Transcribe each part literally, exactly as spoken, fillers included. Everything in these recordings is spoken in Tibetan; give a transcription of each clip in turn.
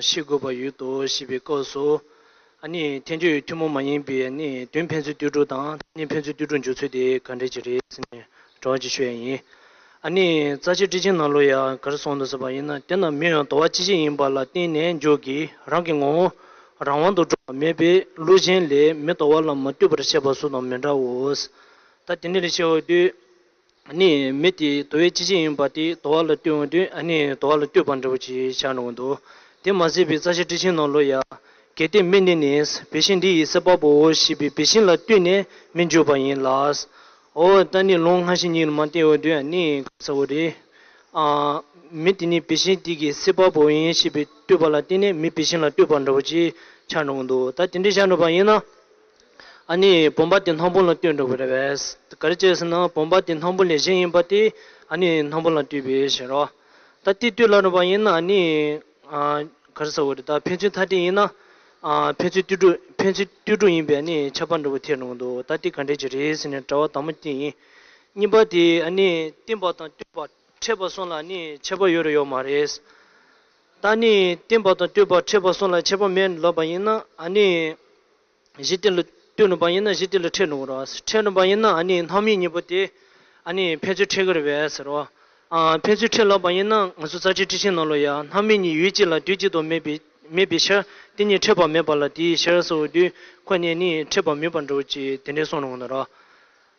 ཤེས་དགོས་པ་ཡོད་དོ་ཞེས་པའི་སྐབས་སུ། ཨ་ནི་ཐལ་འགྱུར་ཐུན་མོང་མ་ཡིན་པའི་ཨ་ནི་དོན་ཕན་ཚུན་ལྟོས་གྲུབ་དང་ཨ་ནི་ཕན་ཚུན་ལྟོས་གྲུབ་འཇོག་ཚུལ་དེ་ག་འདྲ་ཅིག་རེད་ཟེར་ནས་དྲི་བ་ཅིག་ཞུ་ཡ་ཡིན། ཨ་ནི་རྩ་ཤེ་ཊཱིཀ་ཆེན་ནང་ལོགས་ཡ་ག་རེ་གསུངས་འདུག་ཟེར་བ་ཡིན་ན། དེས་ན་མིང་ཡང་དོར་བ་སྐྱེད་བྱེད་ཡིན་པ་ལ་བརྟེན་ནས་འཇོག་གི་རང་གི་ངོ་བོ་རང་དབང་དུ་གྲུབ་པ་མེད་པས་ལུགས་གཞན་ལས་མི་དོར་བ་ལ་མི་ལྟོས་པར་བཤད་པ་སོགས་དང་མི་འདྲའོ། ད་དེ་འདྲ་ལ་བཤད་འོང་དུས། ཨ་ནི་མི་དེ་དོར་བའི་སྐྱེད་བྱེད་ཡིན་པ་དེ་དོར་བ་ལ་ལྟོས་འོང་དུས་ཨ་ནི་དོར་བ་ལ་ལྟོས་པ་འདྲ་བོ་ཅིག་ཆགས་འགྲོ་གི་འདུག་དེ་མ་ཟད་པའི་རྩ་ཤེ་ཊཱིཀ་ཆེན་ནང་ལོགས་ཡ། གལ་ཏེ་མི་ནི་ནི་བེ་ཤིང་འདི་ཡི་སྲིད་པ་པོའོ་ཞེས་པའི་བེ་ཤིང་ལ་ལྟོས་ནས་མི་འཇོག་པ་ཡིན་ལ། འོ་ད་ནི་ལུང་སྔ་ཕྱི་གཉིས་ལ་མ་བལྟས་འོང་དུས་ཨ་ནི་ག་རེ་ཟེར་དགོས་རེད། ཨ། མི་དེ་ནི་བེ་ཤིང་དེ་གི་སྲིད་པ་པོ་ཡིན་ཞེས་པའི་ལྟོས་པ་ལ་བརྟེན་ནས་མི་བེ་ཤིང་ལ་ལྟོས་པ་འདྲ་བོ་ཅིག་ཆགས་འགྲོ་གི་འདུག་ད་དེ་འདྲ་ཆགས་འགྲོ་བ་ཡིན་ན། ཨ་ནི་བུམ་པ་དེ་སྣམ་བུ་ལ་ལྟོས་འགྲོ་གི་རེད་པས། ག་རེ་བྱས་ཟེར་ན་བུམ་པ་དེ་སྣམ་བུ་ལས་གཞན་ཡིན་པ་དེ་ཨ་ནི་སྣམ་བུ་ལ་ལྟོས་པས་ཟེར་རོ། ད་དེ་ལྟོས་ལ་འགྲོ་བ་ཡིན་ན་ཨ་ནི། ཨ། ག་རེ་ཟེར་དགོས་རེད། ད་ཕན་ཚུན་ཐ་དད་ཡིན་ན། ཨ། ཕན་ཚུན་ལྟོས་གྲུབ་ཕན་ཚུན་ལྟོས་གྲུབ་ཡིན་པས་ཨ་ནི་ཁྱབ་པ་འདྲ་བོ་ཐལ་འགྲོ་གི་འདུག་ད་དེ་ག་འདྲ་ཅིག་རེད་ཟེར་ནས་དྲི་བ་དང་པོ་དེ་ཡིན། གཉིས་པ་དེ་ཨ་ནི་བརྟེན་པ་དང་ལྟོས་པ་ཕྲད་པ་གསུམ་ལ་ཨ་ནི་ཁྱད་པར་ཡོད་རེད་ཡོད་མ་རེད། ད་ནི་བརྟེན་པ་དང་ལྟོས་པ་ཕྲད་པ་གསུམ་ལ་ཁྱད་པར་མེད་ལབ་པ་ཡིན་ན་ཨ་ནི། གཞི་དེ་ལ་ལྟོས་ནུས་པ་ཡིན་ན་གཞི་དེ་ལ་ཕྲད་ནུས་རོ། ཕྲད་ནུས་པ་ཡིན་ན་ཨ་ནི་སྣང་མེད་གཉིས་པོ་དེ་ཨ་ནི་ཕན་ཚུན་ཕྲད་ཀྱི་རེད་པས་ཟེར་རོ། ཨ། ཕན་ཚུན་ཕྲད་ལབ་པ་ཡིན་ན་ང་ཚོ་རྩ་ཤེ་ཊཱིཀ་ཆེན་ནང་ལོགས་ཡ་སྣང་མེད་གཉིས་ཡུལ་གཅིག་ལ་དུས་གཅིག་ཏུ་མེད་པའི་མེད་པའི་ཕྱིར་དེ་གཉིས་ཕྲད་པ་མེད་པ་ལ་དེའི་ཕྱིར་ཟེར་བ་དུས་ཁོ་གཉིས་ནི་ཕྲད་པ་མེད་པ་འདྲ་བོ་ཅིག་དེ་འདྲའི་གསུངས་ནུས་རོ།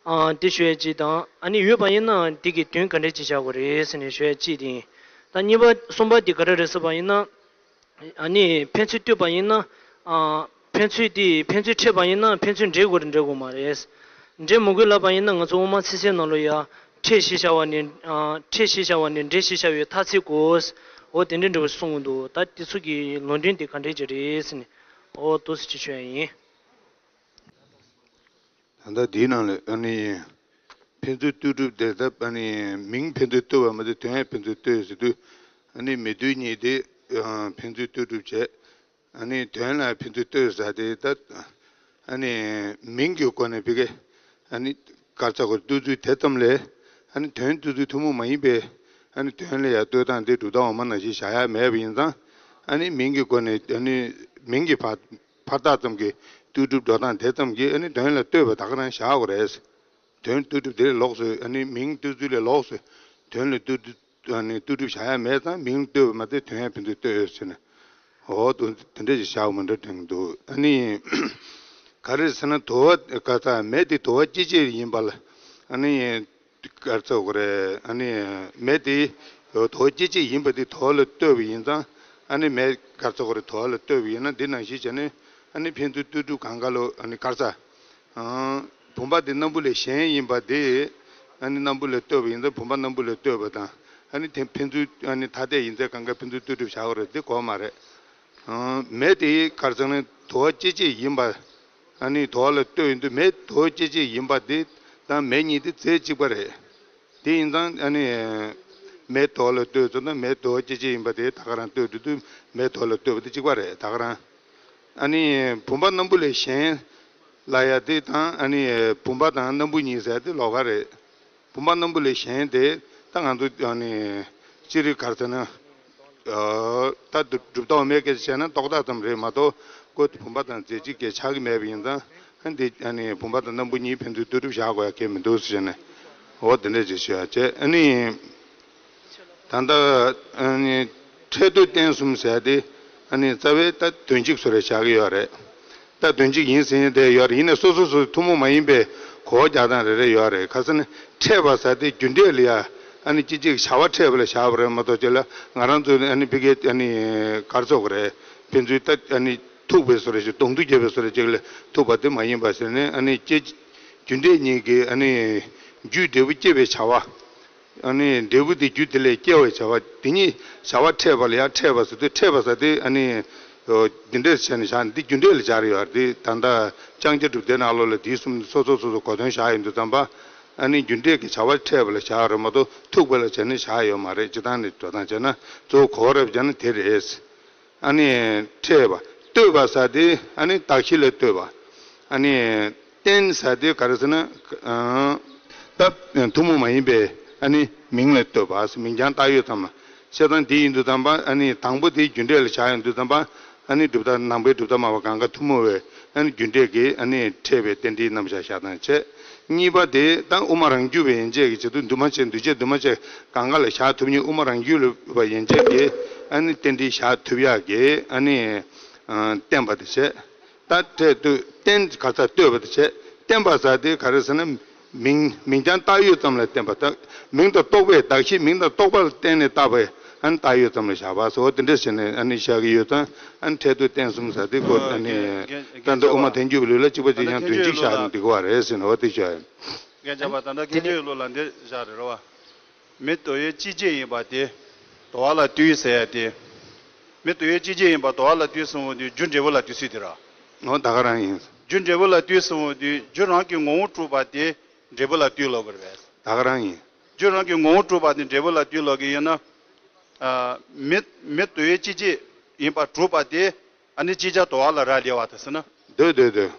ཨ། དེ་ཞུ་ཡ་གཅིག་དང་ཨ་ནི་ཡོད་པ་ཡིན་ན་དེ་གི་དོན་ག་འདྲས་ཅིག་བྱ་དགོས་རེད་ཟེར་ནས་ཞུ་ཡ་གཅིག་དེ་ཡིན། ད་གཉིས་པ་གསུམ་པ་དེ་ག་རེ་རེད་ཟེར་བ་ཡིན་ན། ཨ་ནི་ཕན་ཚུན་ལྟོས་པ་ཡིན་ན། ཨ། ཕན་ཚུན་དེ་ཕན་ཚུན་ཕྲད་པ་ཡིན་ན་ཕན་ཚུན་འབྲེལ་དགོས་རེད་འབྲེལ་དགོས་མ་རེད། འབྲེལ་མི་དགོས་ལབ་པ་ཡིན་ན་ང་ཚོ་དབུ་མ་ཚིག་གསལ་ནང་ལོགས་ཡ། ཕྲད་ཞེས་བྱ་བ་ནི། ཨ། ཕྲད་ཞེས་བྱ་བ་ནི་འབྲེལ་ཞེས་བྱ་བའི་མཐར་ཚིག་གོ། འོ་དེ་འདྲའི་འདྲ་བོ་གསུང་གི་འདུག་ད་དེ་ཚོ་གི་ལུང་འདྲེན་དེ་ག་འདྲས་ཅིག་རེད་ཟེར་ནས། འོ་ཏོག་ཙམ་ཅིག་ཞུ་ཡ་ཡིན། ད་ལྟ་འདིའི་ནང་ལ་ཨ་ནི། ཕན་ཚུན་ལྟོས་གྲུབ་དེ་ད་ཨ་ནི་མིང་ཕན་ཚུན་ལྟོས་པ་མ་ཟད་དོན་ཡང་ཕན་ཚུན་ལྟོས་ཟེར་དུས། ཨ་ནི་མི་ལྟོས་གཉིས་དེ་ཨ་ཕན་ཚུན་ལྟོས་གྲུབ་བྱས། ཨ་ནི་དོན་ལ་ཕན་ཚུན་ལྟོས་ཟེར་དེ་ད་ཨ་ནི་མིང་གི་སྒོ་ནས་ཕ་གི་ཨ་ནི་དགག་བྱ་གོ་ལྟོས་ཚུལ་དེ་ཙམ་ལས། ཨ་ནི་དོན་ལྟོས་ཚུལ་ཐུན་མོང་མ་ཡིན་པའི་ཨ་ནི་དོན་ལ་ཡང་ལྟོས་སྟངས་དེ་གྲུབ་མཐའ་འོག་མ་ནང་བཞིན་བཞག་ཡ་མེད་པ་ཡིན་ཙང་། ཨ་ནི་མིང་གི་སྒོ་ནས་ཨ་ནི་མིང་གི་བར་བར་ཐག་ཙམ་གྱི་ལྟོས་གྲུབ་འགྲོ་སྟངས་དེ་ཙམ་གྱིས་ཨ་ནི་དོན་ལ་ལྟོས་པ་ད་ག་རང་བཞག་དགོས་རེད། དོན་ལྟོས་གྲུབ་དེ་ལས་ལོགས་སུ་ཨ་ནི་མིང་ལྟོས་ཚུལ་ལས་ལོགས་སུ་དོན་ལ་ལྟོས་གྲུབ་ཨ་ནི་ལྟོས་གྲུབ་བྱ་ཡ་མེད་ཙང་མིང་ལྟོས་པ་མ་ཟད་དོན་ཡང་ཕན་ཚུན་ལྟོས་ཟེར་ནས། འོ་དོ་དེ་འདྲ་ཞིག་བཞག་མི་འདྲ་དྲན་གྱི་འདུག་ཨ་ནི་ག་རེ་ཟེར་ན་དོར་བ་ག་ས་མེ་དེ་དོར་བ་སྐྱེད་བྱེད་ཡིན་པ་ལ་ཨ་ནི། ག་རེ་ཟེར་དགོས་རེད། ཨ་ནི་མེ་དེ་དོར་བ་སྐྱེད་བྱེད་ཡིན་པ་དེ་དོར་བ་ལ་ལྟོས་པ་ཡིན་ཙང་། ཨ་ནི་མེ་ག་རེ་ཟེར་དགོས་རེད། དོར་བ་ལ་ལྟོས་པ་ཡིན་ན་འདི་ནང་བཞིན་བྱས་ནས་ཨ་ནི་ཕན་ཚུན་ལྟོས་གྲུབ་གང་ག་ལོ་ཨ་ནི་ག་རེ་ཟེར། ཨང་། བུམ་པ་དེ་སྣམ་བུ་ལས་གཞན་ཡིན་པ་དེ་ཨ་ནི་སྣམ་བུ་ལ་ལྟོས་པ་ཡིན་ཙང་བུམ་པ་སྣམ་བུ་ལ་ལྟོས་པ་དང་ཨ་ནི་དེ་ཕན་ཚུན་ཨ་ནི་ཐ་དད་ཡིན་ཚེ་གང་ག་ཕན་ཚུན་ལྟོས་གྲུབ་བྱ་དགོས་རེད། འདི་གོ་མ་རེད། ཨང་། མེ་དེ་ག་རེ་ཟེར་ན་དོར་བ་སྐྱེད་བྱེད་ཡིན་པ། ཨ་ནི་དོར་བ་ལ་ལྟོས་ཡོང་དུས་མེ་དོར་བ་སྐྱེད་བྱེད་ཡིན་པ་དེ་དང་མེ་གཉིས་དེ་རྫས་གཅིག་པ་རེད། དེ་ཡིན་ཙང་ཨ་ནི་མེ་དོར་བ་ལ་ལྟོས་ཚོད་ན་མེ་དོར་བ་སྐྱེད་བྱེད་ཡིན་པ་དེ་ད་ག་རང་ལྟོས་འགྲོ་དུས་མེ་དོར་བ་ལ་ལྟོས་པ་དེ་གཅིག་པ་རེད་ད་ག་རང་། ཨ་ནི་བུམ་པ་སྣམ་བུ་ལས་གཞན་ལབ་ཡ་དེ་དང་ཨ་ནི་བུམ་པ་དང་སྣམ་བུ་གཉིས་ཟེར་དེ་ལོགས་ཀ་རེད། བུམ་པ་སྣམ་བུ་ལས་གཞན་དེ་ད་ང་ཚོ་ཨ་ནི་སྤྱིར་ག་རེ་ཟེར་ན། ཨ། ད་གྲུབ་མཐའ་འོག་མའི་སྐད་ཆ་བཤད་ན་རྟོག་བཏགས་ཙམ་རེད་མ་གཏོགས་ཁོ་བུམ་པ་དང་རྫས་གཅིག་གི་ཆགས་ཀྱི་མེད་པ་ཡིན་ཙང་། ཨ་འདི་ཨ་ནི་བུམ་པ་དང་སྣམ་བུ་གཉིས་ཕན་ཚུན་ལྟོས་གྲུབ་བཞག་དགོས་ཡ་གལ་མི་འདུག་ཟེར་ནས། འོ་དེ་འདྲ་ཅིག་ཞུ་ཡ་བྱས། ཨ་ནི་ད་ལྟ་ཨ་ནི་ཕྲད་ལྟོས་བརྟེན་གསུམ་ཟེར་དེ་ཨ་ནི་རྩ་བའི་ད་དོན་གཅིག་བཟོ་འདྲ་བཞག་གི་ཡོད་རེད། ད་དོན་གཅིག་ཡིན་ཟེར་མཁན་དེ་ཡོད་རེད། ཡིན་ནའི་སོ་སོ་སོ་སོ་ཐུན་མོང་མ་ཡིན་པའི་གོ་བ་རྒྱག་སྟངས་རེ་རེ་ཡོད་རེད། ཁ་སང་ནི་ཕྲད་པ་ཟེར་དེ་རྒྱུ་འབྲས་ལ་ཡ་ཨ་ནི་སྐྱེད་བྱེད་ཀྱི་བྱ་བ་ཕྲད་པ་ལ་བཞག་པ་རེད་མ་གཏོགས་ཅིག་ལ་ང་རང་ཚོ་ཨ་ནི་ཕ་གིའི་ཨ་ནི་ག་རེ་ཟེར་དགོས་རེད། ཕན་ཚུན་ད་ཨ་ནི་ཐུག་པའི་བཟོ་འདྲ་ཞིག་གདོང་ཐུག་བརྒྱབ་པའི་བཟོ་འདྲ་ཅིག་ལ་ཐུག་པ་དེ་མ་ཡིན་པ་ཟེར་ནས། ཨ་ནི་སྐྱེད་རྒྱུ་འབྲས་གཉིས་ཀྱི་ཨ་ནི་རྒྱུའི་འབྲས་བུ་སྐྱེད་པའི་བྱ་བ། ཨ་ནི་འབྲས་བུ་དེ་རྒྱུ་དེ་ལས་སྐྱེ་བའི་བྱ་བ་དེ་གཉིས་བྱ་བ་ཕྲད་པ་ལ་ཡང་ཕྲད་པ་ཟེར་དུས། ཕྲད་པ་ཟེར་དེ་ཨ་ནི་འོ་འདི་འདྲས་བྱས་ནས་བཞག་ནས་འདི་རྒྱུ་འབྲས་ལ་སྦྱར་ཡོད་རེད། དེ་ད་ལྟ་ལྕང་སྐྱ་སྒྲུབ་སྡེ་ནང་ལོགས་ལ་དེའི་གསུམ་སོ་སོ་སོ་སོ་གོ་དོན་བཞག་ཡོང་དུས་ཙམ་པ། ཨ་ནི་རྒྱུ་འབྲས་ཀྱི་བྱ་བ་ཕྲད་པ་ལ་བཞག་རེད་མ་གཏོགས་ཐུག་པ་ལ་བྱས་ནས་བཞག་ཡོད་མ་རེད། སྤྱིར་བཏང་ནས་འགྲོ་སྟངས་བྱས་ན་གཙོ་བོ་གོ་བ་རེ་བྱས་ན་དེ་རེད། ཨ་ནི་ཕྲད་པ། ལྟོས་པ་ཟེར་དེ་ཨ་ནི་གདགས་གཞི་ལ་ལྟོས་པ། ཨ་ནི་བརྟེན་ཟེར་དེ་ག་རེ་ཟེར་ན། ཨ། ད་ཐུན་མོང་མ་ཡིན་པའི་ཨ་ནི་མིང་ལ་ལྟོས་པ། མིང་རྐྱང་བཏགས་ཡོད་ཙམ་ལ་ བྱས་ཙང་དེ་ཡིན་དུས་ཙམ་པ་ཨ་ནི་དང་པོ་དེ་རྒྱུ་འབྲས་ལ་བཞག་ཡོང་དུས་ཙམ་པ་ཨ་ནི་གྲུབ་མཐའ་ནང་པའི་གྲུབ་མཐའ་སྨྲ་བ་གང་ག་ཐུན་མོང་བའི་ཨ་ནི་རྒྱུ་འབྲས་ཀྱི་ཨ་ནི་འཕྲད་པའི་རྟེན་འབྲེལ་རྣམ་གཞག་བཞག་སྟངས་བྱས། གཉིས་པ་དེ་ད་དབུ་མ་རང་རྒྱུད་པའི་ཡན་ཆད་ཀྱི་བྱེད་དུ་འདུས་མ་བྱས་འདུས་བྱས་འདུས་མ་བྱས་གང་ག་ལ་བཞག་ཐུབ་མཁན་དབུ་མ་རང་རྒྱུད་པའི་ཡན་ཆད་ཀྱི་ཨ་ནི་རྟེན་འབྲེལ་བཞག་ཐུབ་ཡག་གི་ཨ་ནི་བསྟན་པ་དེ་བྱས། ད་འཕྲལ་དུ་བསྟན་ག་ས་ལྟོས་པ་དེ་བྱས། བསྟན་པ་ཟེར་དེ་ག་རེ་ཟེར་ན། མིང་མིང་རྐྱང་བཏགས་ཡོད་ཙམ་ལ་བསྟན་པ་དང་། མིང་དང་རྟོག་པས་གདགས་ཤིང་མིང་དང་རྟོག་པ་ལ་བརྟེན་ནས་བཏགས་པའི་ཨ་ནི་བཏགས་ཡོད་ཙམ་ལ་བཞག་པ་སོགས་དེ་འདྲ་བྱས་ནས་ཨ་ནི་བཞག་གི་ཡོད་ཙང་ཨ་ནི་འཕྲལ་དུ་བསྟན་གསུམ་ཟེར་དེ་སྐོར་ཨ་ནི་ད་ལྟ་དབུ་མ་ཐལ་འགྱུར་བའི་ལུགས་ལ་གཅིག་པ་གཅིག་རྐྱང་དོན་གཅིག་བཞག་ནས་འགྲིག་གི་བ་རེད་ཟེར་ནས་འོ་དེ་བྱས། རྒན་ཆ་པ་ད་ལྟ་དེ་ནས་ལུགས་ལ་འདི་བཞག་རེད་རོ་བ། མི་དོ་བའི་སྤྱི་བྱེ་ཡིན་པ་དེ་དོ་བ་ལ་ལྟོས་ཟེར་ཡ་དེ། མི་དོ་བའི་སྤྱི་བྱེ་ཡིན་པ་དོ་བ་ལ་ལྟོས་གསུངས་པ་དེ་རྒྱུ་འབྲས་བུ་ལ་ལྟོས་ཚུལ་དེ་ར། འོ་ད་ག་རང་ཡིན། རྒྱུ་འབྲས་བུ་ལ་ལྟོས་གསུངས་པ་དེ་རྒྱུ་རང་གི་ངོ་བོ་གྲུབ་པ་དེ་འབྲས་བུ་ལ་ལྟོས་ལོག་གི་རེད་པས། ད་ག་རང་ཡིན། རྒྱུ་རང་གི་ངོ་བོ་གྲུབ་པ་དེ་འབྲས་བུ་ལ་ལྟོས་ལོག་གི་ཡིན་ན། ཨ། མི་མི་དོ་བའི་སྤྱི་བྱེ་ཡིན་པ་གྲུབ་པ་དེ་ཨ་ནི་སྤྱི་བྱ་དོ་བ་ལ་རག་ལས་པ་དེ་ཟེར་ན། འདོད་འདོད་འདོད།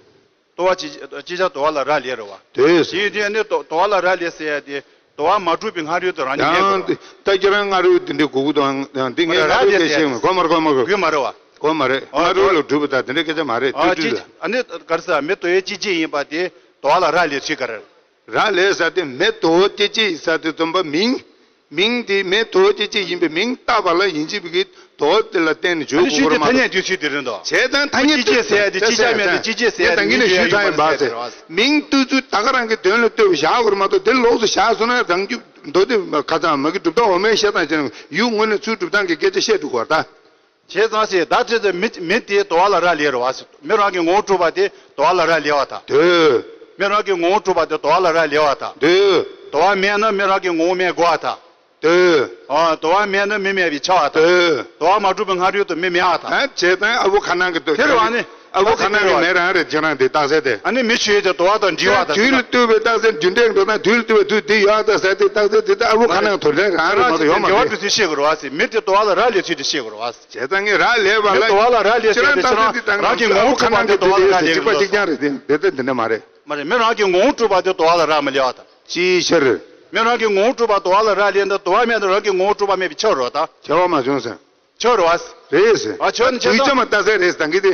ལྟོ་བ་ཅི་ཅི་བྱ་དོ་བ་ལ་རག་ལས་རེད་བ། དེ་ཡིན་དུས་ནི་དོ་དོ་བ་ལ་རག་ལས་ཟེར་ཡ་དེ་དོ་བ་མ་གྲུབ་པའི་སྔ་རོལ་དུ་རང་ཉིད་ཡང་མེད་དེ་ད་ཁྱེད་རང་སྔ་རོལ་དེ་འདྲའི་གུ་གུ་དང་ཡང་འདི་ངས་སྔ་རོལ་སྐད་ཆ་ཤེས་མ་གོ་མ་རེད་གོ་མ་གོ་དགོས་མ་རེད་བ། གོ་མ་རེད་སྔ་རོལ་ལ་གྲུབ་པ་དང་དེ་འདྲའི་སྐད་ཆ་མ་རེད། ཨ་ཏུ་ཏུ་ཅི་ལ་ཨ་ནི་ག་རེ་ཟེར་མི་དོ་བའི་སྤྱི་བྱེ་ཡིན་པ་དེ་དོ་བ་ལ་རག་ལས་ཚུལ་ག་རེ། རག་ལས་ཟེར་དེ་མི་དོ་བའི་སྤྱི་བྱེ་ཟེར་དེ་བརྩམས་པ་མིང་། མིང་དེ་མི་དོ་བའི་སྤྱི་བྱེ་ཡིན་པའི་མིང་བཏགས་པ་ལ་ཡིན་གཅིག་པའི་གི་དོ་བ་དེ་ལ་བརྟེན་ནས་བརྗོད་དགོས་ཀྱི་རེད་མ་གཏོགས། བྱས་ཙང་ཐ་སྙད་སྤྱི་བྱེ་ཟེར་ཡ་དེ་སྤྱི་བྱ་མེད་དེ་སྤྱི་བྱེ་ཟེར་ཡ་དེ་ངས་ད་གིན་ནས་ཞུས་ཚར་ཡིན་པ་ཟེར། མིང་བཏགས་ཚུལ་ད་ག་རང་གི་དོན་ལ་ལྟོས་པའི་བཞག་དགོས་རེད་མ་གཏོགས་དེ་ལོགས་སུ་བཞག་སོང་ན་རང་རྒྱུད་མདོ་སྡེ་ཁ་ཚང་མ་གི་གྲུབ་མཐའ་འོག་མའི་བཤད་སྟངས་བྱས་ན་ཡུལ་དངོས་གནས་ཚུལ་གྲུབ་སྟངས་ཀྱི་སྐད་ཆ་བཤད་འགྲོ་དགོས་རེད་ད། བྱས་ཙང་ཞེས་ད་ཅི་ཟེར་མི་མི་དེ་དོ་བ་ལ་རག་ལས་རེད་བ། མི་རང་གི་ངོ་བོ་གྲུབ་པ་དེ་དོ་བ་ལ་རག་ལས་པ་དང་། དེ། མི་རང་གི་ངོ་བོ་གྲུབ་པ་དེ་དོ་བ་ལ་རག་ལས་པ་དང་། དེ། དོ་བ་མེད་ན་མི་རང་གི་ངོ་བོ་མེད་དགོས་པ་དང་། དེ། ཨ། དོ་བ་མེད་ན་མི་མེད་པའི་ཆ་བ་དང་། དེ། དོ་བ་མ་གྲུབ་པའི་སྔ་རོལ་དུ་མི་མེད་པ་དང་། ཨ། བྱས་ཙང་ཨ་བོ་ཁ་ནང་གི་དོ་དེ་རེད་བ་ནི། ཨ་བོ་ཁ་ནང་གི་མེད་རང་རེད་ཁྱེད་རང་དེ་རྟགས་གསལ་དེ། ཨ་ནི་མི་ཆོས་དེ་དོ་བ་དང་འདྲིས་པ་དང་། དུས་ལ་ལྟོས་པའི་རྟགས་གསལ་རྒྱུ་འབྲས་འགྲོ་སྟངས་དུས་ལ་ལྟོས་པའི་དུས་དེ་ཡོད་པ་དང་ཟེར་དེ་རྟགས་གསལ་དེ་ད་ཨ་བོ་ཁ་ནང་གི་དོ་འདྲ་རང་རེད་མ་གཏོགས་ཡོད་མ་རེད། འབྲེལ་བ་དུས་ཚོད་ཤེས་དགོས་རེད་བ་ཟེར། མི་དེ་དོ་བ་ལ་རག་ལས་ཚུལ་དེ་ཤེས་དགོས་རེད་བ་ཟེར། བྱས་ཙང་ངས་རག་ལས་པ་ལ་ཁྱེད་རང་རྟགས་གསལ་དེ་དང་རང་གི་ངོ་བོ་གྲུབ་པ་དེ་དོ་བ་ལ་རག་ལས་གཅིག་པ་གཅིག་རྐྱང་རེད་དེ་འདི་ལྟ་འདི་འདྲ་མ་རེད། མ་རེད། མི་རང་གི་ངོ་བོ་གྲུབ་པ་དེ་དོ་བ་ལ་རག་མི་ལས་པ་དང་། ཅིའི་ཕྱིར། མི་རང་གི་ངོ་བོ་གྲུབ་པ་དོ་བ་ལ་རག་ལས་ན་དོ་བ་མེད་ན་རང་གི་ངོ་བོ་གྲུབ་པ་མེད་པའི་ཆ་རེད་བ་དང་། ཁྱད་པར་མ་བྱུང་ཟེར། ཆ་རེད་བ། རེད་ཟེར། ཨ་ཆ་ནི་ཆ་དུས་ཚང་མ་རྟགས་གསལ་རེད་ཟེར་ད་གི་དེ།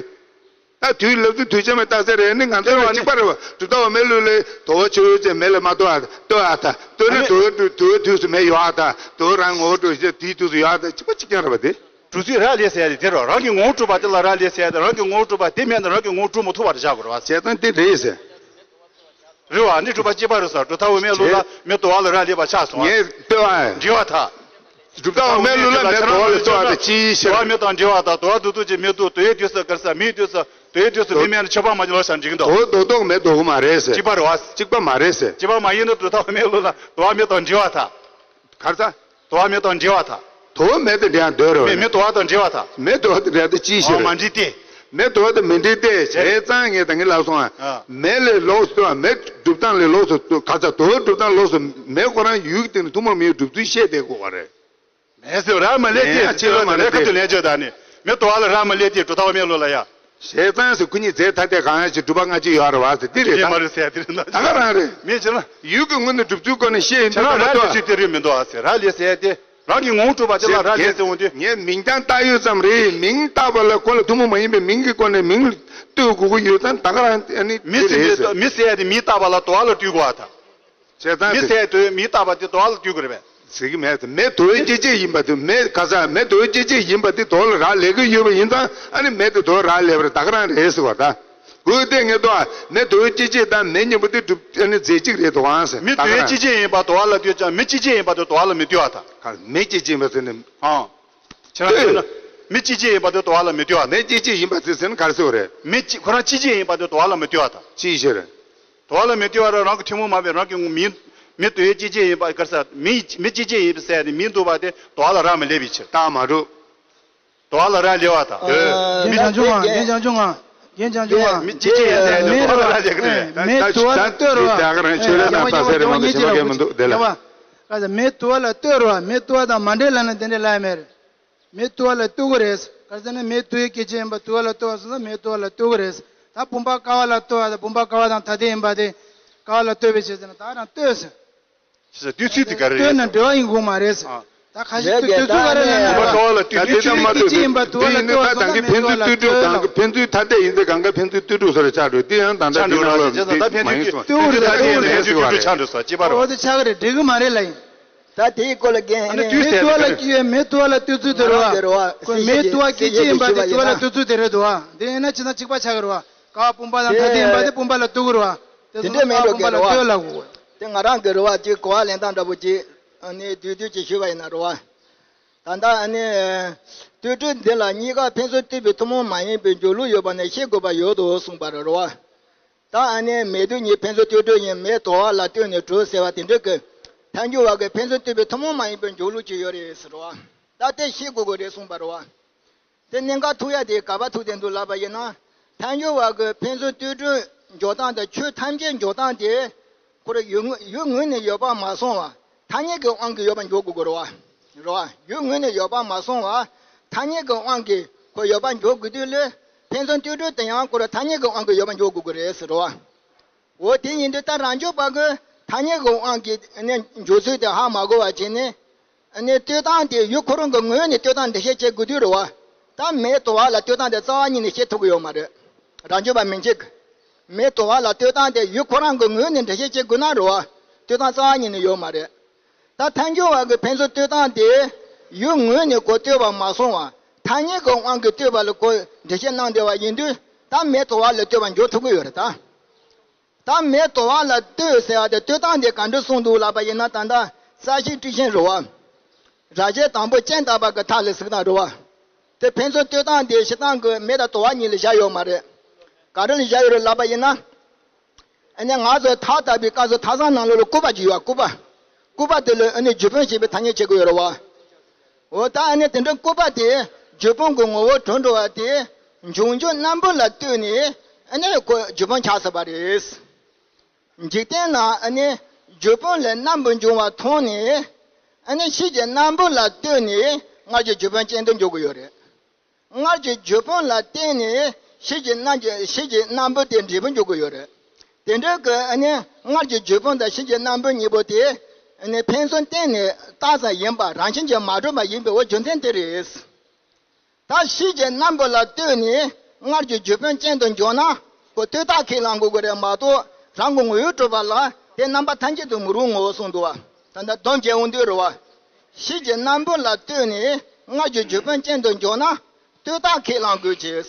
ད་དུས་ལབ་དུས་དུས་ཆ་མེད་རྟགས་གསལ་རེད་ནི་ང་ཚོ་ལ་གཅིག་པ་རེད་བ། གྲུབ་མཐའ་འོག་མའི་ལུགས་ལས་དོ་བ་ཆོས་ཡོད་ཅེས་མེད་ལ་མ་ལྟོས་ཨ་ལྟོས་ཨ་ད་ལྟོས་ན་དོ་བའི་དུས་དོ་བའི་དུས་སུ་མེད་ཡོད་ཨ་ད་དོ་རང་ངོ་བོ་གྲུབ་ཅེས་དེའི་དུས་སུ་ཡོད་ཨ་ད་གཅིག་པ་གཅིག་རྐྱང་རེད་བ་དེ། གྲུབ་ཚུལ་རག་ལས་ཟེར་ཡ་དེ་དེ་རོ། རང་གི་ངོ་བོ་གྲུབ་པ་དེ་ལ་རག་ལས་ཟེར་ཡ་དེ་རང་གི་ངོ་བོ་གྲུབ་པ་དེ་མེད་ན་རང་གི་ངོ་བོ་གྲུབ་མ་ཐུབ་པ་རེད་བཞག་དགོས་རེད་བ། བྱས་ཙང་དེ་རེད་ཟེར། རེད་བ། ནི་གྲུབ་པ་གཅིག་པ་རེད་ཟེར། གྲུབ་མཐའ་འོག་མའི་ལུགས་ལ་མི་དོ་བ་ལ་རག་ལས་པ་ཆགས་སོང་བ། ངས་ལྟོས་ཨ། འདྲིས་པ་དང་། གྲུབ་མཐའ་འོག་མའི་ལུགས་ལ་མི་དོ་བ་ལ་ལྟོས་ཨ་དེ་ཅིའི་ཕྱིར། དོ་བ་མེད་དང་འདྲིས་པ་དང་དོ་བ་འདུག་འདུག་ཅེས་མི་འདུག་དོ་བའི་དུས་སུ་ག་རེ་ཟེར་མིའི་དུས་སུ་དོ་བའི་དུས་སུ་མི་མེད་ན་ཆོས་པ་མ་ཉིད་ལོ་ཟེར་འགྲིག་འདུག་དོ་རྡོག་རྡོག་མེད་དོ་གུ་མ་རེད་ཟེར། གཅིག་པ་རེད་བ། གཅིག་པ་མ་རེད་ཟེར། གཅིག་པ་མ་ཡིན་ན་གྲུབ་མཐའ་འོག་མའི་ལུགས་ལ་དོ་བ་མེད་དང་འདྲིས་པ་དང་། ག་རེ་ཟེར། དོ་བ་མེད་དང་འདྲིས་པ་དང་། དོ་བ་མེད་དང་འདྲིས་ཡང་འདོད་རེད་བ། མི་མི་དོ་བ་དང་འདྲིས་པ་དང་། མི་དོ་བ་དང་འདྲིས་དེ་ཅིའི་ཕྱིར། མ་འདྲིས་ཏེ། མི་དོ་བ་དང་མི་འདྲིས་ཏེ་བྱས་ཙང་ངས་ད་གིན་ལབ་སོང་ཨ། མེ་ལས་ལོགས་སུ་མེ་གྲུབ་སྟངས་ལས་ལོགས་སུ་ག་ཚ་དོ་བའི་གྲུབ་སྟངས་ལོགས་སུ་མེ་ཁོ་རང་ཡུལ་གྱི་སྟེང་ནས་ཐུན་མོང་མིའི་གྲུབ་ཚུལ་བཤད་བསྡད་དགོས་པ་རེད། མེ་ཟེར་རག་མ་ལས་ཏེ་ཅི་ལ་མ་ལས་ཏེ་ཁ་ཏུ་ལས་བརྗོད་ད་ནི་མི་དོ་བ་ལ་རག་མ་ལས་ཏེ་གྲུབ་མཐའ་འོག་མའི་ལུགས་ལ་ཡ། བྱས་ཙང་ཟེར་ཁོ་གཉིས་རྫས་ཐ་དད་གང་ཡང་ཞིག་གྲུབ་པ་སྔ་ཕྱི་ཡོད་རེད་བ་ཟེར་འདི་རེད་ད། མ་རེད་ཟེར་དེ་རེད་ན། ད་ག་རང་རེད། མི་བྱེད་ན། ཡུལ་གྱི་ངོས་ནས་གྲུབ་ཚུལ་སྐོར་ནས་བཤད་ཡིན་ཁྱེད་རང་རག་ལས་ཚུལ་དེ་རེད་མི་འདུག་ཨ་ཟེར་རག་ལས་ཟེར་ཏེ་རང་གི་ངོ་བོ་གྲུབ་པ་དེ་ལ་རག་ལས་ཟེར་འོང་དུས། ངས་མིང་རྐྱང་བཏགས་ཡོད་ཙམ་རེད། མིང་བཏགས་པ་ལ་ཁོ་ལ་ཐུན་མོང་མ་ཡིན་པའི་མིང་གི་སྐོར་ནས་མིང་ལ་ལྟོས་དགོས་ཀྱི་ཡོད་ཙང་ད་ག་རང་ཨ་ནི་མི་དེ་ཟེར་རེད་ཟེར། མི་ཟེར་ཡ་དེ་མིང་བཏགས་པ་ལ་དོ་བ་ལ་ལྟོས་དགོས་པ་དང་། བྱས་ཙང་མི་ཟེར་ཟེར་དུས་མིང་བཏགས་པ་དེ་དོ་བ་ལ་ལྟོས་དགོས་རེད་པས། ཟེར་གི་མེད་ཟེར། མེ་དོ་བའི་སྐྱེ་མཆེད་ཡིན་པ་དེ་མེ་ག་ས་མེ་དོ་བའི་སྐྱེ་མཆེད་ཡིན་པ་དེ་དོ་ལ་རག་ལས་ཀྱི་ཡོད་པ་ཡིན་ཙང་ཨ་ནི་མེ་དེ་དོ་རག་ལས་པ་རེད་ད་ག་རང་རེད་ཟེར་བ་ད། གོས་དེ་ངེས་དོ་མེ་དོ་བའི་སྐྱེ་མཆེད་དང་མེ་གཉིས་པོ་དེ་གྲུབ་ཨ་ནི་རྫས་གཅིག་རེད་དོ་ཨང་ཟེར་མི་དོ་བའི་སྐྱེ་མཆེད་ཡིན་པ་དོ་བ་ལ་ལྟོས་ཀྱང་མི་སྐྱེ་མཆེད་ཡིན་པ་དེ་དོ་བ་ལ་མི་ལྟོས་པ་ད། ག་མེ་སྐྱེ་མཆེད་ཡིན་པ་ཟེར་ནས། ཨང་། ཁྱེད་རང་ཟེར་ན། མི་སྐྱེ་མཆེད་ཡིན་པ་དེ་དོ་བ་ལ་མི་ལྟོས་པ། མེ་སྐྱེ་མཆེད་ཡིན་པ་དེ་ཟེར་ན་ག་རེ་ཟེར་བ་རེད། མི་སྐྱེ་ཁོ་རང་སྐྱེ་མཆེད་ཡིན་པ་དེ་དོ་བ་ལ་མི་ལྟོས་པ་ད། ཅིའི་ཕྱིར། དོ་བ་ལ་མི་ལྟོས་པ་རང་རང་གི་ཐུན་མོང་མ་ཡིན་པའི་རང་གི་མི་མི་དོ་བའི་སྐྱེ་མཆེད་ཡིན་པ་ག་རེ་ཟེར་མི་མི་སྐྱེ་མཆེད་ཡིན་པ་ཟེར་ནས་མི་འདུག་པ་དེ་དོ་བ་ལ་རག་མི་ལས་པའི་ཕྱིར། རྟགས་མ་གྲུབ། དོ་བ་ལ་རག་ལས་པ་དང་། རྒན་བྱང་ཆུབ་དབང་རྒན་བྱང་ཆུབ་དབང་རྒན་བྱང་ཆུབ་དབང་མི་སྐྱེ་མཆེད་ཡིན་ཟེར་ནས་དོ་བ་ལ་རག་ལས་ཀྱི་རེད། མེ་དོ་བ་ལ་ལྟོས་རོགས། ད་ག་རང་ཆོས་ར་ན་པ་ཟེར་རེ་མང་དུ་ཞེ་མ་གས་མི་འདུག་དེ་ལ། མེ་དོ་བ་ལ་ལྟོས་རོགས། མེ་དོ་བ་དང་མ་འདྲེས་ལབ་ན་དེ་འདྲས་ལབ་ཡ་མེད་རེད། མེ་དོ་བ་ལ་ལྟོས་ཀྱི་རེད། ག་རེ་ཟེར་ན་མེ་དོ་བའི་སྐྱེ་མཆེད་ཡིན་པ་དོ་བ་ལ་ལྟོས་པ་སོང་ཙང་མེ་དོ་བ་ལ་ལྟོས་ཀྱི་རེད། ད་བུམ་པ་ཀ་བ་ལ་ལྟོས་པ་དང་བུམ་པ་ཀ་བ་དང་ཐ་དད་ཡིན་པ་དེ་ཀ་བ་ལ་ལྟོས་པའི་ཕྱིར་ཟེར་ན་ད་རང་ལྟོས་ཟེར། ཞེས་ཟེར་ལྟོས་ཚུལ་དེ་ག་རེ་ལྟོས་ན་རེད། འབྲེལ་བ་ཡིན་དགོས་མ་རེད་ཟེར། ཨ། ད་ཁ་ཤས་ལས་ཀའི་ད་ད་ལྟ་ནི་ནི་དུ་བ་ལ་ལྟོས་ད་དེ་ཙམ་མ་ལྟོས་ད་དེ་ཡིན་ན་ད་ད་གིན་ཕན་ཚུན་ལྟོས་གྲུབ་དང་ཕན་ཚུན་ཐ་དད་ཡིན་ཚེ་གང་ག་ཕན་ཚུན་ལྟོས་གྲུབ་སོགས་ཆགས་འགྲོ། དེ་ཡང་ད་ལྟ་ཆགས་འགྲོ་ར་ཆགས་འགྲོ། དེ་ཡང་ད་ཕན་ཚུན་མ་ཡིན་སོང་། ལྟོས་གྲུབ་ད་དེ་ཡང་ཕན་ཚུན་ལྟོས་གྲུབ་ཆགས་འགྲོ་ས་ཅི་པ་རོ། འོ་དེ་ཆགས་ཀྱི་རེད། འགྲིག་གི་མ་རེད་ལ་ཡིན། ད་དེའི་སྐོར་ལ་རྒན་ཨ་ནི་ནི་དུས་མེ་ཟེར་དུ་བ་ལ་བ་སྐྱེ་བའི་མེ་དུ་བ་ལ་ལྟོས་ཚུལ་དེ་རེད་བ། ཁོས་མེ་དུ་བ་སྐྱེ་ཅི་ཡིན་པ་དེ་དུ་བ་ལ་ལྟོས་ཚུལ་དེ་རེད་འདུག་བ། དེ་ཡིན་ན་ཅི་ན་གཅིག་པ་ཆགས་ཀྱི་རེད་བ། ཀ་བ་བུམ་པ་དང་ཐ་དད་ཡིན་པ་དེ་བུམ་པ་ལ་ལྟོས་ཀྱི་རེད་བ། དེ་དེ་སོང་ཙང་ཀ་བ་བུམ་པ་ལ་ལྟོས་ལ་གོ། དེ་ང་རང་གི་རེད་བ། ཅིག་གོ་བ་ལེན་སྟངས་འདྲ་པོ་ཅིག་ཨ་ནི་དུས་དུས་ཅིག་ཞུས་པ་ཡིན་ན་རེད་བ། ད་ལྟ་ཨ་ནི་ལྟོས་གྲུབ་འདི་ལ་གཉིས་ཀ་ཕན་ཚུན་ལྟོས་པའི་ཐུན་མོང་མ་ཡིན་པའི་འཇུག་ལུགས་ཡོད་པ་ནི་ཤེས་དགོས་པ་ཡོད་དོ་གསུངས་པ་རེད་བ། ད་ཨ་ནི་མེ་དུ་གཉིས་ཕན་ཚུན་ལྟོས་གྲུབ་ཡིན། མེ་དུ་བ་ལ་ལྟོས་ནས་གྲུབ་ཟེར་བ་དེ་འདྲ་གི། ཐལ་འགྱུར་བ་གི་ཕན་ཚུན་ལྟོས་པའི་ཐུན་མོང་མ་ཡིན་པའི་འཇུག་ལུགས་ཅིག་ཡོད་རེད་ཟེར་བ། ད་དེ་ཤེས་དགོས་དགོས་རེད་གསུངས་པ་རེད་བ། དེ་གནད་འགག་ཐུག་ཡ་དེ་ག་པ་ཐུག་བསྡད་འདུག་ལབ་པ་ཡིན་ན། ཐལ་འགྱུར་བ་གི་ཕན་ཚུན་ལྟོས་གྲུབ་འཇོག་སྟངས་དང་ཆོས་ཐམས་ཅད་འཇོག་སྟངས་དེ། ཁོ་རང་ཡུལ་ངོ་ཡུལ་ངོས་ནས་ཡོད་པ་མ་སོང་བ། ཐ་སྙད་ཀྱི་དབང་གིས་ཡོད་པ་འཇོག་དགོས་ཀྱི་རེད་བ། རེད་བ། ཡུལ་ངོས་ནས་ཡོད་པ་མ་སོང་བ། ཐ་སྙད་ཀྱི་དབང་གིས་ཁོ་ཡོད་པ་འཇོག་དགོས་དུས་ལ། ཕན་ཚུན་ལྟོས་གྲུབ་དེ་ཡང་ཁོ་རང་ཐ་སྙད་ཀྱི་དབང་གིས་ཡོད་པ་འཇོག་དགོས་ཀྱི་རེད་ཟེར་རེད་བ། འོ་དེ་ཡིན་དུས་ད་རང་རྒྱུད་པ་གི་ཐ་སྙད་ཀྱི་དབང་གིས་ནི་འཇོག་ཚུལ་དེ་ཧ་མ་གོ་བ་བྱས་ནས། ནི་ལྟོས་སྟངས་དེ་ཡུལ་ཁོ་རང་གི་ངོས་ནས་ལྟོས་སྟངས་འགྲེལ་བཤད་བྱེད་དགོས་དུས་རེད་བ། ད་མེ་དུ་བ་ལ་ལྟོས་སྟངས་དེ་རྩ་བ་ཉིད་ནས་བཤད་ཐུབ་ཀྱི་ཡོད་མ་རེད། རང་རྒྱུད་པ་མི་གཅིག་གིས། མེ་དུ་བ་ལ་ལྟོས་སྟངས་དེ་ཡུལ་ཁོ་རང་གི་ངོས་ནས་འགྲེལ་བཤད་བྱེད་དགོས་ན་རེད་བ། ལྟོས་སྟངས་རྩ་བ་ཉིད་ནས་ཡོད་མ་རེད། ད་ཐལ་འགྱུར་བ་གི་ཕན་ཚུན་ལྟོས་སྟངས་དེ་ཡུལ་ངོས་ནས་ཁོ་ལྟོས་པ་མ་སོང་བ། ཐ་སྙད་ཀྱི་དབང་གིས་ལྟོས་པ་ལ་ཁོ་འགྲེལ་བཤད་གནང་བསྡད་པ་ཡིན་དུས། ད་མེ་དུ་བ་ལ་ལྟོས་པ་འཇོག་ཐུབ་ཀྱི་ཡོད་རེད་ད། ད་མེ་དུ་བ་ལ་ལྟོས་ཟེར་བ་དེ་ལྟོས་སྟངས་དེ་ག་འདྲ་གསུངས་འདུག་ལབ་པ་ཡིན་ན། ད་ལྟ་རྩ་ཤེ་སྤྲུལ་ཤེས་རེད་བ། ར་ཞའི་དང་པོ་སྤྱན་བཏབ་པ་གི་མཐའ་ལ་གཟིགས་སྟངས་རེད་བ། དེ་ཕན་ཚུན་ལྟོས་སྟངས་དེ་སྤྱིར་བཏང་གི་མེ་དང་དུ་བ་གཉིས་ལ་བཞག་ཡོད་མ་རེད། ག་རེ་ལ་བཞག་ཡོད་རེད་ལབ་པ་ཡིན་ན། ཨ་ནི་ང་ཚོ་ཐག་བཏབ་པའི་སྐབས་སུ་ཐག་ཚང་ནང་ལོགས་ལ་སྐུད་པ་ཅིག་ཡོད་པ། སྐུད་པ། སྐུད་པ་དེ་ལ་ཨ་ནི་རྒྱུ་སྤུན་ཞེས་པའི་ཐ་སྙད་བྱེད་དགོས་ཡོད་རེད་བ། འོ་ད་ཨ་ནི་དེ་འདྲ་སྐུད་པ་དེ་རྒྱུ་སྤུན་གྱི་ངོ་བོ་གྲུབ་འགྲོ་བ་དེ། འབྱུང་འགྱུར་སྣམ་བུ་ལ་ལྟོས་ནས་ཨ་ནི་ཁོ་རྒྱུ་སྤུན་ཆགས་ཟིན་པ་རེད། འཇིག་རྟེན་ན་ཨ་ནི་རྒྱུ་སྤུན་ལས་སྣམ་བུ་འབྱུང་བ་མཐོང་ནས། ཨ་ནི་ཤེས་བྱའི་སྣམ་བུ་ལ་ལྟོས་ནས་སྔར་གྱི་རྒྱུ་སྤུན་ཅན་དུ་འགྱུར་གྱི་ཡོད་རེད། སྔར་གྱི་རྒྱུ་སྤུན་ལ་བརྟེན་ནས་ཤེས་བྱའི་སྣམ་གྱི་ཤེས་བྱའི་སྣམ་བུ་དེ་འབྲས་བུ་འགྱུར་གྱི་ཡོད་རེད། དེ་འདྲ་གི་ཨ་ནི་སྔར་གྱི་རྒྱུ་སྤུན་དང་ཤེས་བྱའི་སྣམ་བུ་གཉིས་པོ་དེ་ཨ་ནི་ཕན་ཚུན་བརྟེན་ནས་རྟགས་ཙམ་ཡིན་པ། རང་བཞིན་གྱིས་མ་གྲུབ་པ་ཡིན་པའི་འོ་རྒྱུ་མཚན་དེ་རེད། ད་ཤེས་བྱའི་སྣམ་བུ་ལ་ལྟོས་ནས་སྔར་གྱི་རྒྱུ་སྤུན་ཅན་དུ་འགྱུར་ན། ཁོ་ལྟོས་རྟགས་ཁས་བླང་དགོས་ཀྱི་རེད་མ་གཏོགས། རང་གི་ངོ་བོས་གྲུབ་པ་ལ་དེ་རྣམ་པ་ཐམས་ཅད་དུ་མི་རུང་ངོ་གསུངས་འདུག་བ། ད་ལྟ་སྡོམ་བྱེད་འོང་དུས་རེད་བ། ཤེས་བྱའི་སྣམ་བུ་ལ་ལྟོས་ནས་སྔར་གྱི་རྒྱུ་སྤུན་ཅན་དུ་འགྱུར་ན། ལྟོས་རྟགས་ཁས་བླང་དགོས་ཀྱི།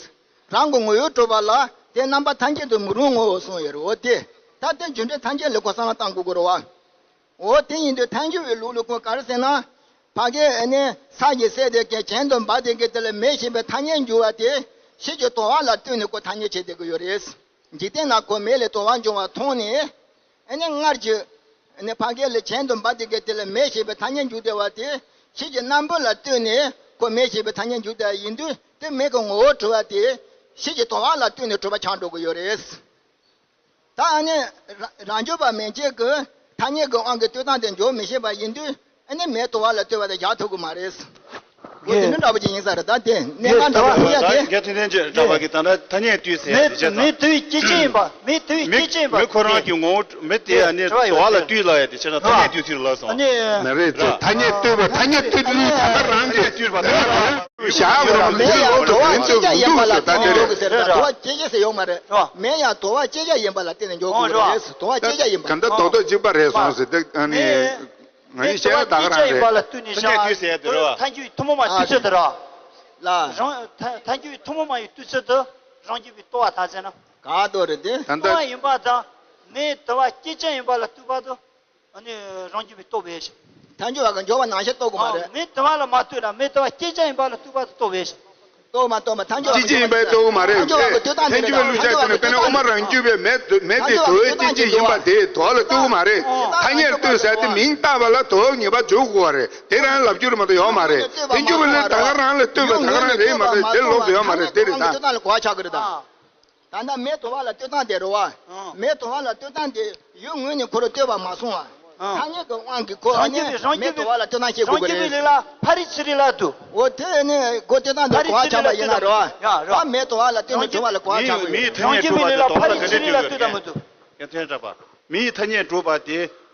རང་གི་ངོ་བོས་གྲུབ་པ་ལ་དེ་རྣམ་པ་ཐམས་ཅད་དུ་མི་རུང་ངོ་གསུངས་ཡོད་རེད། འོ་དེ། ད་དེ་རྒྱུ་འབྲས་ཐམས་ཅད་ལ་ཁོ་བསམ་བློ་བཏང་དགོས་ཀྱི་རེད་བ། འོ་དེ་ཡིན་དུས་ཐལ་འགྱུར་བའི་ལུགས་ལ་ཁོ་ག་རེ་ཟེར་ན། ཕ་གིའི་ཨ་ནི་ས་ཀྱི་སྲེག་དེ་གའི་གྱེན་དུ་འབབ་དེ་གའི་དེ་ལ་མེ་ཞེས་པའི་ཐ་སྙད་འཇུག་པ་དེ། ཤེས་བྱའི་དུ་བ་ལ་ལྟོས་ནས་ཁོ་ཐ་སྙད་བྱེད་བསྡད་ཀྱི་ཡོད་རེད། འཇིག་རྟེན་ན་ཁོ་མེ་ལས་དུ་བ་འབྱུང་བ་མཐོང་ནས། ཨ་ནི་སྔར་གྱི་ཨ་ནི་ཕ་གི་ལ་གྱེན་དུ་འབབ་དེ་གའི་དེ་ལ་མེ་ཞེས་པའི་ཐ་སྙད་འཇུག་བསྡད་པ་དེ། ཤེས་བྱའི་སྣམ་བུ་ལ་ལྟོས་ནས་ཁོ་མེ་ཞེས་པའི་ཐ་སྙད་འཇུག་བསྡད་ཡིན་དུས། དེ་མེ་གི་ངོ་བོར་གྲུབ་པ་དེ། ཤེས་བྱའི་དུ་བ་ལ་ལྟོས་ནས་གྲུབ་པ་ཆགས་འགྲོ་གི་ཡོད་རེད། ད་ཨ་ནི་རང་རང་རྒྱུད་པ་མན་ཆད་ཀྱིས་ཐ་སྙད་ཀྱི་དབང་གིས་ལྟོས་སྟངས་དེ་འཇོག་མི་ཤེས་པ་ཡིན་དུས། ཨ་ནི་མེ་དུ་བ་ལ་ལྟོས་པ་དེ་བཞག་ཐུབ་ཀྱི་མ་རེད། འོ་དེ་འདྲ་འདྲ་པོ་ཅིག་ཡིན་ས་རེད། ད་དེ་གནད་འགག་འདྲ་པོ་ཡིན་ཡ་དེ། རྒྱལ་ཐེ་ཐེ་འདྲ་པ་གི་ད་ལྟ་ཐ་སྙད་ལྟོས་ཟེར་ཡ་དེ་བྱས་ཙང་། མེ་དུ་བའི་སྐྱེ་ཅན་ཡིན་པ། མེ་དུ་བའི་སྐྱེ་ཅན་ཡིན་པ། མེ་ཁོ་རང་གི་ངོ་བོ་མེ་དེ་ཨ་ནི་དུ་བ་ལ་ལྟོས་ལབ་ཡ་དེ་བྱས་ཙང་ཐ་སྙད་ལྟོས་ཟེར་ལབ་སོང་། མ་རེད་དེ། ཐ་སྙད་ལྟོས་པ། ཐ་སྙད་ལྟོས་ལུགས་ད་ལྟ་རང་གི་ལྟོས་པ་ད་ལྟ་རང་། བཞག་པ་རང་མེ་ཡང་དུ་བ་སྐྱེ་རྒྱ་ཡིན་པ་ལ་ལྟོས་ནས་འཇོག་གི་ཟེར། དུ་བ་སྐྱེ་རྒྱ་ཟེར་ཡོད་མ་རེད། མེ་ཡང་དུ་བ་སྐྱེ་རྒྱ་ཡིན་པ་ལ་ལྟོས་ནས་འཇོག་དགོས་རེད། དུ་བ་སྐྱེ་རྒྱ་ཡིན་པ། ག་འདྲ་རྡོག་རྡོག་གཅིག་པ་རེད་སོང་ཟེར་ཏེ། ཨ་ནི་ངས་བཤད་ཡ་ད་ག་རང་རེད། ཐ་སྙད་ལྟོས་ཟེར་ཡ་དེ་རེད་བ། ཐལ་འགྱུར་བའི་ཐུན་མོང་མ་ཡི་ལྟོས་ཚུལ་དེ་རེད། ལ། རང་ཐལ་ཐལ་འགྱུར་བའི་ཐུན་མོང་མ་ཡི་ལྟོས་ཚུལ་དེ་རང་རྒྱུད་པའི་ལྟོས་པ་ད་ཟེར་ན། ག་རེ་རེད་དེ། ད་ལྟ་ལྟོས་པ་ཡིན་པ་དང་། མེ་དུ་བ་སྐྱེ་ཅན་ཡིན་པ་ལ་ལྟོས་པ་དང་། ཨ་ནི་རང་རྒྱུད་པའི་ལྟོས་པས་ཤིང་། ཐལ་འགྱུར་བ་གི་འཇོག་པ་ནང་བཞིན་ལྟོས་དགོས་མ་རེད། མེ་དུ་བ་ལ་མ་ལྟོས་ན་མེ་དུ་བ་སྐྱེ་ཅན་ཡིན་པ་ལ་ལྟོས་པ་དང་ལྟོས་པས་ཤིང་། ལྟོས་མ་ལྟོས་མ་ཐལ་འགྱུར་བ་གི་སྐྱེ་ཅན་ཡིན་པ་ལ་ལྟོས་དགོས་མ་རེད། ཐལ་འགྱུར་བ་གི་ལྟོས་སྟངས་དེ་རེད། ཐལ་འགྱུར་བའི་ལུགས་བྱས་ཀྱི་ནི་དཔེར་ན་དབུ་མ་རང་རྒྱུད་པའི་མེ་དུ་མེ་དེ་དུ་བའི་སྐྱེ་ཅན་ཡིན་པ་དེ་དུ་བ་ལ་ལྟོས་དགོས་མ་རེད། ཐ་སྙད་ལྟོས་ཟེར་དེ་མིང་བཏགས་པ་ལ་དུ་བ་ངེས་པར་འཇོག་དགོས་པ་རེད། དེ་རང་ལབ་རྒྱུ་རེད་མ་གཏོགས་ཡོད་མ་རེད། ཐལ་འགྱུར་བ་ལ་ད་ག་རང་ལ་ལྟོས་པ་ད་ག་རང་རེད་མ་གཏོགས་དེ་ལོགས་སུ་ཡོད་མ་རེད། དེ་རེད་ད། ད་ལྟ་མེ་དུ་བ་ལ་ལྟོས་སྟངས་དེ་རེད་བ། ཨང་། མེ་དུ་བ་ལ་ལྟོས་སྟངས་དེ་ཡུལ་ངོས་ནས་ཁོ་རང་ལྟོས་པ་མ་སོང་བ། ཨང་། ཐ་སྙད་ཀྱི་དབང་གིས་ཁོ་རང་ནི་རྒྱུད་པའི་མེ་དུ་བ་ལ་ལྟོས་སྟངས་ཤེས་དགོས་ཀྱི་རེད། རང་རྒྱུད་པའི་ལུགས་ལ་ཕ་རི་ཚུ་རི་ལ་ལྟོས། འོ་དེ་ནི་ཁོ་ལྟོས་སྟངས་དེ་ཕ་རི་གོ་བ་ཚུ་རི་ཆགས་པ་ལ་ཡིན་ན་ལྟོས་རེད་བ། ཡ་རེད་བ། ད་མེ་དུ་བ་ལ་ལྟོས་ནས་དུ་བ་ལ་གོ་བ་ཆགས་པ་ཡོད། མིའི་ཐ་སྙད་གྲུབ་པ་དེ་དུ་བ་ལ་ག་འདྲ་ལྟོས་ཀྱི་ཡོད་རེད། ཡ་ཐན་ར་པ། མིའི་ཐ་སྙད་གྲུབ་པ་དེ་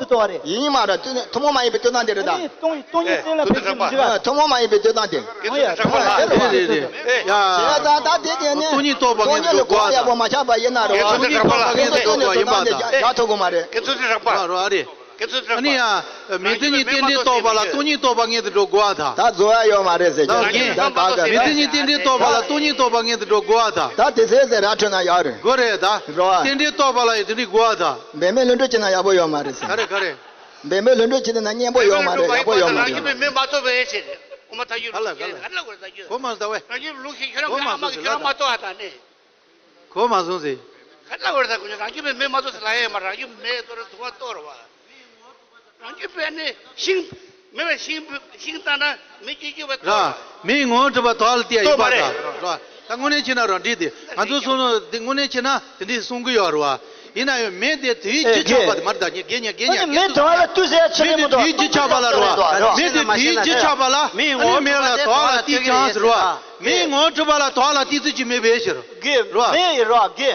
དུ་བཏང་བ་རེད། ཡིན་མ་རེད། ཐུན་མོང་མ་ཡིན་པའི་ལྟོས་སྟངས་དེ་རེད་ད། སྟོང་ཉིད་སྟོང་ཉིད་བཙན་ལ་ཕན་ཞིག་མི་འཇིག་ག། ཐུན་མོང་མ་ཡིན་པའི་ལྟོས་སྟངས་དེ། ཨང་ཡ། ཐུན་མོང་མ་ཡིན་པའི་ལྟོས་སྟངས་དེ། ཡ། བྱས་ཙང་ད་དེ་དེ་ནས་སྟོང་ཉིད་རྟོགས་པ་ངས་འགྲོ་དགོས་ཨ་ཐ། ཡག་པོ་མ་ཆགས་པ་ཡིན་ན་རོ། སྟོང་ཉིད་རྟོགས་པ་ངས་འགྲོ་དགོས་ཡིན་པ་ད། ཡག་ཐུབ་གི་མ་རེད། ཁྱེད་ཚོ་དེ་རག་པ། རོ་རོ་ཨ་རེད། ཁྱེད་ཚོ་དེ་རག་པ། ཨ་ནི་ཡ། མི་མཐུན་ཉིད་རྟེན་འབྲེལ་རྟོགས་པ་ལ་སྟོང་ཉིད་རྟོགས་པ་ངས་དེ་འགྲོ་དགོས་ཨ་ཐ། ད་རྫོགས་ཡ་ཡོད་མ་རེད་ཟེར་ད་གྱི་ཡིན། ད་ད་ད་མི་མཐུན་ཉིད་རྟེན་འབྲེལ་རྟོགས་པ་ལ་སྟོང་ཉིད་རྟོགས་པ་ངས་དེ་འགྲོ་དགོས་ཨ་ཐ། ད་དེ་ཟེར་ཟེར་ར་འཕྲོད་ན་ཡག་རེད། དགོས་རེད་ད། རོ། རྟེན་འབྲེལ་རྟོགས་པ་ལ་ཡོད་དེ་འདྲི་དགོས་ཨ་ཐ། འབད་མེད་ལྷུན་གྲུབ་བྱས་ན་ཡག་པོ་ཡོད་མ་རེད་ཟེར། ག་རེ་ག་རེ། འབད་མེད་ལྷུན་གྲུབ་བྱས་ན་སྙན་པོ་ཡོད་མ་རེད། ཡག་པོ་ཡོད་མ་རེད། རང་གི་མི་མ་གཏོགས་པའི་ཡེ་ཤེས་རེད། ཨོ་མ་ཐག་ཡུལ་ལ་ག་ལ་ག་ལ་ག་ལ་གོ་རེད་ད་རྒྱུ། གོ་མ་ཟ་བས། རང་གི་ལུགས་ཤེས་ཁྱོད་རང་གི་ཨ་མ་གི་ཁྱོད་རང་མ་གཏོགས་ཨ་ད་ནི། གོ་མ་སོང་ཟེར། ག་ལ་གོ་རེད་ད་གོ་རང་གི་མི་མི་མ་གཏོགས་ཟེར་ལ་ཡེ་མ་རང་གི་མི་གཏོགས་རེད་དུ་བ་གཏོགས་རེད་བ། རང་གི་པས་ནི་ཤིང་། མི་བས་ཤིང་ཤིང་ལྟ་ན་མི་སྐྱིད་སྐྱིད་བ་གཏོགས་རེད་བ། མིའི་ངོ་བོ་གྲུབ་པ་དོ་ལ་དེ་ཡ་ཡིན་པ་ད་ར། ད་དངོས་གནས་བྱས་ན་ར་འདྲི་དེ་ང་ཚོ་སོང་ནོ་དེ་དངོས་གནས་བྱས་ན་དེ་འདྲའི་གསུང་གི་ཡོད་ར་བ། ཡིན་ན་ཡང་མེ་དེ་དུས་ཡུན་ཨེ་རྒྱུ་ཆགས་པ་དེ་མར་ད་ཉེ་རྒྱ་ཉེ་རྒྱ་ཉེ་རྒྱ་མེ་དོ་ལ་ཏུ་ཟེར་ཆེ་མེ་མོ་དེ་དོ་དུས་ཡུན་རྒྱུ་ཆགས་པ་ལ་ར་བ། མེ་དེ་དུས་ཡུན་རྒྱུ་ཆགས་པ་ལ་ཨ་ནི་མེ་ལ་དོ་ལ་ཏི་ཅང་ཟེར་བ། མེའི་ངོ་བོ་གྲུབ་པ་ལ་དོ་ལ་ཏི་ཚུལ་གྱི་མེ་བས་ཕྱིར། གི་ར་བ། མེ་ཡི་ར་གི།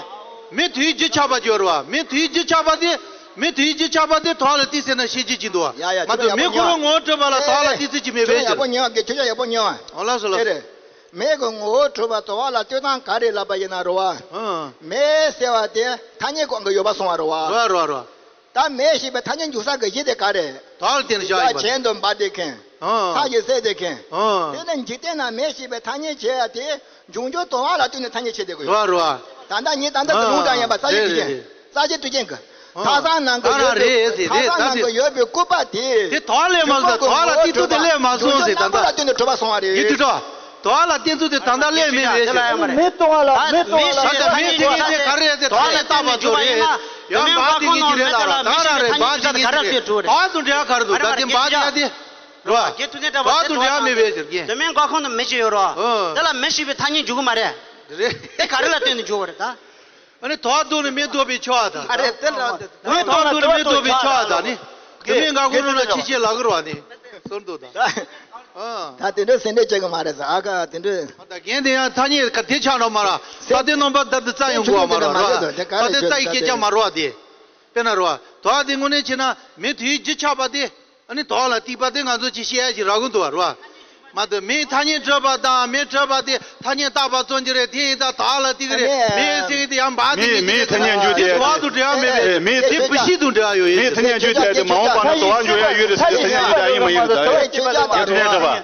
མེ་དུས་རྒྱུ་ཆགས་པ་ཅོ་ར་བ། མེ་དུས་རྒྱུ་ཆགས་པ་དེ། མེ་དུས་རྒྱུ་ཆགས་པ་དེ་དོ་ལ་ཏི་ཟེར་ན་ཤེས་རྒྱུ་ཅི་འདུག་བ། ཡ་ཡ་མ་གཏོགས་མེ་ཁོ་རང་ངོ་བོ་གྲུབ་པ་ལ་དོ་ལ་ཏི་ཚུལ་གྱི་མེ་བས་ཕྱིར། ཡག་པོ་ཉོ་གི་ཁྱོད་ཡག་པོ་ཉོ། ཨོ་ལགས་སོ་ལགས། དེ་རེད། མེ་གི་ངོ་བོ་གྲུབ་པ་དོ་བ་ལ་ལྟོས་སྟངས་ག་རེ་ལབ་པ་ཡིན་ན་རོ་བ། ཨང་། མེ་ཟེར་བ་དེ་ཐ་སྙད་གང་གི་ཡོད་པ་སོང་བ་རོ་བ། རོ་རོ་རོ། ད་མེ་ཞེས་པའི་ཐ་སྙད་འཇུག་ས་གི་གཞི་དེ་ག་རེ། དོ་ལ་ཏི་ནི་བཞག་ཡིན་པ་ད་གྱེན་དུ་འབར་ཏེ་མཁན། ཨང་། ཚ་གྱེན་གསེད་དེ་མཁན། ཨང་། དེ་ནི་འཇིག་རྟེན་ན་མེ་ཞེས་པའི་ཐ་སྙད་བྱས་ཡ་དེ་འབྱུང་འགྱུར་དོ་བ་ལ་ལྟོས་ནས་ཐ་སྙད་བྱེད་དེ་གི་ཡོད། རོ་རོ། ད་ལྟ་ཉིད་ད་ལྟ་དུ་ལུང་དྲངས་ཡིན་པ་རྩ་ཆེ་དུས་ཆེན། རྩ་ཆེ་དུས་ཆེན་གི། ཨང་། ཐག་ཚང་ནང་གི་ཡོད་པའི་ཨང་། རེད་རེད་ཐག་ཚང་ནང་གི་ཡོད་པའི་སྐུད་པ་དེ། དེ་དོ་ལས་མ་ཟ་དོ་ལ་ཏི་ཏུ་དེ་ལས་མ་སོང་ཟེར་ད་ལྟ། འབྱུང་འགྱུར་རྣམ་པ་ལ་ལྟོས་ནས་གྲུབ་པ་སོང་བ་རེད། ཡིད་དུ་འགྲོ། དོ་ལ་ཏི་ཚུ་དེ་ད་ལྟ་ལས་མེད་རེད་ཟེར། མེ་གཏོང་བ་ལ་མེ་གཏོང་བ་ལ་ད་ལྟ་མེ་དེ་ངས་དེ་ག་རེ་ཟེར་དོ་ལ་ལྟ་བ་ཚོ་རེད། ཡང་འབའ་དེ་ངས་ཀྱི་རེད་ལ་ར་ད་ར་རེད་འབའ་དེ་ངས་ཀྱི་རེད། འབའ་དུ་འབྲེལ་ག་རེ་འདུག་ད་དེ་འབའ་དེ་ཡ་དེ་རོ། འབའ་དུ་འབྲེལ་མེད་པའི་ཟེར་གི། དེ་མིན་འགོ་ཁོང་དུ་མེ་ཅི་ཡོད་རོ། དེ་ལ་མེ་ཞིག་པའི་ཐ་སྙད་འཇུག་གི་མ་རེད། རེད། དེ་ག་རེ་ལ་ལྟོས་ནས་འཇུག་པ་རེད་ད། ཨ་ནི་དོ་བ་དུ་ནི་མེ་དོ་པའི་ཆོ་བ་ད། ཨ་རེད་དེ་ལ་དེ་མེ་དོ་བ་དུ་ནི་མེ་དོ་པའི་ཆོ་བ་ད་ནི། དེ་མིན་འགག་གོ་རུ་ན་ཕྱི་ཆེ་ལ་གུ་རུ་བ་ནི། སོར་འདུག་ད། ཨ། ད་དེ་འདྲ་སེ་འདྲ་བྱེད་གི་མ་རེད་ཟ་ཨ་ཁ་དེ་འདྲ། ད་རྒན་དེ་ཡང་ཐ་སྙད་ག་དེ་ཆགས་ནོ་མ་ར། ད་དེ་རྣམ་པ་ད་དེ་རྩ་ཡོང་གོ་བ་མ་ར་ར། ད་དེ་རྩ་ཡི་སྐད་ཆ་མ་རོ་བ་དེ། དཔེར་ན་རོ་བ། དོ་བ་དེ་དངོས་གནས་བྱས་ན་མེ་དུས་རྒྱུ་ཆགས་པ་དེ། ཨ་ནི་དོ་བ་ལ་ཏི་པ་དེ་ང་ཚོ་ཅི་བཤད་ཡ་ཞིག་རག་གི་འདུག་བ་རོ་བ། མ་གཏོགས་མེ་ཐ་སྙད་གྲུབ་པ་དང་མེ་གྲུབ་པ་དེ་ཐ་སྙད་བཏགས་པ་ཙམ་གྱི་རེད་དེ་ཡིན་ད་དོ་བ་ལ་ཏི་གི་རེད་མེ་ཟེར་གི་དེ་ཡང་འབའ་དེ་མེ་མེ་ཐ་སྙད་འཇུག་དེ་དོ་བ་དུ་འབྲེལ་བ་མེད་པས་མེ་དེ་བུ་ཤི་དུ་འབྲེལ་བ་ཡོད་ཡིན་མེ་ཐ་སྙད་འཇུག་དེ་དེ་མ་འོངས་པ་ན་དོ་བ་འཇུག་ཡ་ཡོད་རེད་ཟེར་ཐ་སྙད་འཇུག་དེ་ཡང་ཡིན་མ་ཡིན་རེད་ད་ཡ་ཐ་སྙད་གྲུབ་པ།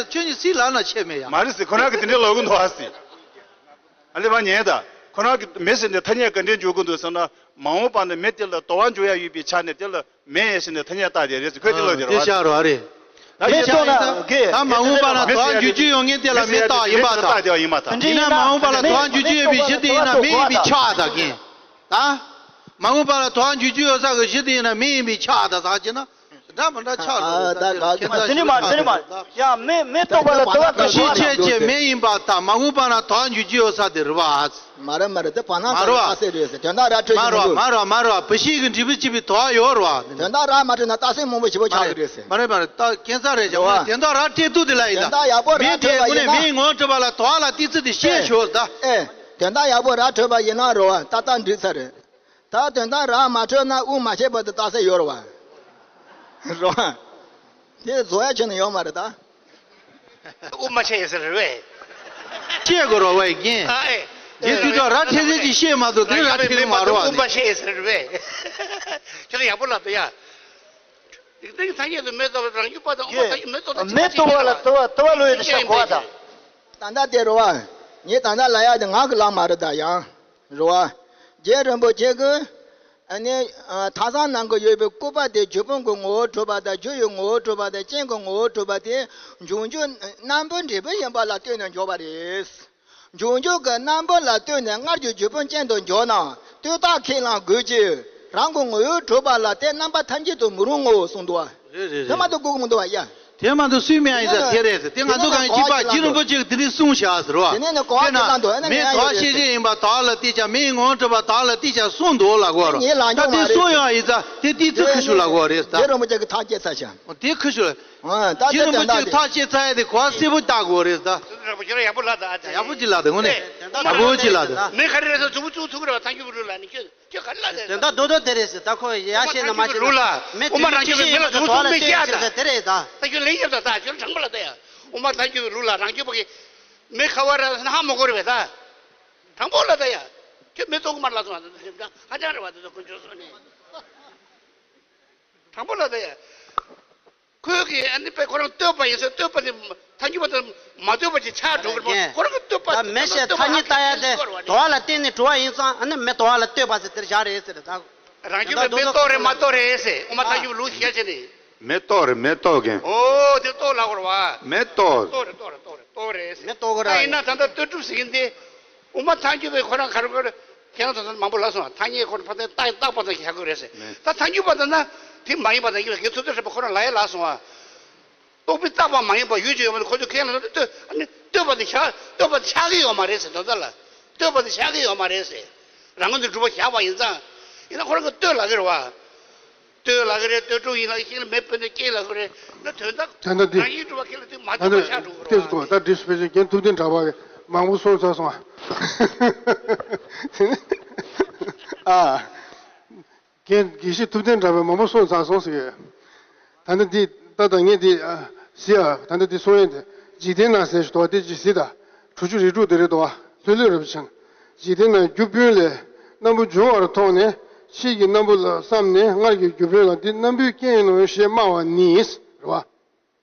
ཁྱོད་ཁྱོད་ཉིད་སྲིད་ལ་ན་ཆད་མེད་ཡ། མ་རེད་ཟེར། ཁོ་རང་གིས་དེ་འདྲའི་ལབ་གི་འདུག་ཨ་ཟེར། ཨ་ལེ་བ་ཉན་ད། ཁོ་རང་གིས་མི་ཟེར་ནས་ཐ་སྙད་ག་འདྲས་འཇོག་གི་འདུག་ཟེར་ན། མ་འོངས་པ་ན་མི་དེ་ལ་དོ་བ་འཇུག་ཡ་ཡོད་པའི་ཆ་ནས་དེ་ལ་མི་ཟེར་ནས་ཐ་སྙད་བཏགས་བསྡད་རེད་ཟེར། ཁོས་དེ་ལབ་བསྡད་རེད་བ། དེ་ཤ་རོ་ཨ་རེད། ད་མི་ཡིན་ན་ད་ད་མ་འོངས་པ་ན་དོ་བ་འཇུག་རྒྱུ་ཡོད་མཁན་དེ་ལ་མི་རྟགས་ཡིན་པ་དང་། མི་ཟེར་ཡ་དེ་ཡང་ཡིན་པ་དང་། ཡིན་ན་མ་འོངས་པ་ལ་དོ་བ་འཇུག་རྒྱུ་ཡོད་པའི་གཞི་དེ་ཡིན་ན་མི་ཡིན་པའི་ཆ་དང་གན། ད། མ་འོངས་པ་ལ་དོ་བ་འཇུག་རྒྱུ་ཡོད་ས་གི་གཞི་དེ་ཡིན་ན་མི་ཡིན་པའི་ཆ་དང་ཟག་བྱས་ན། འདྲ་མི་འདྲ་ཆགས་འགྲོ་གི་རེད། ཁྱེད་ཚོ་དེ་ནི་མ་དེ་ནི་མ་ཡང་མི་མི་རྟོགས་པ་ལ་དོ་བ་ག་ཤས་ཆེ་ཆེ་མི་ཡིན་པ་དང་མ་འོངས་པ་ན་དོ་བ་འཇུག་རྒྱུ་ཡོད་ས་དེ་རེད་བ། མ་རེད་མ་རེད། དེ་བར་སྣང་མ་རེད་བ། ས་ལ་རྟགས་གསལ་རེད་ཟེར། དོན་དག་ར་འཕྲོད་མ་ཀྱི་རེད་མི་བ་འདུག་མ་རེད་བ་མ་རེད་བ་མ་རེད་བ། བུ་ཤིང་གི་འབྲས་བུ་གཅིག་པའི་དོ་བ་ཡོད་རེད་བ། དོན་དག་ར་མ་འཕྲོད་ན་རྟགས་གསལ་མང་པོ་ཞེ་པོ་ཆགས་ཀྱི་རེད་ཟེར། མ་རེད་མ་རེད། ད་ཁྱད་མཚར་རེད་ཀྱང་། རེད་བ། དོན་དག་ར་འཕྲོད་ཐུབ་དེ་ལ་ཡིན་ད། དོན་དག་ཡག་པོ་ར་མི་དེ་འཕྲོད་པ་དངོས་ཡིན་ན། གནས་མིའི་ངོ་བོ་གྲུབ་པ་ལ་དོ་བ་ལ་ཏི་ཙི་དེ་ཤེས་ཆོག་ད། ཨེ། དོན་དག་ཡག་པོ་ར་འཕྲོད་པ་ཡིན་ན་རེད་བ། ཏག་ཏག་འགྲིག་ཚར་རེད། ད་དོན་དག་ར་མ་འཕྲོད་ན་དབུགས་མ་ཆད་པ་དེ་རྟགས་གསལ་ཡོད་རེད་བ། རེད་བ། དེ་བཟོ་ཡ་ཁྱོན་ནས་ཡོད་མ་རེད་ད། དབུགས་མ་ཆད་ཡོད་ཟེར་རེད་བས། ཆད་དགོས་རེད་བ་རྒན། ཨ་ཨེ། རྒན་དུས་ཐོག་ར་འཕྲོད་ཟེར་གྱི་ཤེས་མ་ཐུབ་དེ་ར་འཕྲོད་མ་རེད་བ། དབུགས་མ་ཆད་ཡོད་ཟེར་རེད་བས། ཁྱོད་ཡག་པོ་ལབ་ད་ཡ། དེ་གི་ཐ་སྙད་དུ་མི་རྟོགས་པ་རང་རྒྱུད་པ་དང་དབུ་མ་ཐ་སྙད་མི་རྟོགས་ན་མི་རྟོགས་པ་ལ་དོ་བ་དོ་བ་ལོས་ཡོད་དེ་ཤ་གོ་བ་དང་། ད་ལྟ་དེ་རེད་བ། ངས་ད་ལྟ་ལབ་ཡ་དེ་ངག་གི་ལམ་མ་རེད་ད་ཡང་། རེད་བ། རྗེ་རིན་པོ་ཆེ་གིས། ཨ་ནི། ཨ། ཐག་ཚང་ནང་གི་ཡོད་པའི་སྐུད་པ་དེ་རྒྱུ་སྤུན་གྱི་ངོ་བོར་གྲུབ་པ་དང་རྒྱུ་ཡི་ངོ་བོར་གྲུབ་པ་དང་རྐྱེན་གྱི་ངོ་བོར་གྲུབ་པ་དེ་འབྱུང་འགྱུར་རྣམ་པར་འབྲས་བུ་ཡིན་པ་ལ་ལྟོས་ནས་འཇོག་པ་རེད། འབྱུང་འགྱུར་གྱི་རྣམ་པ་ལ་ལྟོས་ནས་སྔར་གྱི་རྒྱུ་སྤུན་ཅན་དུ་འཇོག་ན་ལྟོས་རྟགས་ཁས་བླངས་དགོས་ཀྱི། རང་གི་ངོ་བོས་གྲུབ་པ་ལ་དེ་རྣམ་པ་ཐམས་ཅད་དུ་མི་རུང་ངོ་གསུངས་འདུག་བ། རེད་རེད་དེ་མ་རེད། གཏོགས་དགོས་ཀྱི་མི་འདུག་བ་ཡ། དེ་མ་གཏོགས་སུས་མི་ཡང་ཡིན་ས་དེ་རེད་ཟེར། དེ་ང་ཚོ་གང་ཡིན་གཅིག་པ་རྗེ་རིན་པོ་ཆེ་གིས་དེ་འདྲའི་གསུངས་བཞག་ཟེར་བ། དེ་ནས་ནི་གོ་བ་དཔེར་ན་ཁྱེད་རང་དོ་ཨ་ནི་མེ་ངན་དོ་ཡ་ཤེས་ཡོད་ཟེར། བཞིན་ཡིན་པ་དག་ལ་བལྟས་ཀྱང་མེ་ཡི་ངོ་བོར་གྲུབ་པ་དག་ལ་བལྟས་ཀྱང་གསུངས་འདུག་ལབ་དགོས་རེད། ངས་ལངས་ད་ཀྱང་དེ་མ་རེད། གསུངས་ཡོད་ཡིན་ཙང་དེ་དེའི་ཚིག་ཁུ་ཤུ་ལབ་དགོས་རེད་ད། རྗེ་རིན་པོ་ཆེ་གིས་ཐག་བཅད་ཚར་བཞག་དེ་ཁུ་ཤུ་ལ། ཨ། ད་རྗེ་རིན་པོ་ཆེ་ཐག་བཅད་ཚར་ཡ་དེ་གོ་བ་གསལ་པོ་བལྟ་དགོས་རེད་ད། ཡག་པོ་ཅིག་ལབ་དེ་དངོས་གནས་ཡག་པོ་ཅིག་ལབ་དེ། མི་ག་རེ་རེད་ཟེར་མཛུབ་མོ་བཙུགས་ཐུབ་ཀྱི་རེད་བ། ཐང་ཆུ་བུ་ལུ་ལ་ནི་ཁྱོད་ཁྱོད་ག་རེ་ལབ་དེ། དོན་དག་རྡོག་རྡོག་དེ་རེད་ཟེར། ད་ཁོ་ཡ་ཤེས་ན་མ་ཤེས་ན་མི་དུས་རྒྱུན་ཤེས་ཡིན་པ་དང་དོ་ལ་བལྟས་ཟེར་ཟེར་དེ་རེད་ད། ད་ཁྱོད་ལེགས་ཡབ་ད་ད་ཁྱོད་དྲང་པོ་ལབ་ད་ཡ། འོ་མ་ཐང་ཆུ་བུ་ལུ་ལ་རང་ཆུ་བུ་གི་མི་ཁ་བ་ར་ན་ཧ་མ་གོ་རེད་བས་ད། དྲང་པོ་ལབ་ད་ཡ། ཁྱོད་མི་ལྟོ་གོ་མར་ལ་སོང་བ་ད་ཧ་ཅང་རེད་བ་ད་ད་ཁོ་ཁྱོད་སོང་ནས། དྲང་པོ་ལབ་ད་ཡ། ཁོས་ཀྱིས་ཨ་ནི་དཔེ་ཁོ་རང་བསྟོད་པ་ཡིན་ཟེར། བསྟོད་པ་དེ་ཐ་སྙད་པ་དང་མ་བསྟོད་པ་ཅིག་ཆགས་འགྲོ་གི་རེད་མ། ཁོ་རང་གིས་བསྟོད་པ་ད་མི་ཞེས་ཐ་སྙད་བཏགས་ཡ་དེ་དོ་བ་ལ་བརྟེན་ནས་གྲུབ་པ་ཡིན་ཙང་ཨ་ནི་མི་དོ་བ་ལ་ལྟོས་པ་ཟེར་དེར་བཞག་རེད་ཟེར་ད། རང་རྒྱུད་པའི་མི་རྟོགས་རེད་མ་རྟོགས་རེད་ཟེར། འོ་མ་ཐ་སྙད་པའི་ལུགས་ཤེས་བྱས་ནས། མི་རྟོགས་རེད་མི་རྟོགས་མཁན། ཨོ་དེ་རྟོགས་ལབ་དགོས་རེད་བ། མི་རྟོགས། རྟོགས་རེད་རྟོགས་རེད་རྟོགས་རེད་རྟོགས་རེད་ཟེར། མི་རྟོགས་གི་ར། ད་ཡིན་ན་ད་ལྟ་ལྟོས་གྲུབ་ཟེར་མཁན་དེ། དབུ་མ་ཐལ་འགྱུར་བའི་ཁོ་རང་ག་རེ་ཁྱེད་རང་ཚོ་མང་པོ་ལབ་སོང་བ། ཐ་སྙད་ཁོ་རང་ཕར་ཚུར་བཏགས་བཏགས་པ་ཙམ་ཞིག་བྱ་དགོས་རེད་ཟེར། ད་ཐལ་འགྱུར་བ་ལྟར་ན་དེ་མ་ཡིན་པ་དང་ཡིན་པ་གི་ཐུབ་ཚོད་ཧྲིལ་པོ་ཁོ་རང་ལབ་ཡས་ལབ་སོང་བ། རྟོག་པས་བཏགས་པ་མ་ཡིན་པ་ཡོད་ཀྱང་ཡོད་མ་རེད། ཁོ་ཚོས་ཁས་ལེན་ལ་ལྟོས་ཨ་ནི་ལྟོས་པ་དེ་བཞག་ལྟོས་པ་དེ་ཆགས་ཀྱི་ཡོད་མ་རེད་ཟེར། དོན་དག་ལ་ལྟོས་པ་དེ་ཆགས་ཀྱི་ཡོད་མ་རེད་ཟེར། རང་ངོས་ནས་གྲུབ་པ་བཞག་པ་ཡིན་ཙང་། ཡིན་ན་ཁོ་རང་གིས་ལྟོས་ལབ་ཀྱི་རེད་བ། ལྟོས་ལབ་ཀྱི་རེད། ལྟོས་གྲུབ་ཡིན་ལབ་ཀྱི་རེད། མི་དཔེར་ན་རྐྱེན་ལབ་ཀྱི་རེད། ད་དོན་དག་ད་ལྟ་འདི། རང་བཞིན་གྲུབ་པ་ཁས་ལེན་དུས་མ་ད་ལྟ་གྲུབ་པ་ཆགས་འགྲོ་གི་རེད་བ། ལྟོས་སོ། ད་འདི་སྤེ་ཆ་རྒན་ཐུབ་བསྟན་གྲགས་པ་མང་པོ་གསུངས་ཚར་སོང་ཨ། ཨ། རྒན་དགེ་བཤེས་ཐུབ་བསྟན་གྲགས་པས་མང་པོ་གསུངས་ཚར་སོང་ཟེར་གི། ད་ལྟ་འདི་ད་ལྟ་ངས་འདི་ཨ་གཟིགས་ཨ། ད་ལྟ་འདི་གསུང་ཡས་དེ། འཇིག་རྟེན་ན་ཟེར་ཞིག་འདུག་བ། དེ་ཅིག་གཟིགས་དང་། དྲུག་ཅུ་རེ་དྲུག་དེ་རེད་འདུག་བ། ལྷོད་ལྷོད་རེ་བྱས་ན། འཇིག་རྟེན་ན་རྒྱུ་སྤུན་ལས། སྣམ་བུ་འབྱུང་བར་མཐོང་ནས། ཕྱིས་ཀྱི་སྣམ་བུ་ལ་བསམས་ནས། སྔར་གྱི་རྒྱུ་སྤུན་ལ་འདི་སྣམ་བུའི་རྐྱེན་ཡིན་ནོ་ཞེས་སྨྲ་བ་ནི། རེད་བ།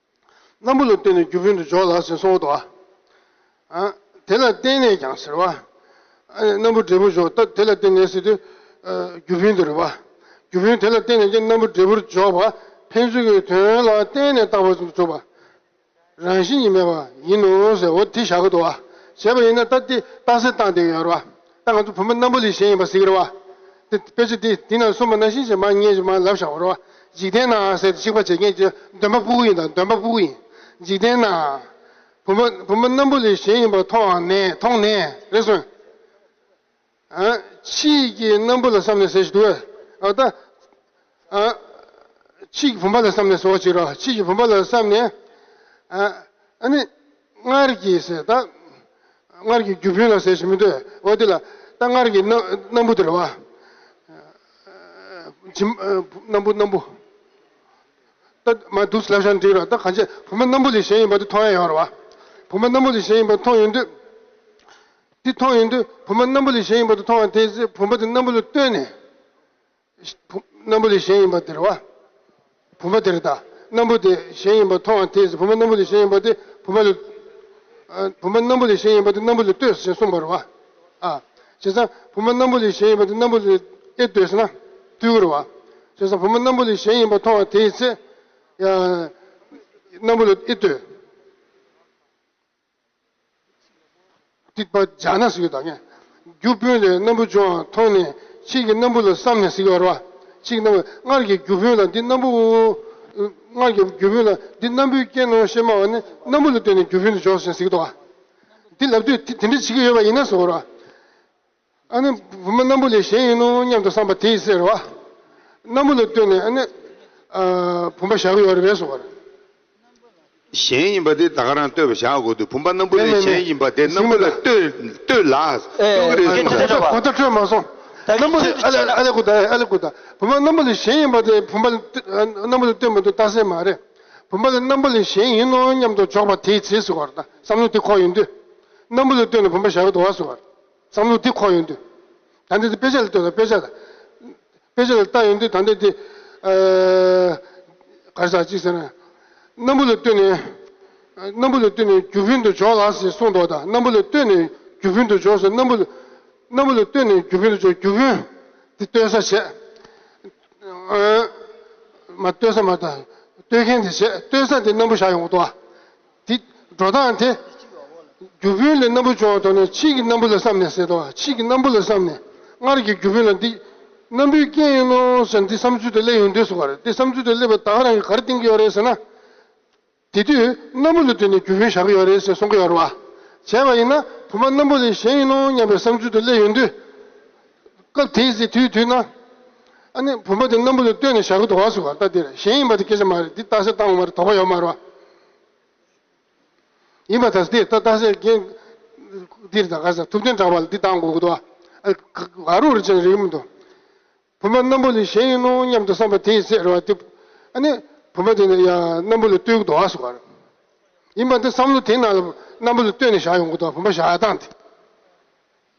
སྣམ་བུ་ལ་ལྟོས་ནས་རྒྱུ་སྤུན་དུ་འཇོག་ལ་ཟེར་གསུངས་འདུག་བ། ཨ། དེ་ལ་བརྟེན་ནས་ཀྱང་ཟེར་བ། ཨ། སྣམ་བུ་འབྲས་བུར་འཇོག་ད་དེ་ལ་བརྟེན་ནས་ཟེར་དུས། ཨ། རྒྱུ་སྤུན་དུ་རེད་བ། རྒྱུ་སྤུན་དེ་ལ་བརྟེན་ནས་ཀྱང་སྣམ་བུ་འབྲས་བུར་འཇོག་པ། ཕན་ཚུན་གྱི་དོན་ལ་བརྟེན་ནས་བཏགས་པ་ཙམ་དུ་གྲུབ་པ། རང་བཞིན་གྱིས་མེད་པ་ཡིན་ནོ་ཟེར། འོ་དེ་བཞག་གི་འདུག་བ། བྱས་པ་ཡིན་ན་ད་དེ་རྟགས་གསལ་བཏང་བསྡད་ཡོད་རེད་བ། ད་ང་ཚོ་བུམ་པ་སྣམ་བུ་ལས་གཞན་ཡིན་པ་ཟེར་གྱི་རེད་བ། དེ་དཔེ་ཆ་དེ་དེ་ནང་གསུངས་པ་ནང་བཞིན་བྱས་མ་ཉན་ཞིག་མ་ལབ་བཞག་པ་རེད་བ། འཇིག་རྟེན་ན་ཟེར་ཏེ་གཅིག་པ་བྱེད་མཁན་གྱི་འདོན་པ་ཕྲུ་གུ་ཡིན་དང་འདོན་པ་ཕྲུ་གུ་ཡིན། འཇིག་རྟེན་ན། བུམ་པ་བུམ་པ་སྣམ་བུ་ལས་གཞན་ཡིན་པ་མཐོང་བ་ནས་མཐོང་ནས་རེད་སོང་། ཨ། ཕྱིས་ཀྱི་སྣམ་བུ་ལ་བསམ་ནས་ཟེར་ཞིག་འདུག་བས། ཨ་ད། ཨ། ཕྱིས་ཀྱི་བུམ་པ་ལ་བསམ་ནས་ཟེར་བ་ཅིག་རེད་བ། ཕྱིས་ཀྱི་བུམ་པ་ལ་བསམ་ནས། ཨ། ཨ་ནི། སྔར་གྱི་ཟེར་ད། སྔར་གྱི་རྒྱུ་སྤུན་ལ་ཟེར་ཞིག་མི་འདུག་འོ་དེ་ལ། ད་སྔར་གྱི་སྣ་སྣམ་བུ་དེ་རེད་བ། ཇིམ། སྣམ་བུ་སྣམ་བུ། ད་མ་འདུག་ལབ་བཞག་འགྲིག་ར། ད་གང་བྱས་བུམ་པ་སྣམ་བུ་ལས་གཞན་ཡིན་པ་དེ་མཐོང་ཡ་ཡོད་རེད་བ། བུམ་པ་སྣམ་བུ་ལས་གཞན་ཡིན་པ་མཐོང་ཡོང་དུས། དེ་མཐོང་ཡོང་དུས་བུམ་པ་སྣམ་བུ་ལས་གཞན་ཡིན་པ་དེ་མཐོང་བ་དེ་ཚེ་བུམ་པ་དེ་སྣམ་བུ་ལ་ལྟོས་ནས། བུ་སྣམ་བུ་ལས་གཞན་ཡིན་པ་དེ་རེད་བ། བུམ་པ་དེ་རེད་ད། སྣམ་བུ་དེ་གཞན་ཡིན་པ་མཐོང་བ་དེ་ཚེ་བུམ་པ་སྣམ་བུ་ལས་གཞན་ཡིན་པ་དེ་བུམ་པ་ལ། ཨ། བུམ་པ་སྣམ་བུ་ལས་གཞན་ཡིན་པ་དེ་སྣམ་བུ་ལ་ལྟོས་ཞེས་གསུངས་པ་རེད་བ། ཨ། བྱས་ཙང་བུམ་པ་སྣམ་བུ་ལས་གཞན་ཡིན་པ་དེ་སྣམ་བུ་ལ་ཨེ་ལྟོས་ཟེར་ན་ལྟོས་ཀྱི་རེད་བ། བྱས་ཙང་བུམ་པ་སྣམ་བུ་ལས་གཞན་ཡིན་པ་མཐོང་བ་དེའི་ཚེ། ཡ། སྣམ་བུ་ལ་ཨེ་ལྟོས། ཏིག་པ་སྦྱར་ན་ཟེར་གྱི་ད་ངས། རྒྱུ་སྤུན་ལས་སྣམ་བུ་བྱུང་བ་མཐོང་ནས་ཕྱིས་ཀྱི་སྣམ་བུ་ལ་བསམ་ནས་ཟེར་གྱི་ཡོད་རེད་བ། ཕྱིས་ཀྱི་སྣམ་བུ་སྔར་གྱི་རྒྱུ་སྤུན་ལ་འདི་སྣམ་བུ། སྔར་གྱི་རྒྱུ་སྤུན་ལ་འདི་སྣམ་བུའི་རྐྱེན་ནོ་ཞེས་སྨྲ་བ་ནི་སྣམ་བུ་ལ་ལྟོས་ནས་རྒྱུ་སྤུན་དུ་འཇོག་ཟེར་ཟེར་གྱི་འདུག་བ། འདི་ལབ་དུས་དེ་དེ་འདྲ་བྱེད་ཀྱི་ཡོད་པ་ཡིན་ན་ཟེར་གྱི་རེད་བ། ཨ་ནི་བུམ་པ་སྣམ་བུ་ལས་གཞན་ཡིན་ནོ་སྙམ་དུ་བསམ་པ་དེ་ཡིས་ཟེར་བ། སྣམ་བུ་ལ་ལྟོས་ནས་ཨ་ནི། ཨ། བུམ་པ་བཞག་གི་ཡོད་རེད་པས་གསུངས་པ་རེད། གཞན་ཡིན་པ་དེ་ད་ག་རང་ལྟོས་པ་བཞག་དགོས་འདུག་བུམ་པ་སྣམ་བུ་ལས་མེད་མེད་མེད། གཞན་ཡིན་པ་དེ་སྣམ་བུ་ལ་ལྟོས་ལྟོས་ལ། ཨེ། ལྟོས་ཀྱི་རེད་གསུངས་པ་རེད། གོ་བརྡ་འཕྲོད་མ་སོང་། སྣམ་བུ་ལ་ཨ་ལེ་ཨ་ལེ་གོ་ད་ཨ་ལེ་གོ་ད། བུམ་པ་སྣམ་བུ་ལས་གཞན་ཡིན་པ་དེ་བུམ་པ་ལ་ལྟོས་སྣམ་བུ་ལ་ལྟོས་མ་འདུག་རྟགས་གསལ་མ་རེད། བུམ་པ་ལ་སྣམ་བུ་ལས་གཞན་ཡིན་ནོ་སྙམ་དུ་འཇོག་པ་དེའི་ཚེ་ཟེར་བ་རེད། ད་བསམ་བློ་དེ་འཁོར་ཡོང་དུས། སྣམ་བུ་ལ་ལྟོས་ནས་བུམ་པ་བཞག་གི་འདུག་བ་ཟེར་བ་རེད། བསམ་བློ་འདི་འཁོར་ཡོང་དུས། ད་ལྟ་འདི་དཔེ་ཆ་ལ་ལྟོས་དང་དཔེ་ཆ་ལ། དཔེ་ཆ་ལ་ལྟ་ཡོང་དུས་ད་ལྟ་འདི། ཨ། ག་རེ་ཟེར་ཅིག་ཟེར་ན། སྣམ་བུ་ལ་ལྟོས་ནས། སྣམ་བུ་ལ་ལྟོས་ནས་རྒྱུ་སྤུན་དུ་འཇོག་ལ་ཞེས་གསུངས་འདུག་ད་སྣམ་བུ་ལ་ལྟོས་ནས་རྒྱུ་སྤུན་དུ་འཇོག་ཟེར། སྣམ་བུ་ལ། སྣམ་བུ་ལ་ལྟོས་ནས་རྒྱུ་སྤུན་དུ་འཇོག་རྒྱུ་སྤུན། འདི་ལྟོས་ས་བྱས། ཨ། མ་ལྟོས་ས་མ་ད། ལྟོས་མཁན་དེ་བྱས་ལྟོས་ས་དེ་སྣམ་བུ་བཞག་ཡོང་གི་འདུག་བ། དེ་འགྲོ་སྟངས་དེ། རྒྱུ་སྤུན་ལས་སྣམ་བུ་བྱུང་བ་དང་ནི་ཕྱིས་ཀྱི་སྣམ་བུ་ལ་བསམ་ནས་ཟེར་དོ། ཕྱིས་ཀྱི་སྣམ་བུ་ལ་བསམ་ནས། སྔར་གྱི་རྒྱུ་སྤུན་ལ་འདི། སྣམ་བུའི་རྐྱེན་ཡིན་ནོ་ཟེར་འདི་བསམ་ཚུལ་དུ་སླེབས་ཡོང་དུས་སུ་བར་འདི་བསམ་ཚུལ་དུ་སླེབས་པ་ད་ག་རང་གིས་ག་རེ་བསྟན་གྱི་ཡོད་རེད་ཟེར་ན། དེ་དུས་སྣམ་བུ་ལ་ལྟོས་ནས་རྒྱུ་སྤུན་བཞག་གི་ཡོད་རེད་ཟེར་གསུང་གི་ཡོད་རེད་བ། བྱས་པ་ཡིན་ན་བུམ་པ་སྣམ་བུ་ལས་གཞན་ཡིན་ནོ་སྙམ་པའི་བསམ་ཚུལ་དུ་སླེབས་ཡོང་དུས། སྐབས་དེའི་ཚེ་དུས་དུས་ན། ཨ་ནི་བུམ་པ་དེ་སྣམ་བུ་ལ་ལྟོས་ནས་བཞག་གི་འདུག་བ་ཟེར་བ་ལྟ་དེ་རེད། གཞན་ཡིན་པ་དེ་སྐད་ཆ་མ་རེད། འདི་རྟགས་གསལ་བཏང་དགོས་མ་རེད། དོགས་པ་ཡོད་མ་རེད་བ། ཡིན་པ་ད་འདི་ད་ལྟ་སེ་རྒན་འདིར་ད་ག་ས་ཐུབ་བསྟན་གྲགས་པ་ལ་འདི་བཏང་དགོས་ཀྱི་འདུག་ཨ། ག་རུ་རེ་ཅན་རིག་མི་འདུག་བུམ་པ་སྣམ་བུ་ལས་གཞན་ཡིན་ནོ་སྙམ་དུ་བསམ་པ་དེའི་ཚེ་རེད་བ། དེ་ཨ་ནི་བུམ་པ་དེ་ནི་ཡང་སྣམ་བུ་ལ་ལྟོས་ཀྱི་འདུག་ཨ་ཟེར་བ་རེད། ཡིན་པ་འདི་བསམ་བློ་དེ་ནང་ལ་སྣམ་བུ་ལ་ལྟོས་ནས་བཞག་ཡོང་གི་འདུག་བུམ་པ་བཞག་ཡ་སྟངས་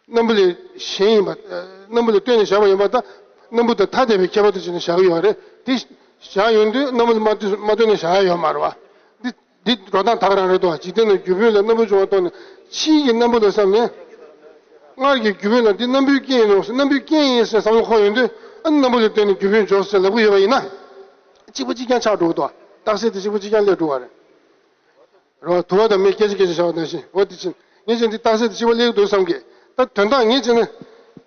དེ། སྣམ་བུ་ལས་གཞན་ཡིན་པ། སྣམ་བུ་ལ་ལྟོས་ནས་བཞག་པ་ཡིན་པ་དང་། སྣམ་བུ་དང་ཐ་དད་པའི་ཁྱད་པར་དུ་བྱས་ནས་བཞག་གི་ཡོད་རེད། དེ་བཞག་ཡོང་དུས་སྣམ་བུ་ལ་མ་ལྟོས་མ་ལྟོས་ནས་བཞག་ཡ་ཡོད་མ་རེད་བ། འདི་འདི་འགྲོ་སྟངས་ད་ག་རང་རེད་དོ། འཇིག་རྟེན་ན་རྒྱུ་སྤུན་ལ་སྣམ་བུ་བྱུང་བ་མཐོང་ནས་ཕྱིས་ཀྱི་སྣམ་བུ་ལ་བསམ་ནས། སྔར་གྱི་རྒྱུ་སྤུན་ལ་འདི་སྣམ་བུའི་རྐྱེན་ཡིན་ནོ། སྣམ་བུའི་རྐྱེན་ཡིན་ཟེར་བསམ་བློ་འཁོར་ཡོང་དུས་ཨ་ནི་སྣམ་བུ་ལ་ལྟོས་ནས་རྒྱུ་སྤུན་འཇོག་ཟེར་ལབ་ཀྱི་ཡོད་པ་ཡིན་ན། གཅིག་པ་གཅིག་རྐྱང་ཆགས་འགྲོ་གི་འདུག་རྟགས་གསལ་དེ་གཅིག་པ་གཅིག་རྐྱང་སླེབས་འགྲོ་བ་རེད། རེད་བ། དུ་བ་དང་མེ་སྐད་ཆ་སྐད་ཆ་བྱ་བ་ནང་བཞིན། འོ་དེ་ཕྱིན་ངས་བྱས་ན་འདི་རྟགས་གསལ་དེ་གཅིག་པ་སླེབས་འདུག་བསམ་གི། ད་དོན་དག་ངས་བྱས་ན།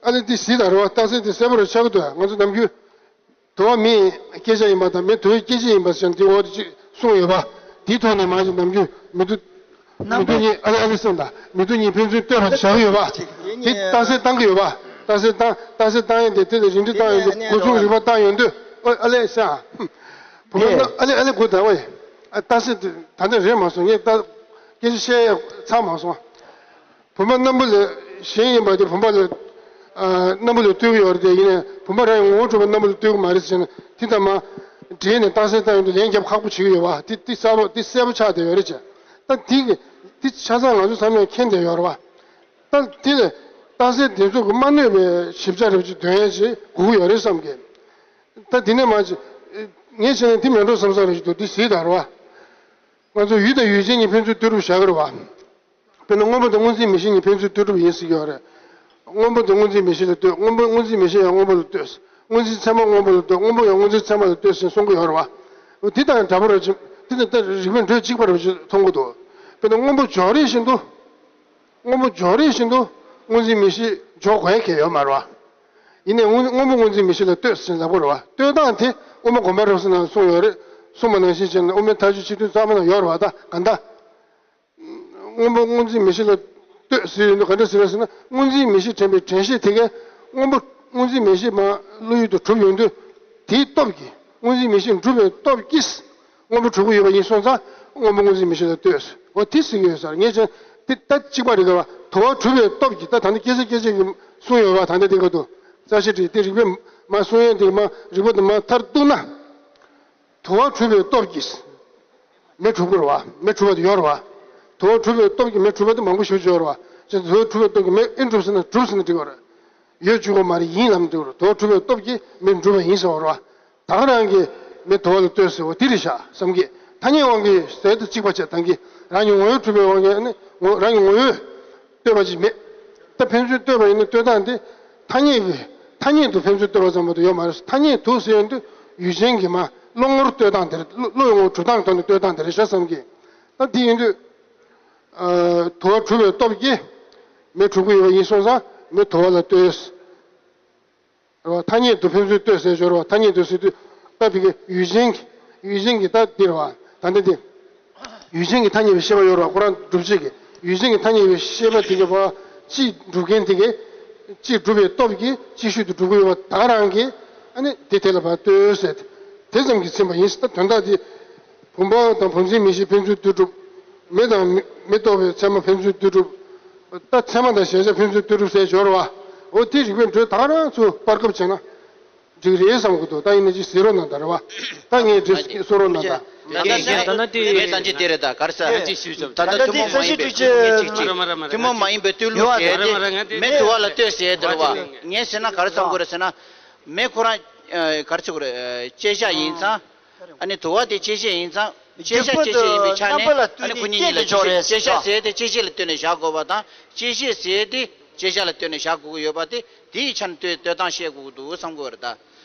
ཨ་ནི་འདི་གཟིགས་དང་རེད་བ། རྟགས་གསལ་དེ་གསལ་པོ་རུ་ཆགས་ཀྱི་འདུག་ང་ཚོ་ནམ་རྒྱུན། དུ་བ་མེའི་སྐད་ཆ་ཡིན་པ་དང་མེ་དུ་བའི་སྐད་ཆ་ཡིན་པ་ཟེར་འདི་འོ་དེ་གཅིག་གསུངས་ཡོད་པ། དེའི་ཐོག་ནས་མ་གཞི་ནམ་རྒྱུན་མེ་དུ། མེ་དུ་གཉིས་ཨ་ལེ་ཨ་ལེ་གསུངས་དང་མེ་དུ་གཉིས་ཕན་ཚུན་ལྟོས་པ་བཞག་ཡོད་པ། དེ་རྟགས་གསལ་བཏང་གི་ཡོད་པ། རྟགས་གསལ་བཏང་རྟགས་གསལ་བཏང་ཡས་དེ་དེ་ལ་རིགས་འགྲེ་བཏང་ཡོང་དུས་སྒོ་གསུམ་རིགས་པ་བཏང་ཡོང་དུས་ཨ་ཨ་ལེ་ཟེར་ཨ། བུ་མོ་ཨ་ལེ་ཨ་ལེ་གོ་ད་ཝེ། ཨ་རྟགས་གསལ་དེ་ད་ལྟ་རེད་མ་སོང་ངས་ད་སྐད་ཆ་བཤད་ཡས་ཚར་མ་སོང་། བུམ་པ་སྣམ་བུ་ལས་གཞན་ཡིན་པ་དེ་བུམ་པ་ལ། ཨ་སྣམ་བུ་ལ་ལྟོས་ཀྱི་ཡོད་རེད་དེ་ཡིན་ནའི་བུམ་པ་རང་ངོ་བོ་གྲུབ་པ་སྣམ་བུ་ལ་ལྟོས་ཀྱི་མ་རེད་ཟེར་ན་དེ་ལྟ་མ། འདྲེས་ནས་རྟགས་གསལ་བཏང་ཡོང་དུས་ལན་རྒྱབ་ཁག་པོ་བྱེད་ཀྱི་ཡོད་པ་དེ་དེ་གསལ་པོ་དེ་གསལ་པོ་ཆགས་བསྡད་ཡོད་རེད་ཅེ། ད་དེ་གི་དེ་ཆ་ཚང་ང་ཚོ་ཚང་མས་མཁྱེན་བསྡད་ཡོད་རེད་བ། ད་དེ་ལས་རྟགས་གསལ་དེ་ཚོ་གི་མ་གནོད་པའི་ཞིབ་ཆ་རེ་བ་ཅིག་འདོན་ཡས་ཅིག་དགོས་ཀྱི་ཡོད་རེད་བསམ་གི། ད་དེ་ནས་མ་ཅིག་ངས་བྱས་ན་དེ་མེད་འགྲོ་བསམ་བསམ་རེ་ཞིག་འདུག་དེ་གཟིགས་དང་རེད་བ། ང་ཚོ་ཡུལ་དང་ཡུལ་ཅན་གཉིས་ཕན་ཚུན་ལྟོས་གྲུབ་བཞག་གི་རེད་བ། དཔེར་ན་སྔོན་པོ་དང་སྔོ་འཛིན་མིག་ཤེས་གཉིས་ཕན་ཚུན་ལྟོས་གྲུབ་ཡིན་ཟེར་གྱི་ཡོད་རེད། སྔོན་པོ་དེ་སྔོ་འཛིན་མིག་ཤེས་ལ་ལྟོས། སྔོན་པོ་སྔོ་འཛིན་མིག་ཤེས་ཡང་སྔོན་པོ་ལ་ལྟོས། སྔོ་འཛིན་ཚད་མ་སྔོན་པོ་ལ་ལྟོས། སྔོན་པོ་ཡང་སྔོ་འཛིན་ཚད་མ་ལ་ལྟོས་ཟེར་གསུང་གི་ཡོད་རེད་བ། འོ་དེ་དང་ཡང་འདྲ་པོ་རེད་ཅེས་དེ་དང་ད་རིགས་པས་འགྲོས་གཅིག་པ་རེད་ཅེས་མཐོང་གི་འདུག་དཔེར་ན་སྔོན་པོ་འཇོག་རེས་བཞིན་དུ། སྔོན་པོ་འཇོག་རེས་བཞིན་དུ་སྔོ་འཛིན་མིག་ཤེས་འཇོག་དགོས་ཡ་གང་ཡང་ཡོད་མ་རེད་བ། ཡིན་ནའི་སྔོན་སྔོན་པོ་སྔོ་འཛིན་མིག་ཤེས་ལ་ལྟོས་ཟེར་ལབ་དགོས་རེད་བ། ལྟོས་སྟངས་དེ་དབུ་མ་དགོངས་པ་རབ་གསལ་ནང་གསུངས་ཡོད་རེད། གསུངས་པ་ནང་བཞིན་བྱས་ན་དབུ་མའི་མཐའ་དཔྱོད་སྤྱི་དོན་གཙང་མ་ནང་ཡོད་རེད་བ། ད་ག་འདྲ། སྔོན་པོ་སྔོ་འཛིན་མིག་ཤེས་ལ་ལྟོས་ཟེར་ཡོང་དུས་ག་འདྲ་ཟེར་བ་ཟེར་ན། སྔོ་འཛིན་མིག་ཤེས་དྲན་པའི་དྲན་ཤེས་དེ་གས་སྔོན་པོ་སྔོ་འཛིན་མིག་ཤེས་མར་བློ་ཡུལ་དུ་གྲུབ་ཡོང་དུས། དེའི་སྟོབས་ཀྱིས་སྔོ་འཛིན་མིག་ཤེས་འགྲུབ་པའི་སྟོབས་ཀྱིས་སྔོན་པོ་གྲུབ་ཀྱི་ཡོད་པ་ཡིན་སོང་ཙང་། སྔོན་པོ་སྔོ་འཛིན་མིག་ཤེས་ལ་ལྟོས་ཟེར། འོ་དེ་ཟེར་གྱི་ཡོད་ས་རེད། ངས་བྱས་དེ་ད་གཅིག་པ་རེད་ག་བ། དུ་བ་གྲུབ་པའི་སྟོབས་ཀྱིས། ད་ད་ནི་སྐད་ཆ་སྐད་ཆ་གིས་གསུངས་ཡོད་པ། ད་ལྟ་དེ་ག་དུ་རྩ་ཤེ་བྲིས་དེ་རིགས་པས་མར་གསུང་ཡས་དེ་མར་རིགས་པ་དེ་མར་མཐར་གཏུགས་ན། དུ་བ་གྲུབ་པའི་སྟོབས་ཀྱིས་མེ་གྲུབ་ཀྱི་རེད་བ། མེ་གྲུབ་པ་དེ་ཡོད་རེད་བ། དུ་བ་གྲུབ་པའི་སྟོབས་ཀྱིས་མེ་གྲུབ་པ་དེ་མང་པོ་ཞེ་པོ་ཅིག་ཡོད་རེད་བ། ཅེས་དུ་བ་གྲུབ་པའི་སྟོབས་ཀྱིས་མེ་ཨེ་གྲུབ་ཟེར་ན་གྲུབ་ཟེར་ན་འགྲིག་གི་རེད། ཡོད་བཅུག་གི་མ་རེད། ཡིན་ལབ་ན་འགྲིག་གི་རེད། དུ་བ་གྲུབ་པའི་སྟོབས་ཀྱིས་མེ་འགྲུབ་པ་ཡིན་ཟེར་བ་རེད་བ། ད་ག་རང་གིས་མེ་དུ་བ་ལ་ལྟོས་ཟེར་བ་དེ་རེད་ཤག་བསམ་གི། ཐ་སྙད་དབང་གིས་ཟེར་དུས་གཅིག་པ་བྱས་ད་གིན་རང་གི་ངོ་བོས་གྲུབ་པའི་དབང་གིས་ནི་ངོ་རང་གི་ངོ་བོས་ལྟོས་པ་ཅིག་མེད། ད་ཕན་ཚུན་ལྟོས་པ་ཡིན་ན་ལྟོས་སྟངས་དེ་ཐ་སྙད་ཀྱི་ཐ་སྙད་དུ་ཕན་ཚུན་ལྟོས་པ་ཙམ་པོ་དེ་ཡོད་མ་རེད། ཐ་སྙད་དུ་ཟེར་ཡོང་དུས་ཡུལ་ཅན་གྱི་མ་བློ་ངོར་ལྟོས་སྟངས་དེ་རེད། བློ་བློ་ཡི་ངོ་བོ་གྲུབ་སྟངས་ཐོག་ནས་ལྟོས་སྟངས་དེ་རེད་ཤག་བསམ་གི། ད་དེ་ཡིན་དུས། ཨ། དུ་བ་གྲུབ་པའི་སྟོབས་ཀྱིས་མེ་གྲུབ་ཀྱི་ཡོད་པ་ཡིན་སོང་ཙང་མེ་དུ་བ་ལ་ལྟོས། རེད་བ། ཐ་སྙད་དུ་ཕན་ཚུན་ལྟོས་ཟེར་སྦྱོར་བ། ཐ་སྙད་དུ་ཟེར་དུས་སྟབས་དེ་གའི་ཡུལ་ཅན་གྱི་ཡུལ་ཅན་གྱི་སྟབས་དེ་རེད་བ། ད་ལྟ་དེ་ཡུལ་ཅན་གྱི་ཐ་སྙད་པའི་ཤེས་པ་ཡོད་རེད་བ། ཁོ་རང་སྒྲུབ་བྱེད་ཀྱི་ཡུལ་ཅན་གྱི་ཐ་སྙད་པའི་ཤེས་པ་དེ་གའི་བ། གཅིག་སྒྲུབ་མཁན་དེ་གའི་གཅིག་སྒྲུབ་པའི་སྟོབས་ཀྱིས་གཅིག་ཤུལ་དུ་སྒྲུབ་ཀྱི་ཡོད་པ་ད་ག་རང་གིས། ཨ་ནི་དེ་དེ་ལ་བ་ལྟོས་ཟེར་དེ་ཙམ་གྱིས་ཟིན་པ་ཡིན། ད་དོན་དག་དེ། བུམ་པ་དང་བུམ་འཛིན་མིག་ཤེས་ཕན་ཚུན་ལྟོས་གྲུབ། མེ་དང་མེ་མེ་རྟོགས་པའི་ཚད་མ་ཕན་ཚུན་ལྟོས་གྲུབ། ད་ཚད་མ་དང་གཞལ་བྱ་ཕན་ཚུན་ལྟོས་གྲུབ་ཟེར་སྦྱོར་བ། འོ་དེ་རིགས་པས་འགྲོས་ད་ག་རང་ཚོ་སྤར་སྐབས་བྱས་ན་འགྲིག་རེད་བསམ་གི་འདུག། ད་ཡིན་ན་ཅིག་གཟིགས་རོགས་གནང་ད་རེད་བ། ད་ངས་འགྲིག་གཟིགས་རོགས་གནང་ད། ད་ལྟ་ད་ལྟ་ད་ལྟ་དེ་ངས་ད་ཅི་དེ་རེད། ད་ག་རེ་ཟེར། ད་ལྟ་ཐུན་མོང་མ་ཡིན་པའི་ཐུན་མོང་མ་ཡིན་པའི་ལྟོས་གྲུབ་ཟེར་དེ་མེ་དུ་བ་ལ་ལྟོས་ཟེར་དེ་རེད་བ། ངས་ཟེར་ན་ག་རེ་བསམ་དགོས་རེད་ཟེར་ན། མེ་ཁོ་རང་ག་རེ་ཟེར་དགོས་རེད། བཅད་བྱ་ཡིན་ཙང་། ཨ་ནི་དུ་བ་དེ་བཅད་བྱེད་ཡིན་ཙང་། བཅད་བྱ་བཅད་བྱེད་ཡིན་པའི་ཆ་ནས་ཨ་ནི་ཁོ་གཉིས་གཉིས་ལ་བཅད་བྱེད། བཅད་བྱ་ཟེར་དེ་བཅད་བྱེད་ལ་ལྟོས་ནས་བཞག་དགོས་པ་དང་། བཅད་བྱེད་ཟེར་དེ་བཅད་བྱ་ལ་ལྟོས་ནས་བཞག་དགོས་ཀྱི་ཡོད་པ་དེ། དེའི་ཆ་ནས་ལྟོས་ལྟོས་སྟངས་བཤད་དགོས་ཀྱི་འདུག་བསམ་དགོས་རེད་ད།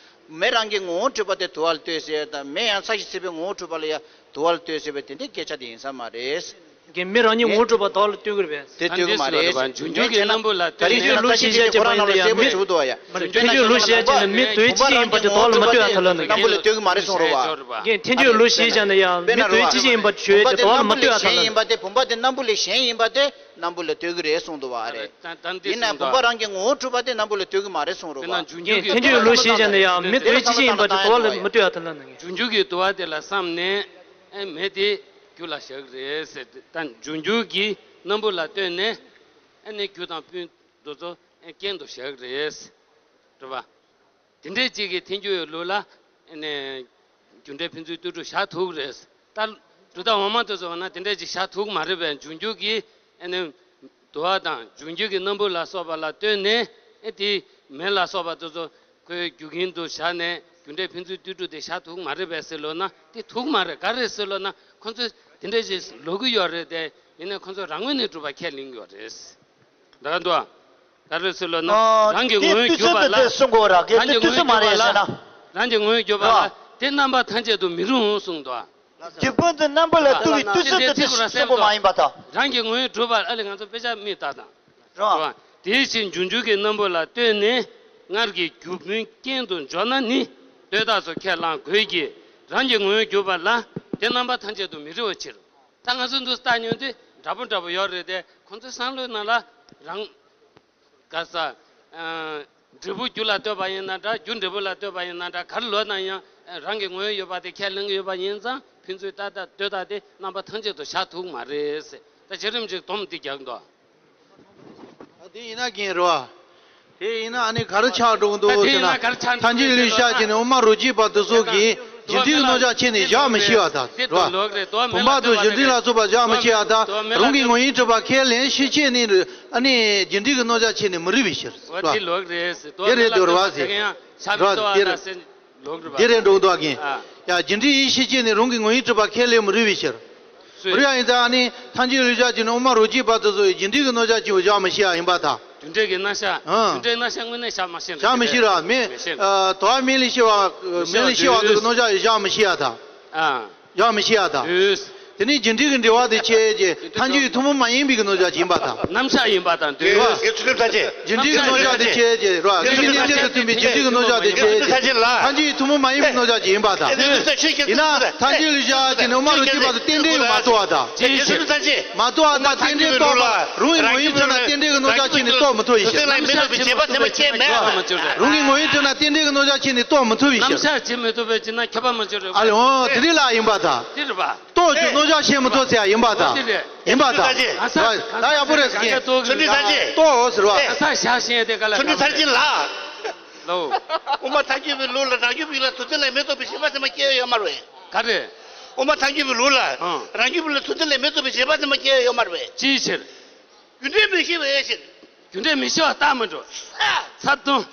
མེ་རང་གི་ངོ་བོ་གྲུབ་པ་དེ་དུ་བ་ལ་ལྟོས་ཟེར་དང་། མེ་ཡང་ཚ་ཞིང་ཚིག་པའི་ངོ་བོ་གྲུབ་པ་ལ་ཡང་དུ་བ་ལ་ལྟོས་ཟེར་བའི་དེ་འདྲའི་སྐད་ཆ་དེ་ཡིན་ས་མ་རེད། རྒན། མེ་རང་ཉིད་ངོ་བོ་གྲུབ་པ་དུ་བ་ལ་ལྟོས་ཀྱི་རེད་པས། དེ་ལྟོས་ཀྱི་མ་རེད། འབྱུང་འགྱུར་གྱི་སྣམ་བུ་ལ་ལྟོས་ནས། ག་རེ་ཡིན་ན་ད་རེས་ཀྱི་ཁོ་རང་ནང་ལ་གསལ་པོ་ཞུ་འདུག་བ་ཡ། ཐལ་འགྱུར་ལུགས་ཤེས་བྱས་ན་མེ་དུ་བ་གཅིག་ཅིག་ཡིན་པ་དེ་དུ་བ་ལ་མ་ལྟོས་ཡ་ཐལ་ལ་ནི། སྣམ་བུ་ལ་ལྟོས་ཀྱི་མ་རེད་གསུངས་རོགས་བ། རྒན། ཐལ་འགྱུར་ལུགས་ཤེས་བྱས་ན་ཡང་མེ་དུ་བ་གཅིག་ཅིག་ཡིན་པ་ཆོས་དེ་དུ་བ་ལ་མ་ལྟོས་ཡ་ཐལ་ལ་ནི། བུམ་པ་དེ་སྣམ་བུ་ལས་གཞན་ཡིན་པ་དེ་སྣམ་བུ་ལ་ལྟོས་ཀྱི་རེད་གསུངས་འདུག་བ་རེད། ཡིན་ན་བུམ་པ་རང་གི་ངོ་བོ་གྲུབ་པ་དེ་སྣམ་བུ་ལ་ལྟོས་ཀྱི་མ་རེད་གསུངས་རོགས་བ། རྒན། ཐལ་འགྱུར་ལུགས་ཤེས་བྱས་ན་ཡང་མེ་དུ་བ་གཅིག་ཅིག་ཡིན་པ་དེ་དུ་བ་ལ་མ་ལྟོས་ཡ་ཐལ་ལ་ནི། འབྱུང་འགྱུར་གྱི་དུ་བ་དེ་ལ་བསམས་ནས་ཨེ་མེ་དེ་རྒྱུ་ལ་བཞག་གི་རེད་ཟེར་ཏེ། ད་འབྱུང་འགྱུར་གྱི་སྣམ་བུ་ལ་ལྟོས་ནས་ཨ་ནི་རྒྱུ་དང་སྤུན་དེ་ཚོ་ཨེ་རྐྱེན་དུ་བཞག་གི་རེད། རེད་པ། དེ་འདྲས་ཅིག་གིས་ཐལ་འགྱུར་ལུགས་ལ་ཨ་ནི་རྒྱུ་འབྲས་ཕན་ཚུན་ལྟོས་གྲུབ་བཞག་ཐུབ་ཀྱི་རེད། ད་གྲུབ་མཐའ་འོག་མ་དེ་ཚོ་འོ་ན་དེ་འདྲས་ཅིག་བཞག་ཐུབ་ཀྱི་མ་རེད་པས། འབྱུང་འགྱུར་གྱི་ཨ་ནི་དུ་བ་དང་འབྱུང་འགྱུར་གྱི་སྣམ་བུ་ལ་སོགས་པ་ལ་ལྟོས་ནས་ཨེ་དེ་མེ་ལ་སོགས་པ་དེ་ཚོ་ཁོའི་རྒྱུ་རྐྱེན་དུ་བཞག་ནས་རྒྱུ་འབྲས་ཕན་ཚུན་ལྟོས་གྲུབ་དེ་བཞག་ཐུབ་ཀྱི་མ་རེད་པས་ཟེར་ལབ་ན། དེ་ཐུབ་ཀྱི་མ་རེད། ག་རེ་རེད་ཟེར་ལབ་ན། ཁོ་ཚོས་དེ་འདྲ་ཞིག་ལབ་ཀྱི་ཡོད་རེད་དེ། ཡིན་ནའི་ཁོ་ཚོས་རང་ངོས་ནས་གྲུབ་པ་ཁས་ལེན་གྱི་ཡོད་རེད། ད་ག་འདུག་ག་རེ་ཟེར་ལབ་ན། ཨ། རང་གི་དེ་ངོས་དུས་གྱུར་པ་ལ། ཚོད་དེ་གསུང་དགོས་ར། རང་གི་དུས་ངོས་ཚོད་མ་གྱུར་པ་རེད་ལ། ཟེར་ན། རང་གི་ངོས་གྱུར་པ་ལ། ར། དེ་རྣམ་པ་ཐམས་ཅད་དུ་མི་རུང་གསུངས་འདུག། རྒྱུ་སྤུན་དུ་རྣམ་པ་ལ་ལྟོས་པའི་དུས་ཚོད་དེ་དེ་གསུང་དགོས་མ་ཡིན་པ་དང་། རང་གི་ངོས་གྲུབ་པ་ཨ་ལས་ང་ཚོ་དཔེ་ཆ་མིག་ལྟ་དང་། རེད་བ། དེའི་ཕྱིར་འབྱུང་འགྱུར་གྱི་སྣམ་བུ་ལ་ལྟོས་ནས་སྔར་གྱི་རྒྱུ་སྤུན་རྐྱེན་དུ་འཇོག་ན་ནི། ལྟོས་རྟགས་སུ་ཁས་བླང་དགོས་ཀྱི། རང་གི་ངོས་གྱུར་པ་ལ་དེ་རྣམ་པ་ཐམས་ཅད་དུ་མི་རུང་བའི་ཕྱིར། ད་ང་ཚོ་འདུག་ལྟ་མྱོང་དུས་འདྲ་པོ་འདྲ་པོ་ཡོད་རེད་དེ། ཁོང་ཚོའི་བསམ་བློའི་ནང་ལ་རང་ག་ས། ཨ། འབྲས་བུ་རྒྱུ་ལ་ལྟོས་པ་ཡིན་ན་འདྲ། རྒྱུ་འབྲས་བུ་ལ་ལྟོས་པ་ཡིན་ན་འདྲ། ག་རེ་ལབ་ན་ཡང་རང་གི་ངོས་ཡོད་པ་དེ་ཁས་ལེན་གྱི་ཡོད་པ་ཡིན་ཙང་། ཕན་ཚུན་ལྟོས་རྟགས། ལྟོས་རྟགས་དེ་རྣམ་པ་ཐམས་ཅད་དུ་བཞག་ཐུབ་ཀྱི་མ་རེད་ཟེར། ད་བྱེད་རིམ་ཅིག་སྡོམ་འདི་རྒྱག་འདུག། ཨ། དེ་ཡིན་ན་རྒན་རེད་བ། དེ་ཡིན་ན་ཨ་ནི་ག་རེ་ཆགས་འགྲོ་གི་འདུག་ཟེར་ན། ཐལ་འགྱུར་ལུགས་ཤེས་བྱས་ནས་དབུ་མ་རོ་གཅིག་པ་དེ་ཚོ་གིས་རྒྱུ་འབྲས་ཀྱི་རྣམ་གཞག་ཁྱེར་ནས་བཞག་མི་ཤེས་པ་དང་། རེད་བ། བུམ་པ་དང་རྒྱུ་འབྲས་ལ་སོགས་པ་བཞག་མི་ཤེས་པ་དང་། རང་གི་ངོས་ཡིན་གྲུབ་པ་ཁས་ལེན་ཤེས་བྱས་ནས། ཨ་ནི་རྒྱུ་འབྲས་ཀྱི་རྣམ་གཞག་ཁྱེར་ནས་མི་རུང་བའི་ཕྱིར། འོ་དེ་ལོག་རེད་ཟེར། དེ་རེད་འདུག་རེད་བ་ཟེར། རེད་བ། དེ་རེད་འདུག་རྒན། ཨ། ཡ། རྒྱུ་འབྲས་ཡིན་ཤེས་བྱས་ནས་རང་གི་ངོས་ཡིན་གྲུབ་པ་ཁས་ལེན་མི་རུང་བའི་ཕྱིར། སུས། རེད་ཡ། ཡིན་ཙང་ཨ་ནི་ཐལ་འགྱུར་ལུགས་ཤེས་བྱས་ནས་དབུ་མ་རོ་གཅིག་པ་དེ་ཚོ་རྒྱུ་འབྲས་ཀྱི་རྣམ་གཞག་ཅིག་བཞག་མི་ཤེས་ཡ་ཡིན་པ་དང་། རྒྱུ་འབྲས་ཀྱི་རྣམ་གཞག་ཨང་། རྒྱུ་འབྲས་རྣམ་གཞག་དངོས་གནས་བཞག་མ་ཤེས་ན། བཞག་མི་ཤེས་ར། མེ། མི་ཤེས། ཨ། དུ་བ་མེ་ལས་སྐྱེ་བ། མེ་ལས་སྐྱེ་བ་དེ་གི་རྣམ་གཞག་བཞག་མི་ཤེས་ཡ་དང་། ཨ། བཞག་མི་ཤེས་ཡ་དང་། ཨུས། དེ་ནི་རྒྱུ་འབྲས་ཀྱི་འབྲེལ་བ་དེ་ཆད་ཀྱི་ཐལ་འགྱུར་ཐུན་མོང་མ་ཡིན་པའི་གི་གནོད་བྱ་ཅིག་ཡིན་པར་ཐལ། རྣམ་གཞག་ཡིན་པར་ཐལ་འདོད། རེད་བ། རྒྱུ་འབྲས་ཀྱི་གནོད་བྱ་དེ་ཆད་ཀྱི་རེད་བ། རྒྱུ་འབྲས་རྣམ་གཞག་དེ་ཐུན་མོང་མ་ཡིན་པའི་གནོད་བྱ་དེ་ཆད་ཀྱི་ཐལ་འགྱུར་ཐུན་མོང་མ་ཡིན་པའི་གནོད་བྱ་ཅིག་ཡིན་པར་ཐལ། ཡིན་ན་ཐལ་འགྱུར་ལས་བྱ་ཅིག་ནི་དབུ་མ་རུ་གཅིག་པ་དང་རྟེན་འབྲེལ་མ་རྟོགས་པར་ཐལ། མ་རྟོགས་པར་ཐལ། རྟེན་འབྲེལ་རྟོགས་པ་རུང་བའི་ངོ་བོའི་ཕྱིར་ན་རྟེན་འབྲེལ་གྱི་གནོད་བྱ་ཆད་ནས་རྟོགས་མི་ཐུབ་པའི་ཕྱིར། རུང་གི་ངོ་བོའི་ཕྱིར་ན་རྟེན་འབྲེལ་གྱི་གནོད་བྱ་ཆད་ནས་རྟོགས་མི་ཐུབ་པའི་ཕྱིར། རྣམ་གཞག་བྱེད་མི་ཐུབ་པའི་ཕྱིར་ན་ཁྱབ་པ་མི་འཇོག་རེད། ཨ་ལེ་འོ་དེ་འདྲ་ལ་ཡིན་པར་ཐལ། དེ་རེད་པ། རྟོགས་ཀྱང་གནོད་བྱ་བྱེད་མི་ཐུབ་ཟེར་ཡ་ཡིན་པར་ཐལ། ཡིན་པར་ཐལ། ད་ཡག་པོ་རེད་ཟེར་གྱིན། ཚུལ་ཁྲིམས་ཐར་རྗེ། རྟོགས་འོ་ཟེར་བ། ག་ས་བཞག་ཤེས་དེ་ག་ལ། ཚུལ་ཁྲིམས་ཐར་རྗེ་ལགས། ལོ། དབུ་མ་ཐལ་འགྱུར་བའི་ལུགས་ལ་རང་རྒྱུད་པའི་ལ་དུ་ལྡན་ལས་མི་རྟོགས་པའི་བྱས་པ་ཚད་མ་སྐྱེ་ཡོད་མ་རེད། ག་རེ། དབུ་མ་ཐལ་འགྱུར་བའི་ལུགས་ལ་ཨང་། རང་རྒྱུད་པའི་ལ་དུ་ལྡན་ལས་མི་རྟོགས་པའི་བྱས་པ་ཚད་མ་སྐྱེ་ཡོད་མ་རེད། ཅིའི་ཕྱིར། རྒྱུ་འབྲས་མི་ཤེས་པའི་ཕྱིར། རྒྱུ་འབྲས་མི་ཤེས་པ་རྟགས་མི་འགྲོ། ཚར་སྟོང་།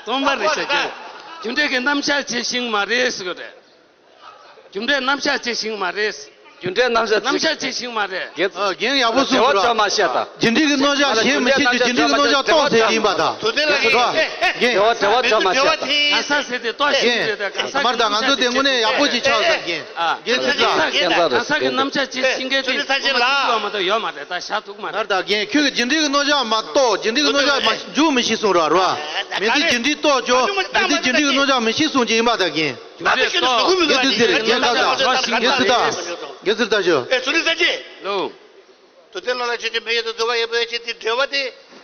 སྟོང་པ་རེད་ཟེར་གྱི། རྒྱུ་འབྲས་ཀྱི་རྣམ་གཞག་བྱེད་ཤེས་མ་རེད་ཟེར་གྱི་རེད། རྒྱུ་འབྲས་རྣམ་གཞག་བྱེད་ཤེས་མ་རེད། རྒྱུ་འབྲས་རྣམ་གཞག་རྣམ་གཞག་བྱེད་ཤེས་མ་རེད། རྒན། ཨ། རྒན་ཡག་པོ་གསུངས་འདུག་རྒྱུ་འབྲས་རྣམ་གཞག་བྱེད་མི་ཤེས་ཀྱི་རྒྱུ་འབྲས་ཀྱི་རྣམ་གཞག་རྟོགས་ཟེར་ཡིན་པ་དང་། དུ་ལྡན་ལ། རྒན། འབྲེལ་བ་འབྲེལ་བ་ཆགས་མ་ཤེས་དང་། དུ་ལྡན་ལ་ག་ས་ཟེར་ཏེ་རྟོགས་ཤེས་རེད་དང་། ག་ས་གི་རྣམ་གཞག་དེ་དངོས་གནས་ཡག་པོ་ཅིག་ཆགས་ཟེར་རྒན། ཨ། རྒན་ཚེ་བདག་ག་ས་གི་རྣམ་གཞག་བྱེད་ཤེས་མཁན་དེ་ཡོད་མ་རེད། ད་བཞག་ཐུབ་མ་རེད། ནར་ད་རྒན། ཁྱོད་ཀྱིས་རྒྱུ་འབྲས་ཀྱི་རྣམ་གཞག་མ་རྟོགས། རྒྱུ་འབྲས་ཀྱི་རྣམ་གཞག་མ་འཇུག་མི་ཤེས་གསུངས་ར་ར། མི་ཚེ་རྒྱུ་འབྲས་རྟོགས་ཀྱང་མི་ཚེ་རྒྱུ་འབྲས་ཀྱི་རྣམ་གཞག་མི་ཤེས་གསུངས་ཀྱི་ཡིན་པ་དང་རྒན། རྒན་དུ་ཟེར་རྒན་ཁ་ད། རྒན་ཚེ་བདག་རྒན་ཚེ་བདག་ཞུ། ཨེ་ཚུལ་ཁྲིམས་ཐར་རྗེ། ལོ། དུ་ལྡན་ལ་ལ་ཆོས་ཅན། མི་ཡུལ་དུ་འདུལ་བ་ཡོད་པའི་ཕྱིར་ཏེ། འབྲེལ་བ་དེ་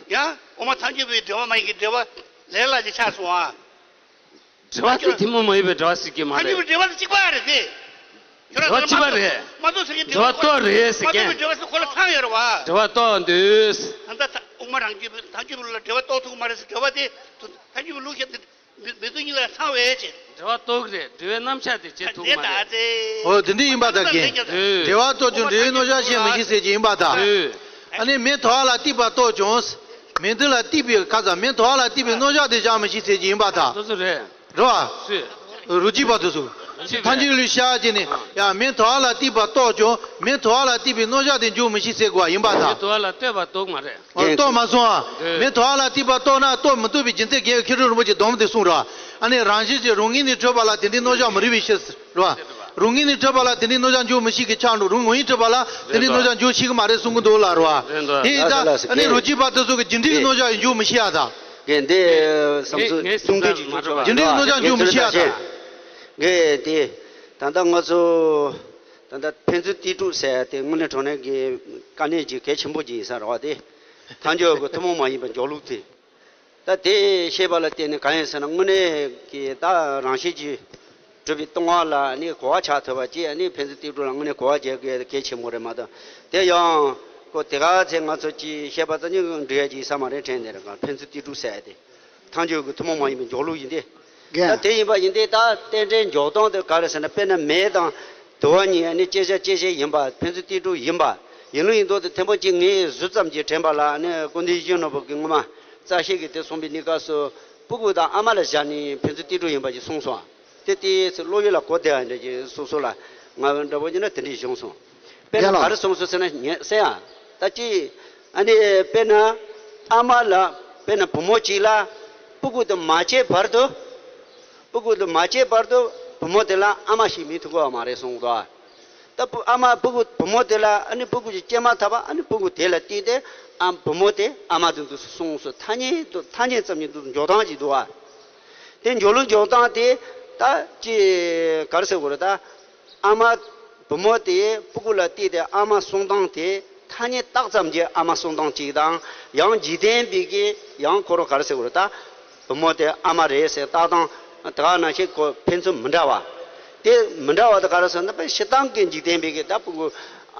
ཡང་དབུ་མ་ཐལ་འགྱུར་བའི་འབྲེལ་བ་མ་ཡིན་གྱི་འབྲེལ་བ་ལས་སླ་ཞིག་ཆགས་སོང་ཨ། འབྲེལ་བ་དེ་ཐུན་མོང་མ་ཡིན་པའི་འབྲེལ་བ་ཟེར་གྱི་མ་རེད། ཐལ་འགྱུར་བའི་འབྲེལ་བ་དེ་གཅིག་པ་རེད་དེ། འབྲེལ་བ་གཅིག་པ་རེད། མ་རྟོགས་ཟེར་གྱི་འབྲེལ་བ་རྟོགས་རེད་ཟེར་གྱི། མ་རྟོགས་པའི་འབྲེལ་བ་ཟེར་ཁོ་ལ་ཚང་ཡོད་རེད་བ། འབྲེལ་བ་རྟོགས་འདུག་ད་ལྟ་དབུ་མ་རང་རྒྱུད་པའི་ཐལ་འགྱུར་བའི་ལུགས་ལ་འབྲེལ་བ་རྟོགས་ཐུབ་ཀྱི་མ་རེད་ཟེར། འབྲེལ་བ་དེ་ཐལ་འགྱུར་བའི་ལུགས་བཤད་དེ་མི་མི་ཚོ་གཉིས་ལ་ཚང་བས་ཅེས། འབྲེལ་བ་རྟོགས་ཀྱི་རེད། འབྲེལ་བའི་རྣམ་གཞག་དེ་བྱེད་ཐུབ་ཀྱི་མ་རེད། འོ་དེ་འདྲ་ཡིན་པ་དང་རྒན། འབྲེལ་བ་རྟོགས་ཀྱང་འབྲེལ་བའི་རྣམ་གཞག་བཤད་མི་ཤེས་ཟེར་གྱི་ཡིན་པ་དང་། ཨ་ནི་མེ་ཐོ་བ་ལ་གཏིགས་པ་རྟོགས་ཀྱང་། མེ་དེ་ལ་གཏིགས་པའི་ཁ་ཙ་མེ་ཐོ་བ་ལ་གཏིགས་པའི་རྣམ་གཞག་དེ་བཞག་མི་ཤེས་ཟེར་གྱི་ཡིན་པ་དང་། དེ་ཚོ་རེད། རེད་བ། སུས། རུ་གཅིག་པ་དེ་ཚོ། རུ་གཅིག་པས། ཐལ་འགྱུར་ལས་བྱ་ཅེས་ནི་ཡང་མེ་ཐོ་བ་ལ་གཏིགས་པ་རྟོགས་ཀྱང་མེ་ཐོ་བ་ལ་གཏིགས་པའི་རྣམ་གཞག་དེ་འཇོག་མི་ཤེས་ཟེར་དགོས་པ་ཡིན་པ་དང་། མེ་ཐོ་བ་ལ་གཏིགས་པ་རྟོགས་མ་རེད། རྟོགས་མ་སོང་ཨ། མེ་ཐོ་བ་ལ་གཏིགས་པ་རྟོགས་ན་རྟོགས་མི་ཐུབ་པའི་རྒྱུ་མཚན་རྒན་མཁས་གྲུབ་རིན་པོ་ཆེས་སྡོམ་དེ་གསུངས་ར། ཨ་ནི་རང་བཞིན་གྱིས་རང་ངོས་ནས་གྲུབ་པ་ལ་དེ་འདྲའི་རྣམ་གཞག་མི་རིགས་པའི་ཕྱིར་ར། རང་ངོས་ནས་གྲུབ་པ་ལ་དེ་འདྲའི་རྣམ་གཞག་འཇོག་མི་ཤེས་ཀྱི་ཆ་འགྲོ། རང་ངོས་ནས་གྲུབ་པ་ལ་དེ་འདྲའི་རྣམ་གཞག་འཇོག་ཤེས་ཀྱི་མ་རེད་གསུང་གི་འདུག་ལ་ར། དེ་ཡིན་ཙང་ཨ་ནི་རུ་གཅིག་པ་དེ་ཚོ་གི་རྒྱུ་འབྲས་ཀྱི་རྣམ་གཞག་འཇོག་མི་ཤེས་ཨ་ད། རྒན་དེ་བསམ་ཚུལ་ཐུང་ཐུང་ཅིག་བྱུང་ཆོག་པ་རེད། རྒྱུ་འབྲས་ཀྱི་རྣམ་གཞག་འཇོག་མི་ཤེས་ཨ་ད། རྒན་དེ་ད་ལྟ་ང་ཚོ་ད་ལྟ་ཕན་ཚུན་གཏིགས་དྲུག་ཟེར་དེ་དངོས་གནས་དྲང་གནས་ཀྱི་དཀའ་གནད་ཅིག་གལ་ཆེན་པོ་ཅིག་ཡིན་ས་རེད་བ། དེ་ཐལ་འགྱུར་གྱི་ཐུན་མོང་མ་ཡིན་པའི་འཇོག་ལུགས་དེ། ད་དེ་ཤེས་པ་ལ་བརྟེན་ནས་གང་ཡིན་ཟེར་ན་དངོས་གནས་ཀྱི་ད་རང་བཞིན་གྱིས་གྲུབ་པའི་སྟོང་པ་ལ་ནི་གོ་བ་ཆགས་ཐུབ་པ་ཅིག་ནི་ཕན་ཚུན་གཏིགས་དྲུག་ལ་དངོས་གནས་གོ་བ་རྒྱག་དགོས་གལ་ཆེན་པོ་རེད་མ་གཏོགས། དེ་ཡང་ཁོ་དེ་ག་ཚེ་ང་ཚོ་ཅིག་བཤད་པ་ཙམ་ཉིད་འགྲིག་ཡ་ཅིག་ས་མ་རེད་དྲན་དེ་རེད། ག་ཕན་ཚུན་གཏིགས་དྲུག་ཟེར་ཡ་དེ་ཐལ་འགྱུར་གྱི་ཐུན་མོང་མ་ཡིན་པའི་འཇོག་ལུགས་ཡིན་ཏེ། རྒན། ད་དེ་ཡིན་པ་ཡིན་ཏེ་ད་རྟེན་འབྲེལ་འཇོག་སྟངས་དེ་ག་རེ་ཟེར་ན་དཔེར་ན་མེ་དང་དུ་བ་གཉིས་ནི་བཅད་བྱ་བཅད་བྱེད་ཡིན་པ་ཕན་ཚུན་གཏིགས་དྲུག་ཡིན་པ་ཡིན་ལུགས་ཡིན་མདོག་དེ་ཐེངས་པོ་གཅིག་ངས་གཟུགས་ཙམ་གྱིས་དྲན་པ་ལ་ནི་ཀུན་མཁྱེན་ཡིད་བཞིན་ནོར་བུ་གིས་སྔོན་མ་རྩ་ཤེ་གིས་དེ་གསུངས་པའི་གནས་སྐབས་སུ་སྤུ་གུ་དང་ཨ་མ་ལ་བཞག་ནས་ཕན་ཚུན་གཏིགས་དྲུག་ཡིན་པ་ཞིག་གསུངས་སོང་། དེ་དེའི་ཚེ་བློ་ཡུལ་ལ་གོ་བདེ་བ་འདྲ་ཅིག་སོ་སོ་ལ་ང་འདྲ་བོ་ཡིན་ན་དེ་འདྲ་བྱུང་སོང་། དཔེར་ན་རྒན་ལགས། ག་རེ་གསུངས་སོང་ཟེར་ན་ངས་གསན་ཡ། ད་ཅི། ཨ་ནི་དཔེར་ན་ཨ་མ་ལ་དཔེར་ན་བུ་མོ་གཅིག་ལ་སྤུ་གུ་དེ་མ་སྐྱེས་བར་དུ། སྤུ་གུ་དེ་མ་སྐྱེས་བར་དུ་བུ་མོ་དེ་ལ་ཨ་མ་ཞིག་མི་ཐུབ་ཀྱི་མ་རེད་གསུངས་འདུག་ད་སྤུ་ཨ་མ་སྤུ་གུ་བུ་མོ་དེ་ལ་ཨ་ནི་སྤུ་གུ་ཅིག་སྐྱེས་མ་ཐག་པ་ཨ་ནི་སྤུ་གུ་དེ་ལ་བལྟས་ཏེ་ཨ་བུ་མོ་དེ་ཨ་མ་དེ་འདུག་གསུངས་སོ། ཐ་སྙད་དུ་ཐ་སྙད་ཙམ་གྱི་འདུག་འཇོག་སྟངས་ཅིག་འདུག་བ། དེ་འཇོག་ལུགས་འཇོག་སྟངས་དེ་ད་ཅི་ག་རེ་ཟེར་དགོས་རེད་ད། ཨ་མ་བུ་མོ་དེ་སྤུ་གུ་ལ་བལྟས་ཏེ་ཨ་མ་གསུང་སྟངས་དེ་ཐ་སྙད་བཏགས་ཙམ་གྱི་ཨ་མ་གསུང་སྟངས་གཅིག་དང་ཡང་འཇིག་རྟེན་པའི་གི་ཡང་ཁོ་རང་ག་རེ་ཟེར་དགོས་རེད་ད། བུ་མོ་དེ་ཨ་མ་རེད་ཟེར་བཏགས་སྟངས་དེ་ག་ནང་བཞིན་ཁོ་ཕན་ཚུན་མི་འདྲ་བ། དེ་མི་འདྲ་བ་དེ་ག་རེ་ཟེར་ན་དཔེ་སྤྱིར་བཏང་གི་འཇིག་རྟེན་པའི་གི་ད་སྤུ་གུ་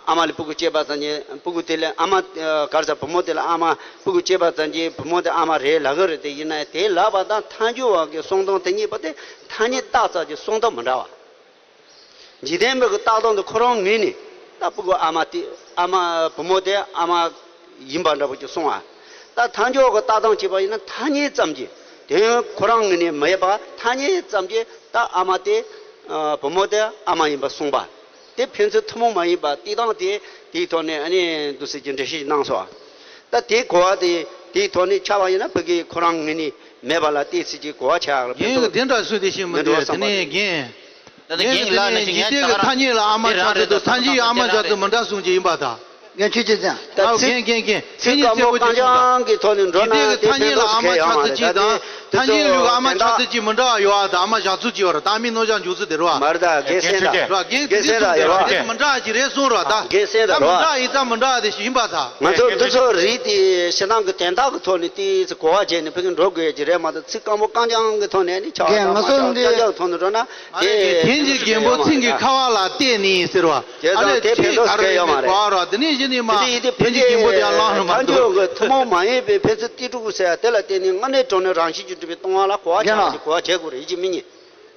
ཨ་མ་ལས་སྤུ་གུ་སྐྱེས་པ་ཙམ་གྱི་སྤུ་གུ་དེ་ལས་ཨ་མ་ག་རེ་ཟེར་བུ་མོ་དེ་ལ་ཨ་མ་སྤུ་གུ་སྐྱེས་པ་ཙམ་གྱི་བུ་མོ་དེ་ཨ་མ་རེད་ལབ་གི་རེད། དེ་ཡིན་ན་དེ་ལབ་པ་དང་ཐལ་འགྱུར་བ་གི་གསུང་སྟངས་དེ་གཉིས་པོ་དེ་ཐ་སྙད་བཏགས་ཙམ་གྱི་གསུང་སྟངས་མི་འདྲ་བ། འཇིག་རྟེན་པའི་གི་ལྟ་སྟངས་དེ་ཁོ་རང་ངོས་ནས་ད་སྤུ་གུ་ཨ་མ་དེ་ཨ་མ་བུ་མོ་དེ་ཨ་མ་ཡིན་པ་འདྲ་པོ་ཅིག་གསུང་བ། ད་ཐལ་འགྱུར་གི་ལྟ་སྟངས་བྱས་པ་ཡིན་ན་ཐ་སྙད་ཙམ་གྱིས་དེ་ཁོ་རང་ངོས་ནས་མ་ཡིན་པ་ཐ་སྙད་ཙམ་གྱིས་ད་ཨ་མ་དེ་བུ་མོ་དེ་ཨ་མ་ཡིན་པ་གསུངས་པ། དེ་ཕན་ཚུན་ཐུན་མོང་མ་ཡིན་པ་དེ་དང་དེ་དེའི་ཐོག་ནས་ཨ་ནི་འདུག་སེ་ཀྱི་འགྲེལ་བཤད་གནང་སོང་བ། ད་དེའི་གོ་བ་དེ་དེའི་ཐོག་ནས་ཆགས་པ་ཡིན་ན་ཕ་གི་ཁོ་རང་ངོས་ནས་མེད་པ་ལ་བལྟས་ཚུལ་གྱི་གོ་བ་ཆགས་ཡག་ལ་ཕན་ངས་ཚུན་དེ་འདྲ་སུས་དེ་ཤེས་མི་མི་འདུག་འགྲོ་བསམ་པ་དེ་ནས་རེད། རྒན། ད་ལྟ་རྒན་ཡིན་ལ་ནི་ཞིག་ངས་ད་ག་རང་ཐ་སྙད་ལ་ཨ་མ་ཆགས་ཚུལ་དང་ཐ་སྙད་ཡི་ཨ་མ་ཆགས་ཚུལ་མི་འདྲ་གསུངས་ཀྱི་ཡིན་པ་དང་། རྒན་ཆོས་ཀྱི་ཅན། ད་ཨའོ་ཚིག་རྒན་རྒན་རྒན། ཚིག་སྐམ་པོ་རྐང་རྐྱང་གི་ཐོག་ནས་འགྲོ་ན་དེ་ཕན་ཐོགས་ཁེ་ཡོང་མ་རེད། ད་ཚིག་སྐམ་པོ་རྐང་རྐྱང་གི་ཐོག་ནས་འགྲོ་ན་དེ་ཕན་ཐོགས་ཁེ་ཡོང་མ་རེད། ད་རྒན་ཚོས་ཐ་སྙད་ལ་ཨ་མ་ཆགས་ཚུལ་གཅིག་དང་། ཐ་སྙད་ལུགས་ཨ་མ་ཆགས་ཚུལ་གཅིག་མི་འདྲ་བ་ཡོད་ཨ། ད་ཨ་མ་བཞག་ཚུལ་གཅིག་ཡོད་ར། ད་ཨ་མའི་རྣམ་གཞག་འཇོག་ཚུལ་དེ་རེད་བ། མ་རེད། ད་རྒན་སེང་ད། རེད་བ། རྒན་དེ་ཚོ་དེ་རེད་བ། དེ་མི་འདྲ་ཅིག་རེད་གསུངས་ར། ད་རྒན་སེང་ད་ད་མི་འདྲ་ཡིན་ད་མི་འདྲ་དེ་ཞིག་ཡིན་པ་ད། ང་ཚོ་འདི་ཚོ་རིགས་དེ་ཞེ་སྡང་གི་དན་རྟགས་ཀྱི་ཐོག་ནས་དེ་གོ་བ་བྱས་ནས་ཕ་གི་འགྲོ་དགོས་ཀྱི་རེད་མ་གཏོགས། ཚིག་སྐམ་པོ་རྐང་རྐྱང་གི་ཐོག་ནས་ནི་ཆགས་རྒན་ང་ཚོ་འདི་རྐྱང་རྐྱང་གི་ཐོག་ནས་འགྲོ་ན། མ་རེད། དེ་དེན་གྱི་རྒན་པོ་ཚིག་གི་ཁ་བ་ལ་བལྟས་ནས་ཟེར་བ། བྱས་ཙང་དེ་ཕན་ཐོགས་ཟེར་ཡོད་མ་རེད། ཨ་ལས་ཚིག་ག་རེ་ཡིན་པའི་གོ་བ་ར། དེ་ནས་གཞི་ནས་མ་དེ་ནས་ཡིན་དེ་དེན་གྱི་རྒན་པོ་དེ་ཡང་ལངས་ནས་མ་མཐའ་འགྲོ། མཇུག་གི་ཐུན་མོང་མ་ཡིན་པའི་ཕན་ཚུན་ཏི་ཀྲུ་ཟེར་ཡ་དེ་ལ་བརྟེན་ནས་དངོས་གནས་དྲང་གནས་རང་བཞིན་གྱིས་གྲུབ་པའི་སྟོང་པ་ལ་གོ་བ་རྒྱག་ཅིག་གོ་བ་བྱེད་དགོས་རེད། ཡིད་ཀྱི་མི་ཉན།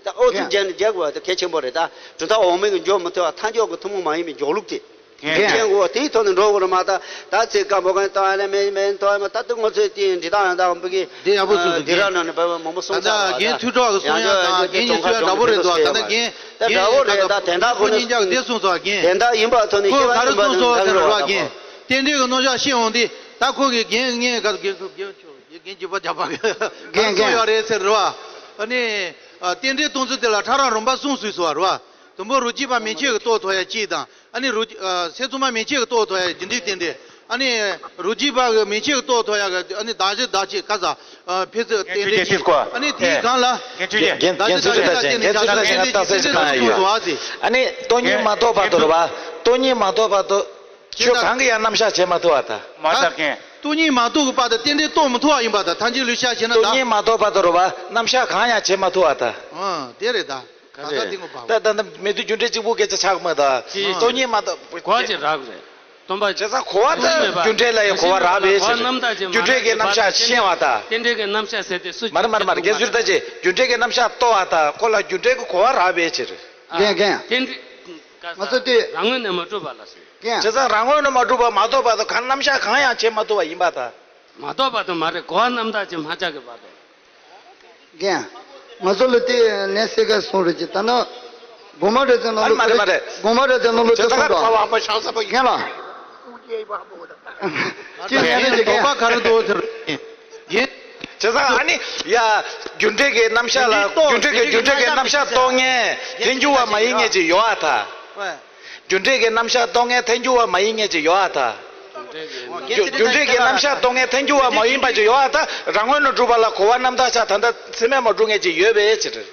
ད་ཨོ་ཚིག་རྒྱན་རྒྱག་དགོས་པ་དེ་གལ་ཆེན་པོ་རེད། ད་གྲུབ་མཐའ་འོག་མིན་གྱི་འཇོག་མི་ཐུབ་པ། མཐའ་འཇོག་གི་ཐུན་མོང་མ་ཡིན་པའི་འཇོག་ལུགས་དེ་རྒན་མཁྱེན་དགོས་པ། དེའི་ཐོག་ནས་འགྲོ་དགོས་རེད་མ། ད་ད་ཚིག་སྐམ་པོ་གང་ཏོ་ཨ་ལེ་མེ་མེ་ཏོ་ཨ་མ། ད་དུང་ང་ཚོས་དེ་འདི་དག་ཡང་དག་འབུ་གི་འདི་ཡག་པོ་བཟོས་འདུག་འདི་ར་ནང་ནས་བབ་མང་པོ་གསུངས་ད་ཚར་བ། རྒན་ཐུགས་སྤྲོ་གི་གསུང་ཡ་དང་རྒན་གྱི་ཚོས་འདྲ་པོ་རེད་འདུག་ད་ལྟ་རྒན་ད་འདྲ་པོ་རེད། ད་དན་རྟགས་ཁོ་ནི་ཁོ་གཉིས་ཀྱང་བདེ་སོང་ཙང་རྒན་དན་རྟགས་ཡིན་པ་ཐོག་ནས་ཁོ་ག་རེ་གསུངས་སོང་ཟེར་ར་རྒན། རྟེན་འབྲེལ་གྱི་རྣམ་གཞག་བཤད་འོང་དུས་ད་ཁོ་གི་རྒན་ངས་ག་རེ་རྒན་ཁྱོད་རྒན་རྒན་རྒྱུད་པ་རྒྱག་པ་གི་རྒན་གསུངས་ཡོད་རེད་ཟེར་ར་བ། ཨ་ནི་རྟེན་འབྲེལ་གཏོང་ཚུལ་དེ་ལ་ཕྲ་རགས་རིམ་པ་གསུམ་བཟོས་སོང་བ་ར་བ། དང་པོ་རོ་གཅིག་པ་མན་ཆད་ཀྱིས་རྟོགས་ཐུབ་ཡ་གཅིག་དང་། ཨ་ནི་རོ་ཨ་སེམས་ཙམ་པ་མན་ཆད་ཀྱིས་རྟོགས་ཐུབ་ཡ་རྒྱུ་འབྲས་རྟེན་འབྲེལ། ཨ་ནི་རོ་གཅིག་པ་གིས་མན་ཆད་ཀྱིས་རྟོགས་ཐུབ་ཡ་གི་ཨ་ནི་བདག་གཞན་བདག་གཅིག་ག་ས་ཨ་ཕན་ཚུན་རྟེན་འབྲེལ་གཅིག་ཨ་ནི་དེའི་སྒང་ལ། རྒན་ཆོས་རྒན་རྒན་ཆོས་ཀྱི་ད་ཅན་རྒན་ཆོས་ཀྱི་ད་ཅན་ང་ཏག་སེ་ཞིག་གང་ཡོད། ཨ་ནི་སྟོང་ཉིད་མ་རྟོགས་བར་དུ་རེད་བ། སྟོང་ཉིད་མ་རྟོགས་བར་དུ་ཆོས་གང་གི་ཡང་རྣམ་གཞག་བྱེད་མ་ཐུབ་བ་ད། མ་ད་རྒན། སྟོང་ཉིད་མ་རྟོགས་ཀྱི་བར་དུ་རྟེན་འབྲེལ་རྟོགས་མི་ཐུབ་བ་ཡིན་པ་ད། ཐལ་འགྱུར་ལུས་བཤད་བྱས་ན་ད། སྟོང་ཉིད་མ་རྟོགས་བར་དུ་རེད་བ། རྣམ་གཞག་གང་ཡང་བྱེད་མ་ཐུབ་བ་ད། ཨ་དེ་རེད་ད། ག་རེ། ད་ད་མེད་དུ་རྒྱུ་འབྲས་གཅིག་པུ་སྐད་ཆ་ཆགས་མ་ད། ཅི་སྟོང་ཉིད་མ་རྟོགས། གོ་བ་ཅིག་རག་རེད། སྟོང་པ་བྱས་ཙང་གོ་བ་ད་རྒྱུ་འབྲས་ལ་ཡང་གོ་བ་རག་པའི་ཕྱིར། རྒྱུ་འབྲས་ཀྱི་རྣམ་གཞག་ཤེས་པ་ད། རྟེན་འབྲེལ་གྱི་རྣམ་གཞག་ཟེར་ཏེ་སུ། མ་རེད་མ་རེད་མ་རེད། རྒན་ཟུར་ད་ཅེ་རྒྱུ་འབྲས་ཀྱི་རྣམ་གཞག་རྟོགས་པ་ད་ཁོ་ལ་རྒྱུ་འབྲས་ཀྱི་གོ་བ་རག་པའི་ཕྱིར། རྒན་རྒན། རྟེན་འབྲེལ། ང་ཚོ་དེ། རང་ངོས་ནས་མ་གྲུབ་པ་ལ་ཟེར། རྒན། བྱས་ཙང་རང་ངོས་ནས་མ་གྲུབ་པ་མ་རྟོགས་བར་དུ་གང་རྣམ་གཞག་གང་ཡང་བྱེད་མ་ཐུབ་པ་ཡིན་པ་ད། མ་རྟོགས་བར་དུ་མ་རེད། གོ་བ་རྣམ་དག་ཅིག་མ་ཆགས་ཀྱི་བར་དུ། རྒན། ང་ཚོ་ལ་དེ་ནས་སེ་ག་གསུང་རེད་ཅེ་ད་ན། དགོངས་པ་རེད་ཚེ་ནང་ལོ་མ་རེད་མ་རེད། དགོངས་པ་རེད་ཚེ་ནང་ལོ་དེ་ཁོ་ད་ར། རྒན་ལ། ཅི་ཡང་རེད་ཅེ་རྒན། དོགས་པ་ག་རེ་འདུག་ཟེར། རྒན། བྱས་ཙང་ཨ་ནི་ཡ། རྒྱུ་འབྲས་ཀྱི་རྣམ་གཞག་ལ་རྒྱུ་འབྲས་ཀྱི་རྒྱུ་འབྲས་ཀྱི་རྣམ་གཞག་རྟོགས་མཁན་ཐལ་འགྱུར་བ་མ་ཡིན་མཁན་ཅིག་ཡོད་ཨ་ད། རྒྱུ་འབྲས་ཀྱི་རྣམ་གཞག་རྟོགས་མཁན་ཐལ་འགྱུར་བ་མ་ཡིན་མཁན་ཅིག་ཡོད་ཨ་ད། རྒྱུ་རྒྱུ་འབྲས་ཀྱི་རྣམ་གཞག་རྟོགས་མཁན་ཐལ་འགྱུར་བ་མ་ཡིན་པ་ཅིག་ཡོད་ཨ་ད། རང་ངོས་ནས་གྲུབ་པ་ལ་གོ་བ་རྣམ་དག་ཆགས། ད་ལྟ་ཚད་མས་མ་གྲུབ་མཁན་ཅིག་ཡོད་པའི་ཕྱིར།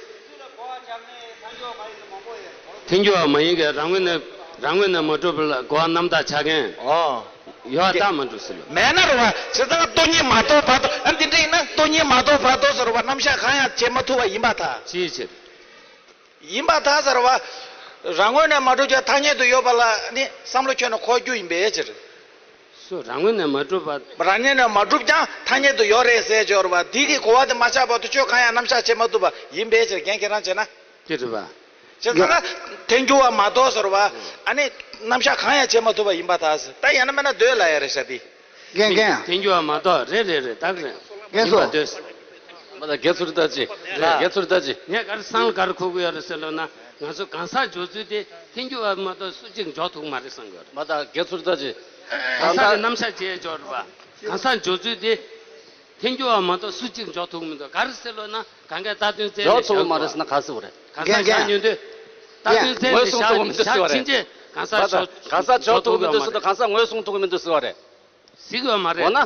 ཐལ་འགྱུར་བ་མ་ཡིན་མཁན་རང་ངོས་ནས་རང་ངོས་ནས་མ་གྲུབ་པ་ལ་གོ་བ་རྣམ་དག་ཆགས་མཁན། ཨོ། ཡོད་ད་མ་གྲུབ་ཟེར་ལ། མེད་ན་རེད་བ། བྱས་ཙང་སྟོང་ཉིད་མ་རྟོགས་བར་དུ། ཨ་འདི་འདྲ་ཡིན་ན་སྟོང་ཉིད་མ་རྟོགས་བར་དུ་ཟེར་བ་རྣམ་གཞག་གང་ཡང་བྱེད་མ་ཐུབ་པ་ཡིན་པ་ད། ཅིའི་ཕྱིར། ཡིན་པ་ད་ཟེར་བ། རང་ངོས་ནས་མ་གྲུབ་ཀྱང་ཐ་སྙད་དུ་ཡོད་པ་ལ་ནི་བསམ་བློ་ཁྱོན་ནས་འཁོར་རྒྱུ་ཡིན་པའི་ཕྱིར། སུ་རང་ངོས་ནས་མ་གྲུབ་པ། རང་ངོས་ནས་མ་གྲུབ་ཀྱང་ཐ་སྙད་དུ་ཡོད་རེད་ཟེར་ཅོག་རེད་བ། འདི་གི་གོ་བ་དེ་མ་ཆགས་བར་དུ་ཆོས་གང་ཡང་རྣམ་གཞག་བྱེད་མ་ཐུབ་པ་ཡིན་པའི་ཕྱིར། རྒན་ཁྱེད་རང་བྱས་ན། དེ་རེད་བ། བྱས་ཙང་ན་ཐལ་འགྱུར་བ་མ་གཏོགས་ཟེར་བ། ཨ་ནི་རྣམ་གཞག་གང་ཡང་བྱེད་མ་ཐུབ་པ་ཡིན་པ་ད་ཟེར། ད་ཡང་ན་མེད་ན་འདོད་ལ་ཡ་རེད་ཤག་དེ། རྒན་རྒན། ཐལ་འགྱུར་བ་མ་གཏོགས་རེད་རེད་རེད། ད་གི་རེད། རྒན་ཚོ། ཡིན་པ་འདོད། མ་ད་རྒན་ཚོ་རེད་ད་ཅི། རེད། རྒན་ཚོ་རེད་ད་ཅི། ངས་ག་རེ་སང་ག་རེ་གོ་གི་ཡོད་རེད་ཟེར་ལབ་ན། ང་ཚོ་གང་ཟག་འཇོག་ཚུལ་དེ་ཐལ་འགྱུར་བ་མ་གཏོགས་སུ་གཅིག་འཇོག་ཐུབ་མ་རེད་བསམ་གི་ཡོད་རེད། མ་ད་རྒན་ཚོ་རེད་ད་ཅི། གང་ཟག་གི་རྣམ་གཞག་བྱས་ཡོད་རེད་པ། གང་ཟག་འཇོག་ཚུལ་དེ། ཐལ་འགྱུར་བ་མ་གཏོགས་སུ་གཅིག་འཇོག་ཐུབ་མི་འདུག་ག་རེ་ཟེར་ལབ་ན་གང་གས་རྟགས་དོན་རྩལ་ལས་བཞག་དགོས། འཇོག་ཐུབ་མ་རེད་ཟེར་ན་ག་རེ་ཟེར་བ་རེད། གང་ཟག་རྒན་རྒན། བཞག་ཉོན་དུས། རྟགས་དོན་རྩལ་ལས་ངོས་བཟུང་ཐུབ་མི་འདུག་ཟེར་བ་རེད། བཞག་ཕྱིན་ཆད་གང་ཟག་འཇོག་ཐུབ་ཀྱི་མི་འདུག་ཟེར་དང་གང་ཟག་ངོས་བཟུང་ཐུབ་ཀྱི་མི་འདུག་ཟེར་བ་རེད། ཟེར་གྱི་ཡོད་མ་རེད། འོ་ན།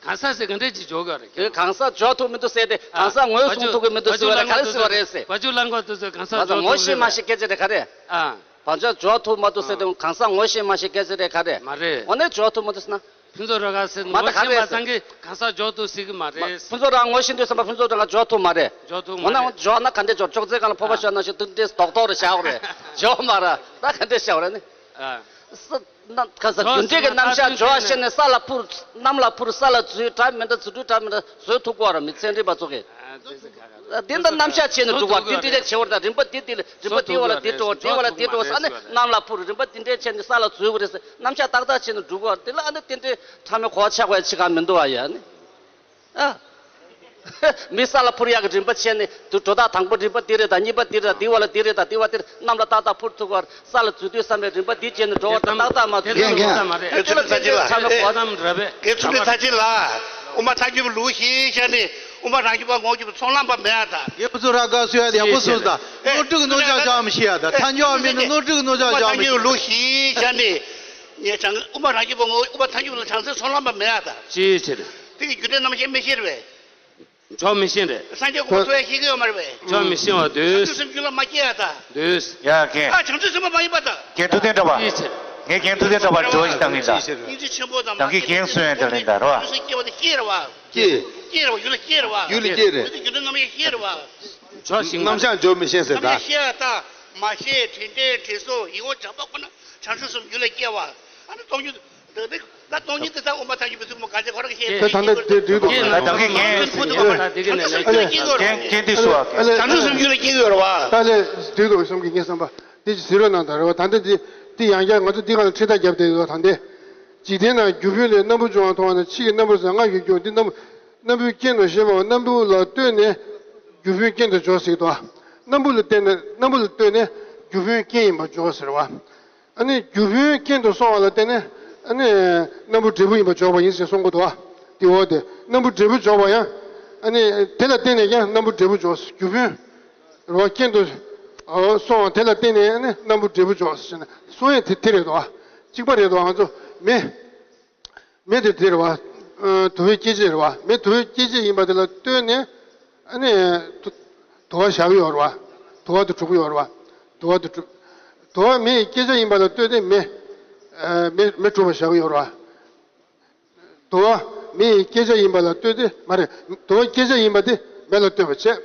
གང་ཟག་ཟེར་ག་འདྲས་ཅིག་འཇོག་གི་རེད། དེ་གང་ཟག་འཇོག་ཐུབ་མི་འདུག་ཟེར་ཏེ་གང་ཟག་ངོས་བཟུང་ཐུབ་ཀྱི་མི་འདུག་ཟེར་བ་རེད། ག་རེ་ཟེར་བ་རེད་ཟེར། བ་ཅུ་ལ་ངོ་ཏུ་ཟེར་གང་ཟག་འཇོག་ཐུབ་ཀྱི་མི་འདུག་ཟེར། ངོ་ཤེས་མ་ཤེས་སྐད་ཆ་རེད་ག་རེ། ཨ། བ་ཅུ་འཇོག་ཐུབ་མ་འདུག་ཟེར་ཏེ་གང་ཟག་ངོ་ཤེས་མ་ཤེས་སྐད་ཆ་རེད་ག་རེ། མ་རེད། འོ་ན་འཇོག་ཐུབ་མི་འདུག་ཟེར་ན། ཕུན་ཚོགས་རང་ག་ཟེར་མ་ད་ག་རེ་ཟེར། ངོ་ཤེས་པ་ཚང་གིས་གང་ཟག་འཇོག་ཐུབ་ཟེར་གི་མ་རེད། ཕུན་ཚོགས་རང་ངོ་ཤེས་འདུག་བསམ་པ་ཕུན་ཚོགས་རང་ག་འཇོག་ཐུབ་མ་རེད། འཇོག་ཐུབ་མ་རེད། འོ་ན་འཇོག་ན་ག་འདྲས་འཇོག་ཅོག་ཙེ་སྒང་ལ་ཕོར་པ་ཤོར་ན་ཞིག་ཏུ་འདྲེས་རྡོག་རྡོག་རེ་བཞག་རེད། འཇོག་མ་ར་ད་ག་འདྲས་བཞག་རེད་ནི། ཨ། ས་ན་ག་ས་རྒྱུ་འབྲས་ཀྱི་རྣམ་གཞག་འཇོག་ཤེས་ནས་ས་ལ་འཕུར། གནམ་ལ་འཕུར། ས་ལ་འཛུལ། དྲ་མི་འདྲ་འཛུལ་དྲ་མི་འདྲ་བཟོ་ཐུབ་ཀྱི་ཡོད་རེད། མི་ཚན་རིག་པ་ཚོ་གིས། དེ་འདྲ་རྣམ་གཞག་བྱས་ནས་འདུག་བ། དེ་འདི་འདྲ་བྱེད་བར་ད་རིམ་པ་འདི་འདི་ལ་རིམ་པ་འདི་བ་ལ་འདི་འགྲོ་བ། འདི་བ་ལ་འདི་འགྲོ་བ་ས་ནི་གནམ་ལ་འཕུར། རིམ་པ་འདི་འདྲ་བྱས་ནས་ས་ལ་འཛུལ་བ་རེད་ཟེར། རྣམ་གཞག་ཏག་ཏག་བྱས་ནས་འདུག་བ། དེ་ལ་ཨ་ནི་དེ་འདྲའི་ཕྲ་མོའི་གོ་བ་ཆགས་པ་ཡ་ཕྱི་ག་མི་འདུག་བ་ཡ་ནི། ཨ། མི་ས་ལ་འཕུར་ཡག་གི་རིམ་པ་བྱས་ནས་དུ་འགྲོ་སྟངས། དང་པོ་རིམ་པ་འདི་རེད་ད། གཉིས་པ་འདི་རེད་ད། འདི་བ་ལ་འདི་རེད་ད། འདི་བ་འདི་རེད། གནམ་ལ་ཏག་ཏག་འཕུར་ཐུབ་བར་ས་ལ་འཛུལ་དུས་བསམ་པའི་རིམ་པ་འདི་བྱས་ནས་འགྲོ་བར་ཏག་ཏག་མ་ཐུབ་ཡོད་ཀྱང་མ་རེད། དེ་ཚོ་ལ་ཚ་ན་གོ་ནམ་ར་བས། དེ་ཚོ་ལ་ཚ་ཅི་ལ། དབུ་མ་ཐལ་འགྱུར་བའི་ལུགས་ཤེས་བྱ་ནི། དབུ་མ་རང་རྒྱུད་པ་ངོ་རྒྱུད་པ་ཚོགས་ལམ་པ་མེད་ཨ་ད། རྒྱལ་པོ་ཚོ་ར་དགའ་བསུ་ཡ་དེ་ཡག་པོ་གསུངས་ད། ཨེ། སྣོད་དྲུག་གི་རྣམ་གཞག་བྱ་བ་མི་ཤེས་ཡ་ད། ཐལ་འགྱུར་བ་མིན་ན་སྣོད་དྲུག་གི་རྣམ་གཞག་བྱ་བ་མི་ཤེས། དབུ་མ་རང་རྒྱུད་ལུགས་གཞི་བྱ་ནས། ངས་དྲང་དབུ་མ་རང་རྒྱུད་པ་ངོ་དབུ་མ་ཐལ་འགྱུར་ལ་བྱང་སེམས་ཚོགས་ལམ་པ་མེད་ཨ་ད། ཅིའི་ཕྱིར། དེ་གི་རྒྱུ་འབྲས་རྣམ་བཤད་མི་ཤེས་རེད་པས། ཇོ་མི་ཤེས་རེད། སངས་རྒྱས་གོ་འཕང་ཐོབ་ཡ་ཤེས་ཀྱི་ཡོད་མ་རེད་པས། ཇོ་མི་ཤེས་པ་འདུག། བྱང་ཆུབ་སེམས་རྒྱུད་ལ་མ་སྐྱེས་ཡ་ད། འདུག། ཡ་རྒན། ཨ་བྱང་ཆུབ་སེམས་དཔའ་མ་ཡིན་པ་ད། རྒན་ཐུབ་བསྟན་གྲགས་པ། ཅིའི་ཕྱིར། ངས་རྒན་ཐུབ་བསྟན་གྲགས་པར་དྲི་བ་ཞིག་བཏང་གི་ཡིན་ད། སྙིང་རྗེ་ཆེན་པོ་དང་། ད་གིན་རྒན་གསུང་ཡ་དེ་ལ་ཡིན་ད་རོ། ཆུ་སེམས་སྐྱེ་བ་དེ་ཤེས་རེད་པ། ཅི། སྐྱེས་རེད་པ། ཡུལ་ལ་སྐྱེས་རེད་པ། ཡུལ་ལ་སྐྱེས་རེད། ཡུལ་དེ་རྒྱུ་འབྲས་རྣམ་གཞག་ཤེས་རེད་པ། ཇོ་ཞིག་མ། རྣམ་གཞག་ཇོ་མི་ཤེས་ཟེར་ད། རྣམ་གཞག་ཤེས་ཡ་ད། མ་ཤེས། དྲན་འབྲས་དྲན་གསོ་ཡིད་འོང་བྱམས་པ་ཁོ་ན་བྱང་ཆུབ་སེམས་རྒྱུད་ལ་སྐྱེ་བ། ཨ་ནི་སྟོང་ཉིད། ད་ད་ད་སྟོང་ཉིད་དེ་ད་དབུ་མ་ཐལ་འགྱུར་བའི་ཚུལ་ཁོ་མོ་ག་ཚད་ཁོ་རང་གི་ཤེས། དེ་ད་ལྟ་དེ་དུས་འདུག། ད་ད་གིན་ངས་བྱང་ཆུབ་སེམས་རྒྱུད་ལ་སྐྱེ་གི་ཡོད་རེད་པ། ཨ་ལས། བྱང་ཆུབ་སེམས་རྒྱུད་ལ་སྐྱེ་གི་ཡོད་རེད་པ། ད་ལས་དུས་འདུག་བསམ་གི་ངའི་བསམ་པ། དེ་ཅི་ཟེར་རོ་ན་ད་རེད་པ། ད་ལྟ་དེ་དེ་ཡང་བསྐྱར་ང་ཚོ་འདི་ག་ལ་ཁྲིད་ཐག་བརྒྱབ་བསྡད་ཡོད་ད་ལྟ། འཇིག་རྟེན་ན་རྒྱུ་སྤུན་ལས་སྣམ་བུ་འབྱུང་བ་མཐོང་བ་ན། ཕྱིས་ཀྱི་སྣམ་བུ་ཟེར་ང་ཡོད་རྒྱུ་འདི་སྣམ་བུ། སྣམ་བུའི་རྐྱེན་དུ་ཤེས་པའམ་སྣམ་བུ་ལ་ལྟོས་ནས་རྒྱུ་སྤུན་རྐྱེན་དུ་འཇོག་ཟེར་གི་འདུག། སྣམ་བུ་ལ་བརྟེན་ནས། སྣམ་བུ་ལ་ལྟོས་ནས་རྒྱུ་སྤུན་རྐྱེན་ཡིན་པར་འཇོག་ཟེར་བ། ཨ་ནི་རྒྱུ་སྤུན་རྐྱེན་དུ་སོང་བ་ལ་བརྟེན་ནས། ཨ་ནི་སྣམ་བུ་འབྲས་བུ་ཡིན་པར་འཇོག་པ་ཡིན་ཞེས་གསུང་གི་འདུག་བ། དེ་འོ་དེ་སྣམ་བུ་འབྲས་བུ་འཇོག་པ་ཡང་། ཨ་ནི་དེ་ལ་བརྟེན་ནས་ཀྱང་སྣམ་བུ་འབྲས་བུ་འཇོག། རྒྱུ་སྤུན་རོ་རྐྱེན་དུ་སོང་བ་དེ་ལ་བརྟེན་ནས་ཨ་ནི་སྣམ་བུ་འབྲས་བུ་འཇོག་ཟེར་ན་གསུང་ཡས་དེ་དེ་རེད་འདུག་བ། གཅིག་པ་རེད་འདུག་བ། ང་ཚོ་མེ། མེ་དེ་དེ་རེད་བ། ཨ། དུ་བའི་སྐྱེ་མཆེད་རེད་བ། མེ་དུ་བའི་སྐྱེ་མཆེད་ཡིན་པ་དེ་ལ་ལྟོས་ནས། ཨ་ནི་དུ་དུ་བ་བཞག་གི་ཡོད་རེད་བ། དུ་བ་དེ་གྲུབ་ཀྱི་ཡོད་རེད་བ། དུ་བ་དེ་གྲུབ། དུ་བ་མེ་ཡི་སྐྱེ་མཆེད་ཡིན་པ་ལ་ལྟོས་ཏེ་མེ། ཨ། མེ་མེ་གྲུབ་པ་བཞག་གི་ཡོད་རེད་བ། དུ་བ་མེ་ཡི་སྐྱེ་མཆེད་ཡིན་པ་ལ་ལྟོས་ཏེ་མ་རེད། དུ་བ་སྐྱེ་མཆེད་ཡིན་པ་དེ་མེ་ལ་ལྟོས་པ་བྱས།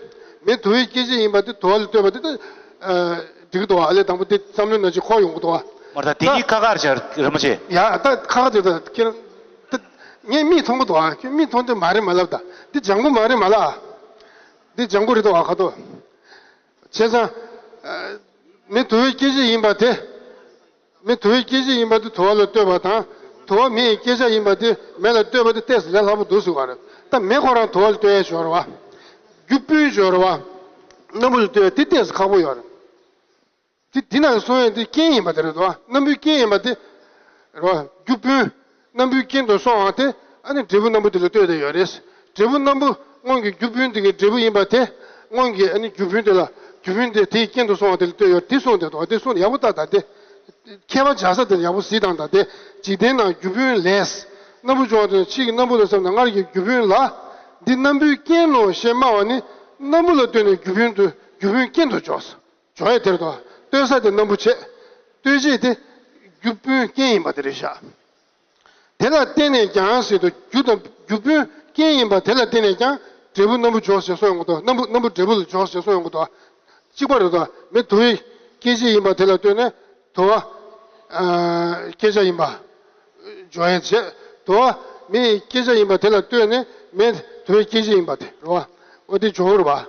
མེ་དུ་བའི་སྐྱེ་མཆེད་ཡིན་པ་དེ་དུ་བ་ལ་ལྟོས་པ་དེ་ད། ཨ། འགྲིག་གི་འདུག་བ། ཨ་ལས་དང་པོ་དེ་བསམ་བློའི་ནང་ཅིག་འཁོར་ཡོང་གི་འདུག་བ། མར་ད་དེ་གཉིས་ཁ་ཁ་རེད་རེད་མ་བྱེད། ཡ་ད་ཁ་ཁ་དེ་ད་ཁྱེད་རང་ད་ངས་མིག་མཐོང་གི་འདུག་བ། ཁྱོད་མིག་མཐོང་དེ་མ་རེད་མ་ལབ་ད། འདི་ལྗང་ཁུ་མ་རེད་མ་ལ། འདི་ལྗང་ཁུ་རེད་འདུག་བ་ཁ་དོག། བྱས་ཙང་། ཨ། མེ་དུ་བའི་སྐྱེ་མཆེད་ཡིན་པ་དེ། མེ་དུ་བའི་སྐྱེ་མཆེད་ཡིན་པ་དེ་དུ་བ་ལ་ལྟོས་པ་དང་། དུ་བ་མེ་ཡི་སྐྱེ་མཆེད་ཡིན་པ་དེ་མེ་ལ་ལྟོས་པ་དེ་ཏོག་ཙམ་ལས་སླ་པོ་འདུག་ཟེར་བ་རེད། ད་མེ་ཁོ་རང་དུ་བ་ལ་ལྟོས་ཡས་ཡོད་རེད་བ། རྒྱུ་སྤུན་ཡོད་རེད་བ། སྣམ་བུ་ལ་ལྟོས་ཡས་དེ་ཏོག་ཙམ་ཁག་པོ་ཡོད་རེད། དེ་དེ་ན་གསུང་ཡས་དེ་རྐྱེན་ཡིན་པ་དེ་རེད་དོ། སྣམ་བུའི་རྐྱེན་ཡིན་པ་དེ་རེད་བ། རྒྱུ་སྤུན། སྣམ་བུའི་རྐྱེན་དུ་སོང་བ་དེ་ཨ་ནི་འབྲས་བུ་སྣམ་བུ་དེ་ལ་ལྟོས་ཏེ་ཡོད་རེད། འབྲས་བུ་སྣམ་བུ་སྔོན་གྱི་རྒྱུ་སྤུན་དེ་གའི་འབྲས་བུ་ཡིན་པ་དེ། སྔོན་གྱི་ཨ་ནི་རྒྱུ་སྤུན་དེ་ལ། རྒྱུ་སྤུན་དེ་དེའི་རྐྱེན་དུ་སོང་བ་དེ་ལ་ལྟོས་ཡོད་དེ་གསུངས་ཏེ་འདུག་བ། དེ་གསུངས་ཏེ་ཡག་པོ་ལྟ་ད་དེ། མཁས་པ་སྦྱར་ས་དེ་ཡག་པོ་གཟིགས་དང་ད་དེ། འཇིག་རྟེན་ན་རྒྱུ་སྤུན་ལས། སྣམ་བུ་འབྱུང་བ་དེ་ཕྱིས་ཀྱི་སྣམ་བུ་ལ་བསམས་ན་སྔར་གྱི་རྒྱུ་སྤུན་ལ། འདི་སྣམ་བུའི་རྐྱེན་ནོ་ཞེས་སྨྲ་བ་ནི། སྣམ་བུ་ལ་ལྟོས་ནས་རྒྱུ་སྤུན་དུ་རྒྱུ་སྤུན་རྐྱེན་དུ་འཇོག། འཇོག་ཡས་དེར་དུ། ལྟོས་ས་དེ་སྣམ་བུ་བྱས། ལྟོས་བྱེད་དེ་རྒྱུ་སྤུན་རྐྱེན་ཡིན་པ་དེ་རེད་ཤག། དེ་ལ་བརྟེན་ནས་ཀྱང་ཟེར་དུས་རྒྱུ་དང་རྒྱུ་སྤུན་རྐྱེན་ཡིན་པ་དེ་ལ་བརྟེན་ནས་ཀྱང་འབྲས་བུ་སྣམ་བུ་འཇོག་ཟེར་གསུངས་ཡོང་གི་འདུག། སྣམ་བུ་སྣམ་བུ་འབྲས་བུ་ལ་འཇོག་ཟེར་གསུངས་ཡོང་གི་འདུག། གཅིག་པ་རེད་དོ། མེ་དུ་བའི་སྐྱེ་མཆེད་ཡིན་པ་དེ་ལ་ལྟོས་ནས་དུ་བ། ཨ། སྐྱེ་མཆེད་ཡིན་པ་འཇོག་ཡས་བྱས། དུ་བ་མེ་ཡི་སྐྱེ་མཆེད་ཡིན་པ་དེ་ལ་ལྟོས་ནས་མེ་དུ་བའི་སྐྱེ་མཆེད་ཡིན་པ་དེ་རེད་བ། འོ་དེ་འཇོག་རེད་བ།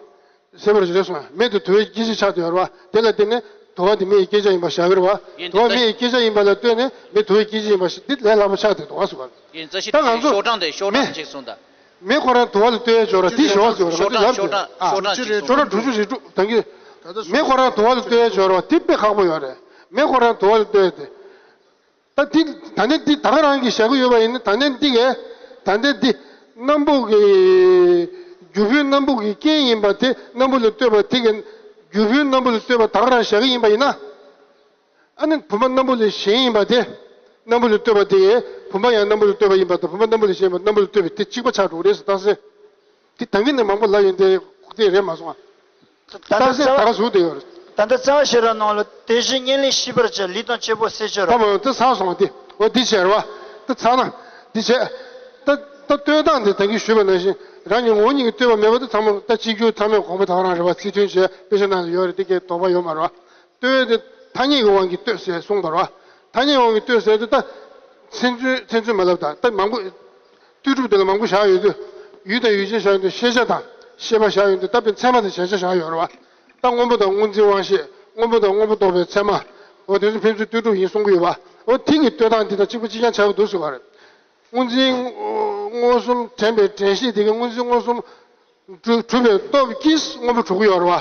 ཟེར་བར་རེ་སོང་། མེ་དེ་དུ་བའི་སྐྱེ་མཆེད་ཆགས་བསྡད་ཡོད་རེད་བ། དེ་ལ་བརྟེན་ནས་དུ་བ་དེ་མེ་ཡི་སྐྱེ་མཆེད་ཡིན་པ་བཞག་གི་རེད་བ། དུ་བ་མེ་ཡི་སྐྱེ་མཆེད་ཡིན་པ་ལ་ལྟོས་ནས་མེ་དུ་བའི་སྐྱེ་མཆེད་ཡིན་པ་ཞིག་འདི་ལས་སླ་པོ་ཆགས་བསྡད་འདུག་བ་ཟེར་བ། རྒན་རྩ་ཤེ་ད་ང་ཚོ་ཤོག་གྲངས་དེ་ཤོག་གྲངས་གཅིག་གསུངས་དང་། མེ་ཁོ་རང་དུ་བ་ལ་ལྟོས་ཡས་ཅོག་ར་དེ་ཞོག་ཟེར་བ་རེད་བ། ལབ་དེ་ཨ། ཤོག་གྲངས་དྲུག་ཅུ་ཞེ་དྲུག་ད་གི། མེ་ཁོ་རང་དུ་བ་ལ་ལྟོས་ཡས་ཅོག་ར་བ་དེ་དཔེ་ཁག་པོ་ཡོད་རེད། མེ་ཁོ་རང་དུ་བ་ལ་ལྟོས་ཡས་དེ། ད་དེ་ད་ནི་འདི་ད་ག་རང་གིས་བཞག་གི་ཡོད་པ་ཡིན་ན། ད་ནི་འདི་གས་ད་ནི་འདི་སྣམ་བུ་གི་རྒྱུ་སྤུན་སྣམ་བུ་གི་རྐྱེན་ཡིན་པ་དེ། སྣམ་བུ་ལ་ལྟོས་པ་དེ་གས་རྒྱུ་སྤུན་སྣམ་བུ་ལ་ལྟོས་པ་ད་ག་རང་བཞག་གི་ཡིན་པ་ཡིན་ན། ཨ་ནི་བུམ་པ་སྣམ་བུ་ལས་གཞན་ཡིན་པ་དེ། སྣམ་བུ་ལ་ལྟོས་པ་དེ་གས་བུམ་པ་ཡང་སྣམ་བུ་ལ་ལྟོས་པ་ཡིན་པ་དང་། བུམ་པ་སྣམ་བུ་ལས་གཞན་ཡིན་པ་སྣམ་བུ་ལ་ལྟོས་པའི་དེ་གཅིག་པ་ཆགས་འགྲོ་གི་རེད་ཟེར། རྟགས་གསལ། དེ་ད་གིན་ནས་མང་པོ་ལབ་ཡོང་དེ་ཁུག་དེ་རེད་མ་སོང་ང་། ད་ལྟ་རྟགས་གསལ་ད་ག་ཟུག་དེ་ཡོད་རེད། ད་ལྟ་རྩ་བ་ཤེས་རབ་ནང་ལ་དེ་བཞིན་གཉིས་ལས་ཤེས་པར་བྱ། ལུས་དང་གཅེར་བུ་གསེར་ཕྱེ་རོ། ད་མ་དེ་ཚར་སོང་དེ། འོ་དེ་བྱས་རེད་བ། དེ་ཚར་ན་དེ་བྱས། ད་ད་ལྟོས་སྟངས་དེ་ད་གིན་ཞུས་པ་ནང་བཞིན་རང་གི་ངོ་བོ་ཉིད་ཀྱིས་ལྟོས་པ་མེད་པ་དེ་ཚང་མ་ད་གཅིག་གྱུར་ཚང་མས་དགོངས་པ་ད་ག་རང་རེད་བ། ཚིག་དོན་བྱས་དཔེ་ཆ་ནང་ལ་ཡོད་རེད། དེ་གའི་དོགས་པ་ཡོད་མ་རེད་བ། ལྟོས་དེ་ཐ་སྙད་ཀྱི་དབང་གིས་ལྟོས་ཟེར་གསུངས་པ་རེད་བ། ཐ་སྙད་དབང་གིས་ལྟོས་ཟེར་དེ་ད་མཚན་མཚོན་མཚན་མཚོན་མ་ལབ་ད་ད་མང་པོ། ལྟོས་གྲུབ་དེ་ལ་མང་པོ་བཞག་ཡོད་དུས། ཡུལ་དང་ཡུལ་ཅན་བཞག་ཡོད་དུས་ཤེས་བྱ་དང་ཤེས་པ་བཞག་ཡོད་དུས། ད་དཔེ་ཚད་མ་དང་གཞལ་བྱ་བཞག་ཡོད་རེད་བ། ད་སྔོན་པོ་དང་སྔོ་འཛིན་དབང་ཤེས། སྔོན་པོ་དང་སྔོན་པོ་རྟོགས་པའི་ཚད་མ། འོ་དེ་ཚོ་ཕན་ཚུན་ལྟོས་གྲུབ་ཡིན་གསུང་གི་ཡོད་བ། འོ་དེ་གི་ལྟོས་སྟངས་འདི་དང་གཅིག་པ་གཅིག་རྐྱང་ཆགས་ཀྱི་འདུག་ཟེར་བ་རེད། སྔོ་འཛིན་མངོན་སུམ་དྲན་པའི་དྲན་ཤེས་དེ་གི་སྔོ་འཛིན་མངོན་སུམ་གྲུབ་པའི་སྟོབས་ཀྱིས་སྔོན་པོ་གྲུབ་ཀྱི་ཡོད་རེད་བ།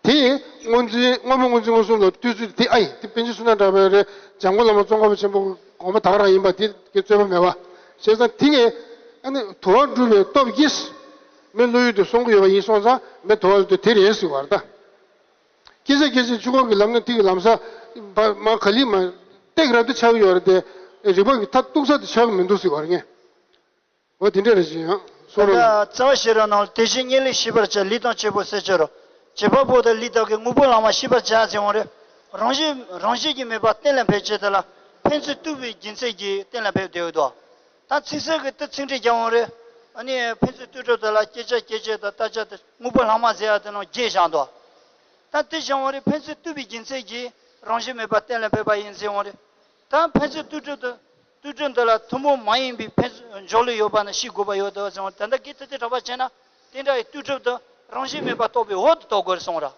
དེ་སྔོ་འཛིན་སྔོན་པོ་སྔོ་འཛིན་མངོན་སུམ་ལ་ལྟོས་ཚུལ་དེ་ཨ་ཡིན། དེ་པཎ་ཆེན་བསོད་ནམས་གྲགས་པའི་རེད། འཇམ་མགོན་བླ་མ་ཙོང་ཁ་པ་ཆེན་པོ་དགོངས་པ་ད་ག་རང་ཡིན་པ་དེ་གི་རྩོད་པ་མེད་བ། བྱས་ཙང་དེ་གས་ཨ་ནི་དུ་བ་གྲུབ་པའི་སྟོབས་ཀྱིས། མི་བློ་ཡུལ་དུ་སོང་གི་ཡོད་པ་ཡིན་སོང་ཙང་མི་དོ་བ་དེ་རེད་ཟེར་བ་རེད་ད། སྐྱེ་ས་སྐྱེ་ས་ཆུ་འཁོར་གྱི་ལམ་སྣ་ཐིག་གི་ལམ་ས་བར་མ་ག་ལི་མ་སྟེགས་རབ་ཏུ་ཆགས་ཀྱི་ཡོད་རེད་དེ། རིག་པ་གི་མཐར་གཏུགས་ས་དེ་ཆགས་ཀྱི་མི་འདུག་ཟེར་བ་རེད་ངས། འོ་དེ་འདྲ་རེད་ཅེས་ཡང་གསུང་རོགས། ད་ལྟ་རྩ་བ་ཤེས་རབ་ནང་ལ་དེ་བཞིན་གཉིས་ལས་ཤེས་པར་བྱ། ལུས་དང་བཅས་པ་བསད་བྱ་རོ། བྱེད་པ་པོ་དང་ལུས་དག་གི་དངོས་པོ་ལྷག་མ་ཤེས་པར་བྱ་ཟེར་འོང་རེད། རང་བཞིན་རང་བཞིན་གྱིས་མེད་པ་གཏན་ལ་འབེབས་བྱེད་དེ་ལ་ཕན་ཚུན་བཏུབ་པའི་རྒྱུ་མཚན་གྱིས་གཏན་ལ་འབེབས་བསྡད་ཡོད་དོ། ད་ཚིག་གསལ་གྱི་དེ་ཚིག་འགྲེལ་རྒྱག་འོང་རེད། ཨ་ནི་ཕན་ཚུན་བཏུབ་གྲུབ་དེ་ལ་སྐྱེད་བྱ་སྐྱེད་བྱེད་དང་བརྟག་བྱ་དེ་དངོས་པོ་ལྷག་མ་ཟེར་ཡ་དེ་ནང་བརྒྱད་བཞག་འདུག་ད་དེ་བཞག་འོང་རེད། ཕན་ཚུན་བཏུབ་པའི་རྒྱུ་མཚན་གྱིས་རང་བཞིན་མེད་པ་གཏན་ལ་འབེབས་པ་ཡིན་ཟེར་འོང་རེད། ད་ཕན་ཚུན་བཏུབ་གྲུབ་དང་བཏུབ་གྲུབ་འདི་ལ་ཐུན་མོང་མ་ཡིན་པའི་ཕན་ཚུན་འཇོག་ལུགས་ཡོད་པ་ནི་ཤེས་དགོས་པ་ཡོད་དོ་ཟེར་བ། ད་ལྟ་གི་ཐ་དད་གྲགས་པ་བྱས་ན་དེ་འདྲ་ཡི་བཏུབ་གྲུབ་དང་རང་བཞིན་མེད་པ་རྟོགས་པའི་འོག་ཏུ་གཏོགས་དགོས་གསུངས་ར།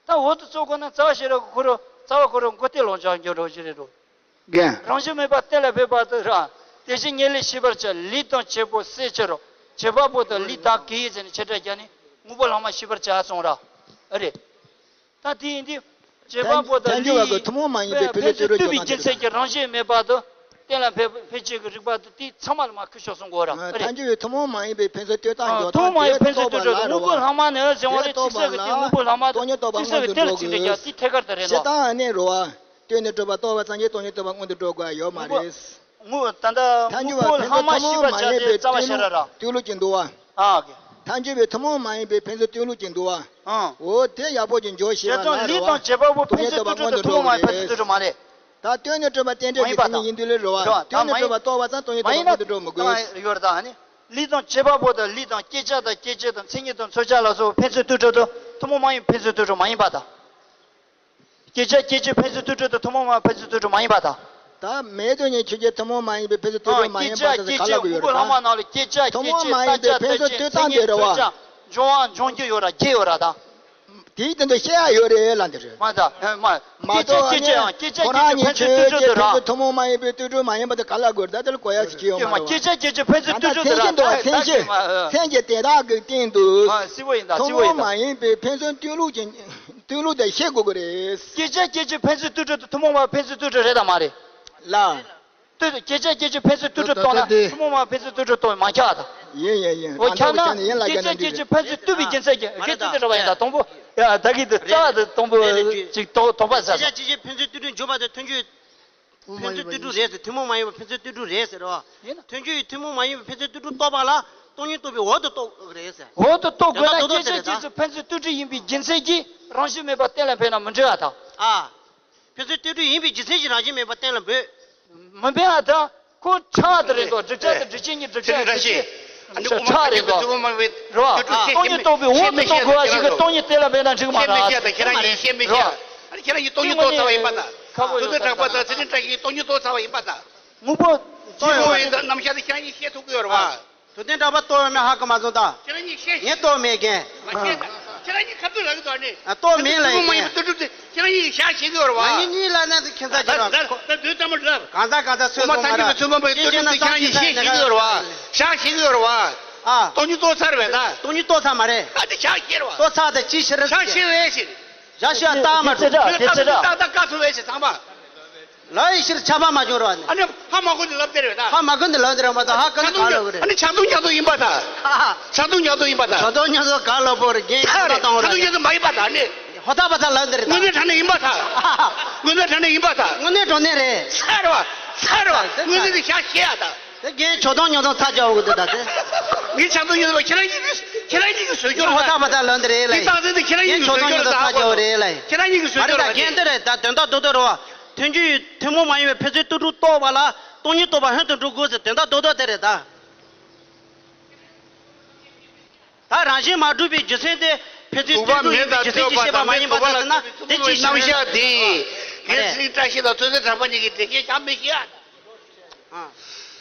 ད་འོག་ཏུ་གཏོགས་དགོས་ན་རྩ་བ་ཤེས་རབ་ཀྱི་ཁོ་རང་རྩ་བ་ཁོ་རང་མགོ་རྟིང་ལོག་འཇོག་འགྱོ་རོགས་ཞེས་རེད་རོ། རྒན། རང་བཞིན་མེད་པ་གཏན་ལ་འབེབས་པ་དང་ར། དེ་བཞིན་ཉིད་ལས་ཤེས་པར་བྱ། ལུས་དང་བཅས་པ་བསད་བྱ་རོ། བྱེད་པ་པོ་དང་ལུས་དག་གི་ཟེར་ནས་ཆེ་ཕྲ་རྒྱག་ནས་དངོས་པོ་ལྷག་མ་ཤེས་པར་བྱ་གསུངས་ར། ཨ་རེད། ད་དེ་ཡིན་དུས། བྱེད་པ་པོ་དང་ཐལ་འགྱུར་བ་ལུས་གི་ཐུན་མོང་མ་ཡིན་པའི་ཕན་ཕན་ཚུན་ཚུན་བསྟོད་པའི་རྒྱུ་མཚན་གྱི་རང་བཞིན་མེད་པ་དང་གཏན་ལ་འབེབས་ཕན་ཆད་ཀྱི་རིགས་པ་དང་དེ་ཚང་མ་ལ་མ་ཁུར་ཤོག་གསུང་གི་ཡོད་ར། ཨ་རེད། ཐལ་འགྱུར་བའི་ཐུན་མོང་མ་ཡིན་པའི་ཕན་ཚུན་བསྟོད་བཏང་འཇོག་ཐུན་མོང་མ་ཡིན་ཕན་ཚུན་བསྟོད་གྲུབ་དང་དངོས་པོ་ལྷག་མ་ནི་ཟེར་བ་རེད། ཚིག་གསལ་གྱི་དེ་དངོས་པོ་ལྷག་མ་དང་ཚིག་གསལ་གྱི་དེ་ལ་ཚིག་འགྲེལ་རྒྱག་དེ་ཐད་ཀར་དུ་རེད་དོ། ཞེ་སྡང་ཨ་ནི་རོ་བ། བསྟོད་ནས་གྲུབ་པ་རྟོགས་པ་ཙམ་གྱིས་སྟོང་ཉིད་རྟོགས་པ་མངོན་དུ་འགྲོ་དགོས་ཡོད་མ་རེད། དངོས་ད་ལྟ་ཐལ་འགྱུར་བ་དངོས་པོ་ལྷག་མ་ཤེས་པར་བྱ་སྟེ་རྩ་བ་ཤེས་རབ་ར། བསྟོད་ལུགས་ཀྱི་འདུལ་བ། ཨ་གི། ཐལ་འགྱུར་བའི་ཐུན་མོང་མ་ཡིན་པའི་ཕན་ཚུན་བསྟོད་ལུགས་ཀྱི་འདུལ་བ། ཨང་། འོ་དེ་ཡག་པོ་ཅིག་འཇོག་ཤེས་པ་ན་རེད་བ། ལུས་དང་བྱེད་པ་པོ་ཕན་ཚུན་བསྟོད་གྲུབ་དང་ཐུན་མོང་མ་ཡིན་ཕན་ཚུན་བསྟོད་གྲུབ་མ་རེད། ད་བསྟོད་ནས་གྲུབ་པ་རྟེན་འབྲེལ་གྱི་མཚན་ཉིད་ཡིན་དུས་ལས་རེད་བ། བསྟོད་ནས་གྲུབ་པ་རྟོགས་པ་ཙམ་སྟོང་ཉིད་རྟོགས་པ་མངོན་དུ་འགྲོ་མི་དགོས། ཡོད་རེད་ད་ནི། ལུས་དང་བྱེད་པ་པོ་དང་ལུས་དང་སྐྱེད་བྱ་དང་སྐྱེད་བྱེད་དང་མཚན་ཉིད་དང་མཚོན་བྱ་ལ་སོགས་ཕན་ཚུན་བསྟོད་གྲུབ་དང་ཐུན་མོང་མ་ཡིན་ཕན་ཚུན་བསྟོད་གྲུབ་མ་ཡིན་པ་དང་། སྐྱེད་བྱ་སྐྱེད་བྱེད་ཕན་ཚུན་བསྟོད་གྲུབ་དང་ཐུན་མོང་མ་ཕན་ཚུན་བསྟོད་གྲུབ་མ་ཡིན་པ་དང་། ད་མེད་དོན་གཉིས་ཆོས་ཅན་ཐུན་མོང་མ་ཡིན་པའི་ཕན་ཚུན་བསྟོད་གྲུབ་མ་ཡིན་པ་དེ་ག་ལ་གོ་ཡོད་རེད་ད། ཐུན་མོང་མ་ཡིན་པའི་ཕན་ཚུན་བསྟོད་སྟངས་དེ་རེད་བ། འབྱུང་བ་འབྱུང་རྒྱུ་ཡོད་ར་རྒྱས་ཡོད་ར་ད། དེའི་སྟེང་དུ་བཤད་ཡ་ཡོད་རེད་ལ་འདི་རེད། མ་ད་མ། མ་གཏོགས་ཨ་ནི་ཁོ་རང་གཉིས་ཆོས་ཅན་ཕན་ཚུན་ཐུན་མོང་མ་ཡིན་པའི་བསྟོད་གྲུབ་མ་ཡིན་པ་དེ་ག་ལ་གོ་རེད་ད། དེ་ལ་གོ་ཡ་ཞིག་ཅི་ཡོད་མ་རེད་བ། སྐྱེད་བྱ་སྐྱེད་བྱེད་ཕན་ཚུན་བསྟོད་གྲུབ་དེ་ར། མཚན་གཞི་དེ་དག་གི་སྟེང་དུ་ཐུན་མོང་མ་ཡིན་པའི་ཕན་ཚུན་བསྟོད་ལུགས་ཀྱི་བསྟོད་ལུགས་དེ་ཤེས་དགོས་ཀྱི་རེད། སྐྱེད་བྱ་སྐྱེད་བྱེད་ཕན་ཚུན་བསྟོད་གྲུབ་དང་ཐུན་མོང་མ་ཕན་ཚུན་བསྟོད་གྲུབ་རེད་དམ་མ་རེད། ལ། བསྟོད་སྐྱེད་བྱ་སྐྱེད་བྱེད་ཕན་ཚུན་བསྟོད་གྲུབ་གཏོང་ན་ཐུན་མོང་མ་ཕན་ཚུན་བསྟོད་གྲུབ་གཏོང་མ་ཁྱབ་དང་། ཡིན་ཡིན་ཡིན། འོ་ཁྱབ་ན་སྐྱེད་བྱ་སྐྱེད་བྱེད་ཕན་ཚུན་བསྟོད་པའི་རྒྱུ་མཚན་གྱི་སྐད་ཚིག་དེ་འདྲ་བ་ཡིན་ད་དང་པོ། ཡ་ད་གི་དེ་རྩ་བ་དེ་དང་པོ་ཅིག་དོགས་དོགས་པ་ཟ་ས། སྐྱེད་བྱ་སྐྱེད་བྱེད་ཕན་ཚུན་བསྟོད་གྲུབ་འཇོག་པ་དེ་ཐུན་ཚོད། ཕན་ཚུན་བསྟོད་གྲུབ་རེད་ཟེར། ཐུན་མོང་མ་ཡིན་པ་ཕན་ཚུན་བསྟོད་གྲུབ་རེད་ཟེར་རོ། ཡིན་ན། ཐུན་ཚོད་ཡི་ཐུན་མོང་མ་ཡིན་པའི་ཕན་ཚུན་བསྟོད་གྲུབ་རྟོགས་པ་ལ་སྟོང་ཉིད་རྟོགས་པའི་འོག་ཏུ་གཏོགས་རེད་ཟེར། འོག་ཏུ་གཏོགས་དགོས་ན་དོན་དག་སྐྱེད་བྱ་སྐྱེད་བྱེད་ཕན་ཚུན་བསྟོད་གྲུབ་ཡིན་པའི་རྒྱུ་མཚན་གྱིས་རང་བཞིན་མེད་པ་གཏན་ལ་འབེབས་ན་མི་འགྲིག་ཨ་ད། ཨ། ཕན་ཚུན་བསྟོད་གྲུབ་ཡིན་པའི་རྒྱུ་མཚན་གྱིས་རང་བཞིན་མེད་པ་གཏན་ལ་འབེབས། མི་འབེབས་ཨ་ད། ཁོ་ཁྲག་དེ་རེད་དོ། བསྒྲིག་བྱ་དང་སྒྲིག་ཆེན་གཉིས་བསྒྲིག་བྱ་དང་སྒྲིག་ཆེན། ཁྲག་རེད་དོ། རེད་བ། སྟོང་ཉིད་རྟོགས་པའི་འོག་ཏུ་གཏོགས་དགོས་པ་ཞིག་གི་སྟོང་ཉིད་གཏན་ལ་འབེབས་ན་འགྲིག་མ་རེད། ཁྱེད་རང་གཉིས་སྟོང་ཉིད་རྟོགས་ཚར་བ་ཡིན་པ་དང་། ཁ་བོ་ཡོད་ད། ཁྱེད་རང་གཉིས་སྟོང་ཉིད་རྟོགས་ཚར་བ་ཡིན་པ་དང་། དངོས་པོ་ཅི་ཡོད་ཡིན་ད་རྣམ་གཞག་དེ་ཁྱེད་རང་གཉིས་ཤེས་ཐུབ་ཀྱི་ཡོད་རེད་བ། དུ་ལྡན་གྲགས་པ་རྟོགས་ཡོད་མེད་ཧ་གོ་མ་སོང་ད། ཁྱེད་རང་གཉིས་ཤེས། ངས་རྟོགས་མེད་མཁན། ང་ཤེས་ད། ཁྱེད་རང་གཉིས་ཁ་ཐུག་ལབ་ཀྱི་འདུག་ཨ་ནི། ཨ་རྟོགས་མེད་ལབ་ཐུན་མོང་མ་ཡིན་པའི་བསྟོད་གྲུབ་དེ་ཁྱེད་རང་གཉིས་ཀྱིས་བཞག་ཤེས་ཀྱི་ཡོད་རེད་བ། ང་གཉིས་གཉིས་ལབ་ན་དེ་ཁྱད་མཚར་ཅིག་རེད། ད་ད་དུས་ཙམ་པ་ལབ། གང་ཟག་གང་ཟག་ཚོས་དབུ་མ་ཐལ་འགྱུར་བའི་ཐུན་མོང་མ་ཡིན་པའི་བསྟོད་གྲུབ་དེ་ཁྱེད་རང་གཉིས་ཤེས་ཤེས་ཀྱི་ཡོད་རེད་བ། བཞག་ཤེས་ཀྱི་ཡོད་རེད་བ། ཨ། སྟོང་ཉིད་རྟོགས་ཚར་བས་ད། སྟོང་ཉིད་རྟོགས་ཚར་མ་རེད། ཨ་དེ་བཞག་ཤེས་རེད་བ། རྟོགས་ཚར་དེ་ཅི་ཕྱིར། བཞག་ཤེས་བས་ཤེས། བཞག་ཤེས་ལྟ་མ་ཐལ་འགྱུར་བ་ཐལ་འགྱུར་བ་ཐལ་འགྱུར་བ་ཐལ་འགྱུར་བ། ལ་ཡི་ཕྱིར་ཆགས་པ་མ་བྱུང་རོགས་ནས། ཨ་ནི་ཧ་མ་གོ་འདི་ལབ་དེ་རེད་ད། ཧ་མ་གོ་འདི་ལབ་དེ་རེད་མ་ད་ཧ་གོ་ནི་ག་ལབ་རེད། ཨ་ནི་ཆགས་སྡང་ཉམས་སྡང་ཡིན་པ་ད། ཧ་ཧ། ཆགས་སྡང་ཉམས་སྡང་ཡིན་པ་ད། ཆགས་སྡང་ཉམས་སྡང་ག་ལབ་པོ་རེད། རྒན་ཆགས་སྡང་ད་ཧ་ལབ་པོ་རེད། ཆགས་སྡང་ཉམས་སྡང་མ་ཡིན་པ་ད་ནི། ཧོ་ད་པ་ད་ལབ་དེ་རེད་ད། དངོས་གནས་དྲང་གནས་ཡིན་པ་ད། ཧ་ཧ། དངོས་གནས་དྲང་གནས་ཡིན་པ་ད། དངོས་གནས་དྲང་གནས་རེད། ཚར་བ། ཚར་བ། དངོས་གནས་དེ་བཞག་ཤེས་ཡ་ད། དེ་རྒན་ཆགས་སྡང་ཉམས་སྡང་ཚ་རྒྱག་འོ་གི་འདུག་ད་དེ། ངས་ཆགས་སྡང་ཉམས་སྡང་ཁྱེད་རང་གཉིས་ཀྱིས་ཁྱེད་རང་གཉིས་ཀྱིས་བཟོས་ཀྱི་ཧོ་ད་པ་ད་ལབ་དེ་རེད་ལ། དེ་སྟངས་འཛིན་དེ་ཁྱེད་རང་གཉིས་ཀྱིས་བཟོས་ཀྱི་རེད་ད་ཧ་གོ། ཁྱེད་རང་གཉིས་ཀྱིས་བཟོས་ཀྱི་རེད་ད། རྒན་དེ་རེད་ད། དོན་དག་རྡོག་རྡོག་རེད་བ། ཐུན་ཚོད་ཡི་ཐུན་མོང་མ་ཡིན་པའི་ཕན་ཚུན་བསྟོད་གྲུབ་རྟོགས་པ་ལ་སྟོང་ཉིད་རྟོགས་པ་ཧོན་དུ་འགྲོ་དགོས་ཟེར་དོན་དག་རྡོག་རྡོག་དེ་རེད་ད། ད་རང་བཞིན་མ་གྲུབ་པའི་རྒྱུ་མཚན་དེ་ཕན་ཚུན་བསྟོད་གྲུབ་ཡིན་པའི་རྒྱུ་མཚན་གྱིས་ཤེས་པ་མ་ཡིན་པ་ལ་ཟེར་ན་དེ་ཅིའི་ཕྱིར་རྣམ་གཞག་དེ་རྒན་ཚེ་རིང་བཀྲ་ཤིས་དང་བཙུན་མོ་གྲགས་པ་གཉིས་ཀྱིས་འགྲེལ་བཤད་རྒྱག་མི་ཤེས་ཨ། ཨ།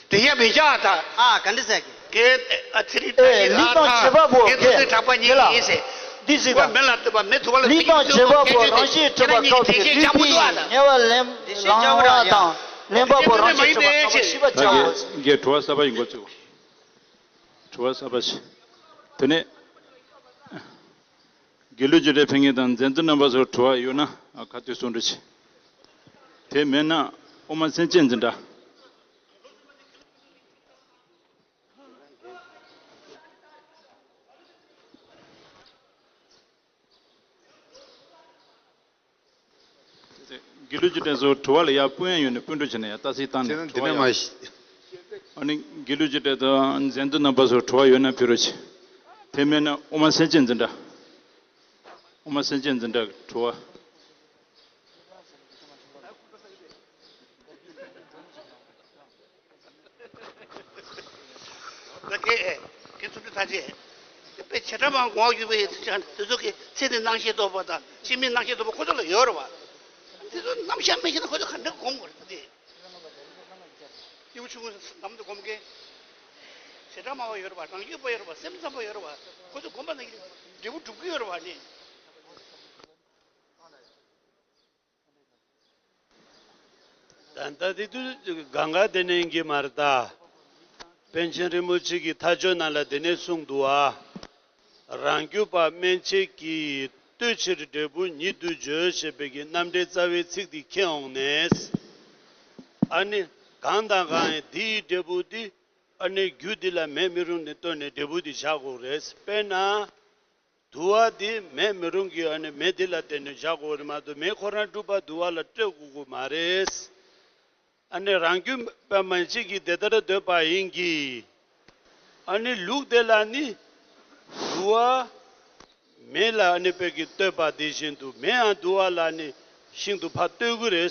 དེ་ཡང་མི་བྱ་ད། ཨ་ག་འདྲ་ཟེར་གི། ཀྱེ་ཨ་ཚེ་རིང་བཀྲ་ཤིས་ཨེ་ལུས་དང་བཅས་པ་པོ་ཀྱེ་ཚེ་རིང་བཀྲ་ཤིས་པ་གཉིས་ཡིན་ཟེར། འདི་ཟེར་ད། མེ་ལ་ལྟོས་པ་མེ་ཐུག་པ་ལ་ལུས་དང་བཅས་པ་པོ་རང་བཞིན་གྲུབ་པ་ཁོག་ཏུ་བསྡུས་པའི་ཉེ་བར་ལེན་ལང་བ་དང་ལེན་པ་པོ་རང་བཞིན་གྲུབ་པ་ཁོག་ཏུ་ཤེས་པར་བྱའོ། ངས་དྲི་བ་གསར་པ་ཡིན་གོ་ཚུལ། དྲི་བ་གསར་པ་ཞིག་དེ་ནས། དགེ་ལུགས་ཀྱི་རེ་ཕན་ངེས་དང་མཛད་འཛིན་རྣམ་པ་སོགས་དྲི་བ་ཡོད་ན་ཁ་ཐུག་གསུང་རོགས་གྱིས། དེ་མེད་ན་དབུ་མ་སེམས་བསྐྱེད་འཛིན་གྲྭ། དེ་ཚོ་དྲི་བ་ལ་ཡར་སྤུན་ཡ་ཡོད་ནས་སྤུན་གྲོགས་བྱས་ནས་ཡར་ལྟ་ཚིག་བཏང་ནས་དྲི་བ་ཡར། ཨ་ནི་དགེ་ལུགས་ཀྱི་གྲས་དང་མཛད་གཙོ་རྣམ་པ་ཚོ་དྲི་བ་ཡོད་ན་ཕུལ་རོགས་གྱིས། དེ་མེད་ན་དབུ་མ་སེང་ཆེན་འཛིན་གྲྭ། དབུ་མ་སེང་ཆེན་འཛིན་གྲྭ་གི་དྲི་བ། ད་གེ་གེ་ཚུལ་ཁྲིམས་ཐར་རྗེ། དཔེ་བྱེ་བྲག་པ་ངོ་བོ་ཡོད་པའི་དེ་ཚོ་གི་ཚེ་འདི་རྣམ་ཤེས་རྟོགས་པ་དང་ཕྱི་མའི་རྣམ་ཤེས་རྟོགས་པ་ཁོ་ཚོ་ལ་ཡོད་རེད་བ། དེ་ཚོ་རྣམ་གཞག་མེད་ཤེས་ན་ཁོ་ཚོ་ག་འདྲ་སྒོམ་དགོས་རེད་དེ། སྐྱེས་བུ་ཆུང་ངུ་ནམ་དུ་སྒོམ་མཁན། བྱེ་བྲག་སྨྲ་བ་ཡོད་རེད་བ། རང་རྒྱུད་པ་ཡོད་རེད་བ། སེམས་ཙམ་པ་ཡོད་རེད་བ། ཁོ་ཚོ་སྒོམ་པ་ན་གི་འབྲས་བུ་སྒྲུབ་ཀྱི་ཡོད་རེད་བ་ནི། ད་ལྟ་དེ་དུས་གང་ག་དེ་ནས་ཡིན་གྱི་མ་རེད་ད། པཎ་ཆེན་རིན་པོ་ཆེ་གིས་མཐའ་དཔྱོད་ནང་ལ་དེ་ནས་གསུངས་འདུག་ཨ། རང་རྒྱུད་པ་མན་ཆད་ཀྱིས། ལྟོས་ཕྱིར་འབྲས་བུ་ཉིད་དུ་བརྗོད། ཞེས་པའི་གི་རྣམ་འགྲེལ་རྩ་བའི་ཚིག་འདི་ཁྱེར་འོང་ནས། ཨ་ནི་གང་དང་གང་ཡིན་འདི་ཡི་འབྲས་བུ་འདི། ཨ་ནི་རྒྱུ་འདི་ལ་མེ་མི་རུང་ནས་ལྟོས་ནས་འབྲས་བུ་འདི་བཞག་དགོས་རེད། དཔེར་ན། དུ་བ་འདི་མེ་མི་རུང་གི། ཨ་ནི་མེ་འདི་ལ་བརྟེན་ནས་བཞག་དགོས་རེད་མ་གཏོགས་མེ་ཁོ་རང་གྲུབ་པ་དུ་བ་ལ་ལྟོས་དགོས་ཀྱི་མ་རེད། ཨ་ནི་རང་རྒྱུད་པ་མན་ཆད་ཀྱིས་དེ་ལྟར་འདོད་པ་ཡིན་གྱི། ཨ་ནི་ལུགས་དེ་ལ་ནི་དུ་བ་མེ་ལ་ཨ་ནི་དཔེ་གི་ལྟོས་པ་དེ་བཞིན་དུ་མེ་ཡང་དུ་བ་ལ་ནི་ཤིན་ཏུ་ཕར་ལྟོས་ཀྱི་རེད།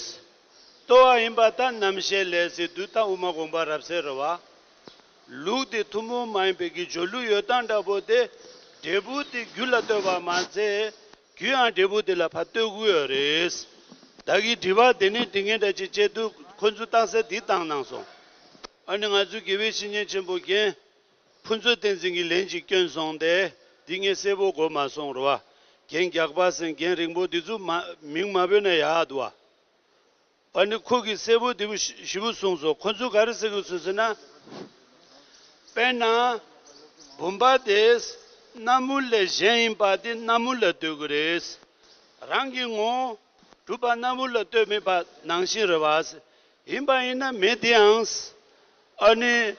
ལྟོས་པ་ཡིན་པ་ལྟར་རྣམ་ཤེས་ལས་ཟེར་དུས་ད་དབུ་མ་དགོངས་པ་རབ་གསལ་རེད་བ། ལུགས་དེ་ཐུན་མོང་མ་ཡིན་པའི་གི་སྦྱོར་ལུགས་ཡོད་སྟངས་འདྲ་པོ་དེ། འབྲས་བུ་དེ་རྒྱུ་ལ་ལྟོས་པ་མ་ཚད། རྒྱུ་ཡང་འབྲས་བུ་དེ་ལ་ཕར་ལྟོས་ཀྱི་ཡོད་རེད། ད་གི་དྲི་བ་དེ་ནི་དེ་ངན་འདྲ་ཅིག་བྱས་དུས་ཁོ་ཚོས་རྟགས་གསལ་འདི་བཏང་གནང་སོང་། ཨ་ནི་ང་ཚོའི་དགེ་བའི་བཤེས་གཉེན་ཆེན་པོ་རྒན་ཕུན་ཚོགས་བསྟན་འཛིན་གྱིས་ལན་ཅིག་བསྐྱོན་སོང་སྟེ། འདི་ངས་གསལ་པོ་གོ་མ་སོང་རེད་བ། རྒན་རྒྱགས་པ་ཟེར་རྒན་རིང་པོ་འདི་ཚོ་མ་མིང་མ་བོས་ན་ཡག་འདུག་བ། ཨ་ནི་ཁོ་གིས་གསལ་པོ་དེ་བོ་ཞི་བོ་གསུངས་སོང་། ཁོ་ཚོས་ག་རེ་ཟེར་གི་སོང་ཟེར་ན། དཔེར་ན། བུམ་པ་དེ་སྣམ་བུ་ལས་གཞན་ཡིན་པ་དེ་སྣམ་བུ་ལ་ལྟོས་ཀྱི་རེད། རང་གི་ངོ་བོ་གྲུབ་པ་སྣམ་བུ་ལ་ལྟོས་མེད་པ་ནང་བཞིན་རེད་བ། ཡིན་པ་ཡིན་ན་མེ་དེའང་། ཨ་ནི།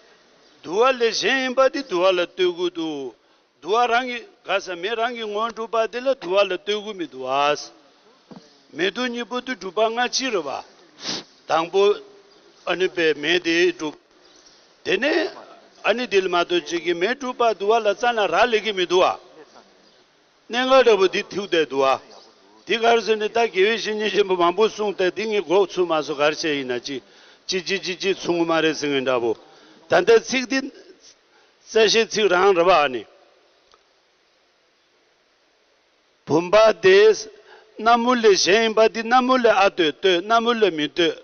དུ་བ་ལས་གཞན་ཡིན་པ་དེ་དུ་བ་ལ་ལྟོས་ཀྱི་འདུག་དུ་བ་རང་གི་ག་ས་མེ་རང་གི་ངོ་བོ་གྲུབ་པ་དེ་ལ་དུ་བ་ལ་ལྟོས་ཀྱི་མི་འདུག་བ། མེ་དུ་གཉིས་པོ་དུ་གྲུབ་པ་སྔ་ཕྱི་རེད་བ། དང་པོ་ཨ་ནི་པའི་མེ་དེ་གྲུབ། དེ་ནས་ཨ་ནི་དེ་ལ་མ་གཏོགས་ཅིག་གི་མེ་གྲུབ་པ་དུ་བ་ལ་རྩ་ན་རག་ལས་ཀྱི་མི་འདུག་བ། གནད་འགག་འདྲ་པོ་འདི་ཐུག་བསྡད་འདུག་བ། འདི་ག་རེ་ཟེར་ནས་ད་དགེ་བའི་བཤེས་གཉེན་ཆེན་པོ་མང་པོ་གསུངས་ཏེ་འདི་ངས་གོ་ཚུགས་མ་སོང་། ག་རེ་བྱས་ཡིན་ན་ཅི་ཅི་ཅི་ཅི་ཅི་ཚུགས་མ་རེད་ཟེར་མཁན་འདྲ་པོ། ད་ལྟ་ཚིག་འདི་རྩ་ཤེའི་ཚིག་རང་རེད་བ། ཨ་ནི། བུམ་པ་དེ་སྣམ་བུ་ལས་གཞན་ཡིན་པ་འདི་སྣམ་བུ་ལ་ཨ་ལྟོས་ལྟོས། སྣམ་བུ་ལ་མི་ལྟོས།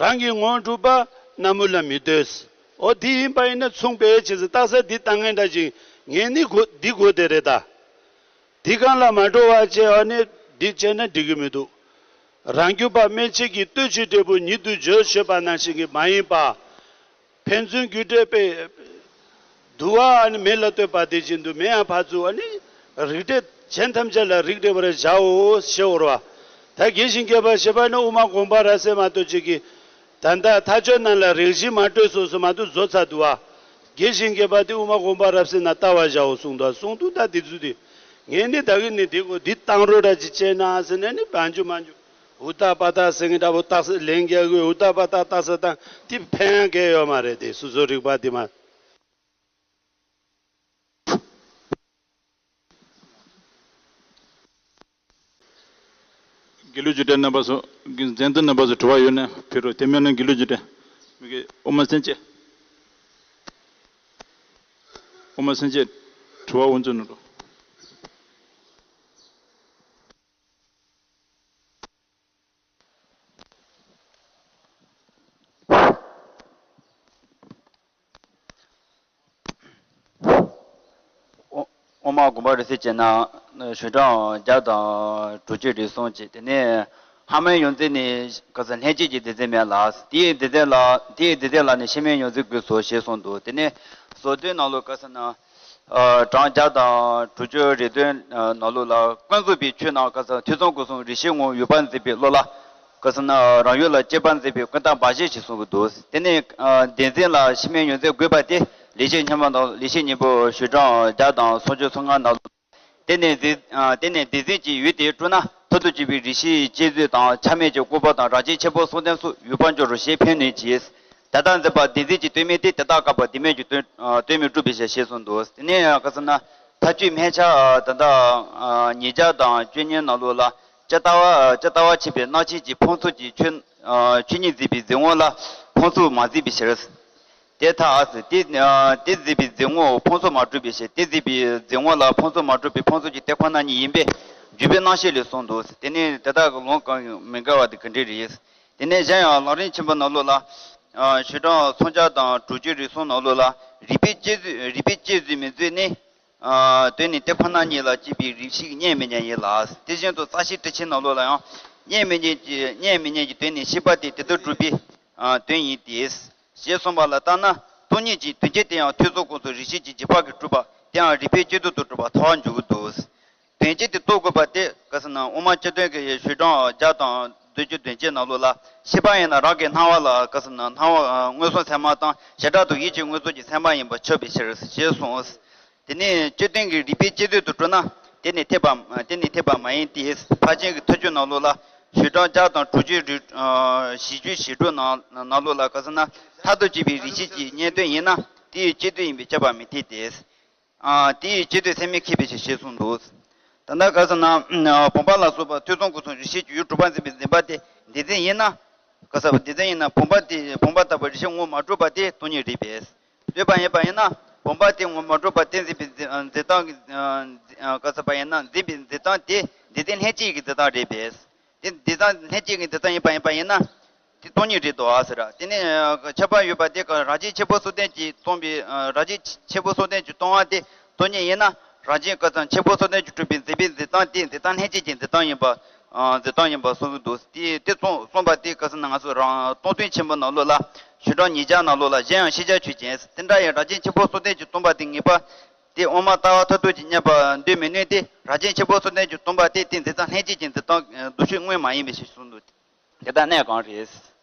རང་གི་ངོ་བོ་གྲུབ་པ་སྣམ་བུ་ལ་མི་ལྟོས། འོ་འདི་ཡིན་པ་ཡིན་ན་མཚུངས་པའི་ཕྱིར་ཟེར་རྟགས་གསལ་འདི་བཏང་མཁན་འདྲ་ཅིག་ངས་ནི་གོ་འདི་གོ་བསྡད་རེད་ད། འདི་གང་ལ་མ་འགྲོ་བ་བྱས་ཨ་ནི་འདི་བྱས་ན་འགྲིག་གི་མི་འདུག་རང་རྒྱུད་པ་མན་ཆད་ཀྱིས་ལྟོས་ཕྱིར་འབྲས་བུ་ཉིད་དུ་བརྗོད་ཞེས་པ་ནང་བཞིན་གྱི་མ་ཡིན་པ། ཕན་ཚུན་རྒྱུ་འབྲས་པས། དུ་བ་ཨ་ནི་མེ་ལ་ལྟོས་པ་དེ་བཞིན་དུ་མེ་ཡང་ཕར་ཚུར་ཨ་ནི་རིགས་འགྲེ་གཞན་ཐམས་ཅད་ལ་རིགས་འགྲེ་བར་བྱའོ་ཞེས་འོར་བ། ད་དགེ་ཞིང་རྒྱས་པ་ཞེས་པ་ནི་དབུ་མ་དགོངས་པ་རབ་གསལ་མ་གཏོགས་ཅིག་གི། ད་ལྟ་མཐའ་དཔྱོད་ནང་ལ་རེག་བྱའི་མ་སྤྲོས་སོ་སོ་མ་གཏོགས་བཟོ་ཚར་འདུག་བ། དགེ་ཞིང་རྒྱས་པ་དེ་དབུ་མ་དགོངས་པ་རབ་གསལ་ན་ལྟ་བར་བྱའོ་གསུངས་འདུག་གསུངས་འདུག་ད་དེ་ཚོ་དེ། ངས་ནི་ད་གིན་ནི་དེ་གོ་འདི་བཏང་རོགས་འདྲ་ཅིག་བྱས་ན་ཟེར་ནས་ནི་བང་རྒྱུ་མང་རྒྱུ། ཨུ་ཏ་པ་ཏ་ཟེར་མཁན་འདྲ་པོ་རྟགས་ལན་རྒྱག་གི། ཨུ་ཏ་པ་ཏ་རྟགས་བཏང་དེ་ཕན་ཡང་གལ་ཡོད་མ་རེད་དེ། སོ་སོ་རིག་པ་དེ་མ། དགེ་ལུགས་རྒྱུ་འབྲས་རྣམ་པ་ཚོ། མཛད་གཙོ་རྣམ་པ་ཚོ་དྲི་བ་ཡོད་ན་ཕུལ་རོགས། དེ་མེད་ན་དགེ་ལུགས་རྒྱུ་འབྲས་མི་དགེ་དབུ་མ་སེང་གེ། དབུ་མ་སེང་གེ་དྲི་བ་དབུ་འཛུལ་གནང་རོགས། དབུ་དབུ་མ་དགོངས་པ་རབ་གསལ་བྱས་ན་ཞོལ་གྲངས་བརྒྱ་དང་དྲུག་ཅུ་རེ་གསུམ་བྱས། དེ་ནས་ལྷག་མའི་ཡོངས་འཛིན་ནི་ག་ས་ལྷན་སྐྱེས་ཀྱི་སྡེ་ཚན་མེད་ལ། དེའི་སྡེ་ཚན་ལ་དེའི་སྡེ་ཚན་ལ་ནི་ཕྱི་མའི་ཡོངས་འཛིན་དགོས་སོ་ཞེས་གསུངས་འདུག་དེ་ནས་ཟུར་འདོན་ནང་ལོགས་ག་ས་ན། ཨ། གྲངས་བརྒྱ་དང་དྲུག་ཅུ་རེ་བདུན་ནང་ལོགས་ལ་ཀུན་རྫོབ་པའི་ཆོས་རྣམས་ག་ས་ཐོས་བསམ་སྒོམ་གསུམ་རེ་ཞིག་ངོ་ཡོད་པར་འཛིན་པའི་བློ་ལ། ག་ས་ན་རང་ཡུལ་ལ་སྐྱེས་པར་འཛིན་པའི་ཀུན་བརྟགས་འབའ་ཞིག་ཅེས་གསུངས་ཀྱི་འདུག་དེ་ནས་ཨ། སྡེ་ཚན་ལ་ཕྱི་མའི་ཡོངས་འཛིན་དགོས་པ་དེ་ལེགས་བཤད་སྙན་པོ་དང་ལེགས་བཤད་སྙིང་པོ་ཞོལ་གྲངས་བརྒྱ་དང་སུམ་ཅུ་སོ་ལྔ་ནང་ལོགས། དེ་ནས་སྡེ་ཨ། དེ་ནས་སྡེ་ཚན་གྱི་ཡུལ་དེ་སྤྲུལ་ན་ མཐར་ཐུག་གཅིག་པའི་རིགས་ཤེས་ཀྱི་བསྐྱེད་རྫོགས་དང་། ཆ་མེད་ཀྱི་སྐུར་པ་དང་། རང་བཞིན་ཆེན་པོ་གསུམ་ལྡན་སོགས་ཡོད་པར་འགྱུར་རོ་ཞེས་ཕན་ནུས་ཀྱི། དེ་ལྟར་འཛིན་པ་བདེན་འཛིན་གྱི་དོན་མིན་ཏེ། དེ་ལྟར་བཀག་པ་བདེན་མེད་ཀྱི་དོན་དོན་མིན་སྒྲུབ་པའི་ཕྱིར་ཞེས་གསུངས་འདུག་དེ་ནས་ག་ཟེར་ན། མཐའ་དཔྱོད་སྨན་ཆ་ད་ལྟ་ཉིས་བརྒྱ་དང་བཅུ་གཉིས་ནང་ལོགས་ལ། ཇི་ལྟ་བ་ཇི་ལྟ་བ་ཆེན་པོའི་སྣང་ཆེན་གྱི་ཕུང་གསུམ་གྱི་ཆོས་ཆོས་ཉིད་འཛིན་པའི་འཛིན་ངོ་ལ་ཕུང་གསུམ་མ་འཛིན་པའི་ཕྱིར། དེ་ལྟར་ཟེར། དེ་དེ་འཛིན་པའི་འཛིན་ངོ་ཕུང་གསུམ་མ་གྲུབ་པའི་ཕྱིར། དེ་འཛིན་པའི་འཛིན་ངོ་ལ་ཕུང་གསུམ་མ་གྲུབ་པའི་ཕུང་གསུམ་གྱི་དེ་ཁོ་ན་ཉིད་ཡིན་པས་འཇུག་པའི་རྣམ་བཤད་ལས་གསུངས་འདུག་དེ་ནས་དེ་དག་གི་ལུང་གང་མི་འགལ་བ་དེ་ག་འདྲ་རེད། དེ་ནས་གཞན་ཡང་ལམ་རིམ་ཆེན་པོ་ནང་ལོགས་ལ། ཞུ་གྲངས་སུམ་བརྒྱ་དང་དྲུག་ཅུ་རེ་གསུམ་ནང་ལོགས་ལ། རིགས་པས་དཔྱད་བཟོད་རིགས་པས་དཔྱད་བཟོད་མི་བཟོད་ནི། དོན་ནི་དེ་ཁོ་ན་ཉིད་ལ་དཔྱད་པའི་རིགས་ཤེས་ཀྱི་གཉིས་མི་གཉིས་ཡིན་ལ། དེ་བཞིན་དུ་རྩ་ཤེའི་དྲི་ཆེན་ནང་ལོགས་ལ་ཡང་། གཉིས་མི་གཉིས་ཀྱི་གཉིས་མི་གཉིས་ཀྱི་དོན་ནི་ཤེས་པ་དེ་དེ་དང་གྲུབ་པའི་དོན་ཡིན་ཏེ། ཞེས་གསུངས་པ་ལ་ལྟར་ན། སྟོང་ཉིད་ཀྱི་དོན་སྤྱི་དེ་ཡང་ཐོས་བསམ་སྒོམ་གསུམ་རིགས་ཤེས་ཀྱི་རྗེས་དཔག་གིས་གྲུབ་པ་དེའང་རིགས་པས་དཔྱད་བཟོད་དུ་གྲུབ་པར་ཐལ་བར་འཇུག་གི་འདུག་དོན་སྤྱི་དེ་རྟོགས་དགོས་པ་དེ་ག་ཟེར་ན། དབུ་མ་སྤྱི་དོན་གྱི་ཞུ་གྲངས་བརྒྱ་དང་བདུན་ཅུ་དོན་གཅིག་ནང་ལོགས་ལ། ཤེས་པ་ཡིན་ན་རང་གི་སྣང་བ་ལ་ག་ཟེར་ན། སྣང་བ་མངོན་སུམ་ཚད་མ་དང་བྱེ་བྲག་ཏུ་ཡིད་ཀྱི་མངོན་སུམ་གྱི་ཚད་མ་ཡིན་པར་ཆགས་པའི་ཕྱིར་ཞེས་གསུངས། དེ་ནས་སྤྱི་དོན་གྱི་རིགས་པས་དཔྱད་བཟོད་དུ་གྲུབ་ན། དེ་ནི་འཐད་པ་དེ་ནི་འཐད་པ་མ་ཡིན་ཏེ། ཕར་ཕྱིན་གྱི་མཐའ་དཔྱོད་ནང་ལོགས་ལ། ཞུ་གྲངས་བརྒྱ་དང་དྲུག་ཅུ་རེ་བཞི་བཅུ་ཞེ་དྲུག་ནང་ནང་ལོགས་ལ་ག་ཟེར་ན། མཐར་ཐུག་དཔྱད་པའི་རིགས་ཤེས་ཀྱི་གཉིས་དོན་ཡིན་ན། དེའི་སྤྱི་དོན་ཡིན་པས་ཁྱབ་པ་མི་འཐད་དེ། ཨ། དེའི་སྤྱི་དོན་ཚད་མས་ཁེགས་པའི་ཕྱིར་ཞེས་གསུངས་འདུག་ད་ལྟ་ག་ཟེར་ན། བུམ་པ་ལ་སོགས་པ་ཐོས་བསམ་སྒོམ་གསུམ་རིགས་ཤེས་ཀྱི་ཡུལ་གྲུབ་པར་འཛིན་པའི་འཛིན་པ་དེ་བདེན་འཛིན་ཡིན་ན། ག་ཟེར་བ་བདེན་འཛིན་ཡིན་ན། བུམ་པ་དེ་བུམ་པ་ལྟ་བུ་རིགས་ཤེས་ངོ་མ་གྲུབ་པ་དེ་སྟོང་ཉིད་རེད་པས། ལྟོས་པ་ཡིན་པ་ཡིན་ན། བུམ་པ་དེ་ངོ་མ་གྲུབ་པ་དེ་འཛིན་པའི་འཛིན་འཛིན་སྟངས་ཀྱི། ག་ཟེར་བ་ཡིན་ན། འཛིན་པའི་འཛིན་སྟངས་དེ་བདེན་འཛིན་ལྷན་སྐྱེས་ཀྱི་འཛིན་སྟངས་རེད་པས། དེ་འཛིན་སྟངས་ལྷན་སྐྱེས་ཀྱི་འཛིན་སྟངས་ཡིན་པ་ཡིན་པ་ཡིན་ན། དེ་སྟོང་ཉིད་རེད་དོ་ཨ་ཟེར། དེ་ནས་ཁྱབ་པ་ཡོད་པ་དེ་ག་རང་བཞིན་ཆེན་པོ་གསུམ་ལྡན་གྱིས་སྟོང་པའི། རང་བཞིན་ཆེན་པོ་གསུམ་ལྡན་གྱིས་སྟོང་བ་དེ་སྟོང་ཉིད་ཡིན་ན། རང་བཞིན་ག་ཟེར་ཆེན་པོ་གསུམ་ལྡན་གྱིས་གྲུབ་པའི་འཛིན་པའི་འཛིན་སྟངས་དེ་འཛིན་སྟངས་ལྷན་སྐྱེས་ཀྱི་འཛིན་སྟངས་ཡིན་པ། འཛིན་སྟངས་ཡིན་པ་གསུངས་ཀྱི་འདུག་དེ་དེ་གསུངས་གསུངས་པ་དེ་ག་ཟེར་ན། ང་ཚོ་རང་སྟོང་ཐུན་ཆེན་པོ་ནང་ལོགས་ལ། ཞུ་གྲངས་ཉིས་བརྒྱ་ནང་ལོགས་ལ། གཞན་ཡང་ཤེས་བྱ་ཆོས་ཅན། དེ་འདྲ་ཡང་རང་བཞིན་ཆེན་པོ་གསུམ་ལྡན་གྱིས་སྟོང་པ་དེ་ངེས་པ། དེ་དབུ་མ་ལྟ་བ་མཐར་ཐུག་ཅེས་བསྙད་པར་འདོད་མི་ནུས་ཏེ། རང་བཞིན་ཆེན་པོ་གསུམ་ལྡན་གྱིས་སྟོང་པ་དེ་དེ་འཛིན་སྟངས་ལྷན་སྐྱེས་ཀྱི་འཛིན་སྟངས་ལྡོག་ཕྱོགས་དངོས་མ་ཡིན་པའི་ཕྱིར་གསུངས་འདུག་དེ་ལྟར་གནས་གང་རེད།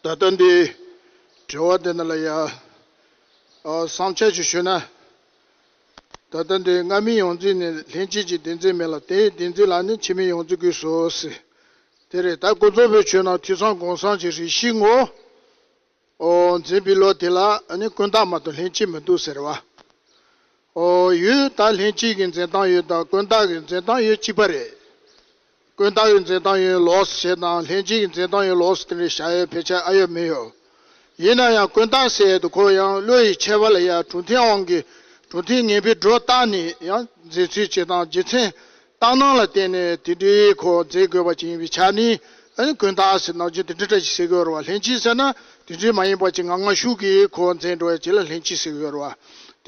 ད་ལྟ་འདི་དྲི་བ་འདི་ནང་ལ་ཡ། ཨ། བསམ་འཆར་ཞིག་ཞུས་ན། ད་ལྟ་འདི་སྔ་མའི་ཡོངས་འཛིན་ནི་ལྷན་སྐྱེས་ཀྱི་བདེན་འཛིན་མེད་ལ། དེའི་བདེན་འཛིན་ལ་ནི་ཕྱི་མའི་ཡོངས་འཛིན་དགོས་སོ་ཟེར། དེ་རེད། ད་ཀུན་རྫོབ་པའི་ཆོས་རྣམས་ཐོས་བསམ་སྒོམ་གསུམ་གྱི་རིགས་ཤེས་ངོ་། ཨོ། འཛིན་པའི་ལུགས་དེ་ལ་ནི་ཀུན་བརྟགས་མ་གཏོགས་ལྷན་སྐྱེས་མི་འདུག་ཟེར་བ། ཨོ། ཡུལ་ད་ལྷན་སྐྱེས་ཀྱི་འཛིན་སྟངས་ཡུལ་དང་ཀུན་བརྟགས་ཀྱི་འཛིན་སྟངས་ཡུལ་གཅིག་པ་རེད། ཀུན་བརྟགས་ཀྱི་འཛིན་སྟངས་ཡུལ་ལོགས་སུ་བྱེད་དང་། ལྷན་སྐྱེས་ཀྱི་འཛིན་སྟངས་ཡུལ་ལོགས་སུ་དེ་འདྲའི་བྱ་ཡུལ་ཕལ་ཆེར་ཨ་ཡོད་མི་ཡོད། ཡིན་ན་ཡང་ཀུན་བརྟགས་ཟེར་དུས་ཁོ་ཡང་བློ་ཡི་ཁྱད་པར་ལ་ཡང་གྲུབ་མཐའི་དབང་གིས། གྲུབ་མཐས་ངེས་པའི་སྒྲོ་བཏགས་ནས་ཡང་འཛིན་ཚུལ་བྱེད་སྟངས། རྒྱུ་མཚན་བཏང་སྣང་ལ་བརྟེན་ནས་དེ་འདྲའི་ཁོ་འཛིན་དགོས་པ་ཅིག་ཡིན་པའི་ཆ་ནས། ཨ་ནི་ཀུན་བརྟགས་ཟེར་ནང་བཞིན་དེ་འདྲ་འདྲ་ཞིག་ཟེར་དགོས་རེད་བ། ལྷན་སྐྱེས་ཟེར་ན་དེ་འདྲའི་མ་ཡིན་པ་ཅིག་ངང་ངམ་ཤུགས་ཀྱིས་ཁོ་འཛིན་འགྲོ་ཡ་ཅིག་ལ་ལྷན་སྐྱེས་ཟེར་དགོས་རེད་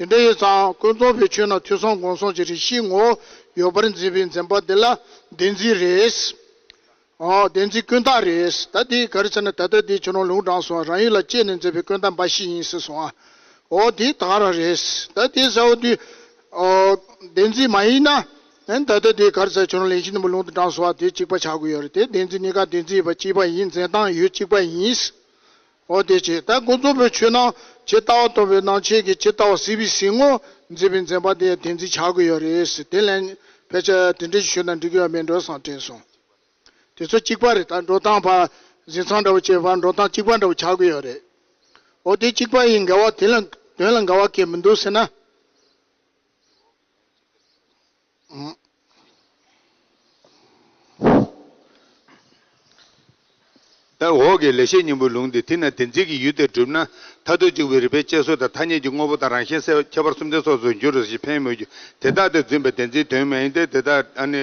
བ། དེ་འདྲ་ཡིན་ཙང་ཀུན་རྫོབ་པའི་ཆོས་རྣམས་ཐོས་བསམ་སྒོམ་གསུམ་གྱི་རིགས་ཤེས་ངོ་ཡོད་པར་འཛིན་པའི་འཛིན་པ་དེ་ལ་བདེན་འཛིན་རེད། ཨོ། བདེན་འཛིན་ཀུན་བརྟགས་རེད། ད་དེ་ག་རེ་ཟེར་ན། ད་ལྟ་དེ་ཁྱོད་རང་ལུང་དྲངས་སོང་། རང་ཡུལ་ལ་དཔྱད་ནས་འཛིན་པའི་ཀུན་བརྟགས་འབའ་ཞིག་ཡིན་ཟེར་སོང་ཨ། ཨོ། དེ་ད་ག་རང་རེད། ད་དེ་ཟེར་བ་དུས། ཨོ། བདེན་འཛིན་མ་ཡིན་ན། ཨན། ད་ལྟ་དེ་ག་རེ་ཟེར། ཁྱོད་རང་ལེགས་བཤད་སྙིང་པོའི་ལུང་དུ་དྲངས་སོང་བ་དེ་གཅིག་པ་ཆགས་ཀྱི་ཡོད་རེད། དེ་བདེན་འཛིན་གཉིས་ཀ་བདེན་འཛིན་ཡིན་པ་གཅིག་པ་ཡིན། འཛིན་སྟངས་ཡུལ་གཅིག་པ་ཡིན། ཨོ། དེ་བྱས་ད་ཀུན་རྫོབ་པའི་ཆོས་རྣམས་ཇི་ལྟ་བ་སྟོན་པའི་རྣམ་བཅད་ཀྱིས་ཇི་ལྟ་བ་གཟིགས་པའི་གཟིགས་ངོ་འཛིན་པའི་འཛིན་པ་དེ་བདེན་འཛིན་ཆགས་ཀྱི་ཡོད་རེད་ཟེར། དེ་ལན་ཕལ་ཆེར་དེ་འདྲ་ཞིག་ཞུས་ན་འགྲིག་གི་ཡོད་མེད་འགྲོ་བསམ་དྲན་སོང་། དེ་ཚོ་གཅིག་པ་རེད། ད་འགྲོ་སྟངས་ཕར་གཟིགས་མཚམས་འདྲ་བོ་བྱས་པ་འགྲོ་སྟངས་གཅིག་པ་འདྲ་བོ་ཆགས་ཀྱི་ཡོད་རེད། འོ་དེ་གཅིག་པ་ཡིན་འགལ་བ་དེ་ལ་དོན་ལ་འགལ་བ་གང་མི་འདུག་ཟེར་ན། ཨང་། ད་འོག་གི་ལེགས་བཤད་སྙིང་པོའི་ལུང་འདི་དེ་ན་བདེན་འཛིན་གྱི་ཡུལ་དེ་གྲུབ་ན། མཐར་ཐུག་གཅིག་པའི་རིགས་པས་དཔྱད་བཟོད་དང་། ཐ་སྙད་ཀྱི་དངོས་པོ་དང་། རང་བཞིན་གསལ་བའི་ཁྱད་པར་གསུམ་ལྡན་སོགས་སུ་འགྱུར་རོ་ཞེས་ཕན་ཡོན་སྨོས་ཀྱི། དེ་དག་དེ་རྫུན་པའི་བདེན་འཛིན་དོན་མ་ཡིན་ཏེ། དེ་དག་ཨ་ནི།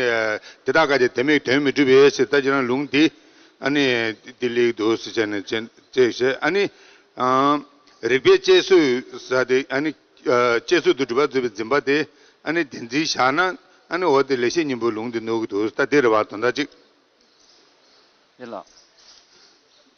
དེ་དག་ག་དེ་བདེན་མེད་དོན་མི་འགྲུབ་པས་ཟེར། ད་ཁྱེད་རང་ལུང་འདི་ཨ་ནི་འདི་ལེགས་འདུག་ཟེར་བྱས་ནས་ཅེས་བཤད། ཨ་ནི། ཨང་། རིགས་པས་དཔྱད་བཟོད་ཟེར་དེ་ཨ་ནི། དཔྱད་བཟོད་དུ་གྲུབ་པར་འཛིན་པའི་འཛིན་པ་དེ་ཨ་ནི་བདེན་འཛིན་བཞག་ན། ཨ་ནི་འོ་དེ་ལེགས་བཤད་སྙིང་པོའི་ལུང་འདི་ནོར་གྱི་འདུག་ད་དེ་རེད་བ། དོན་དག་གཅིག་དེ་ལ།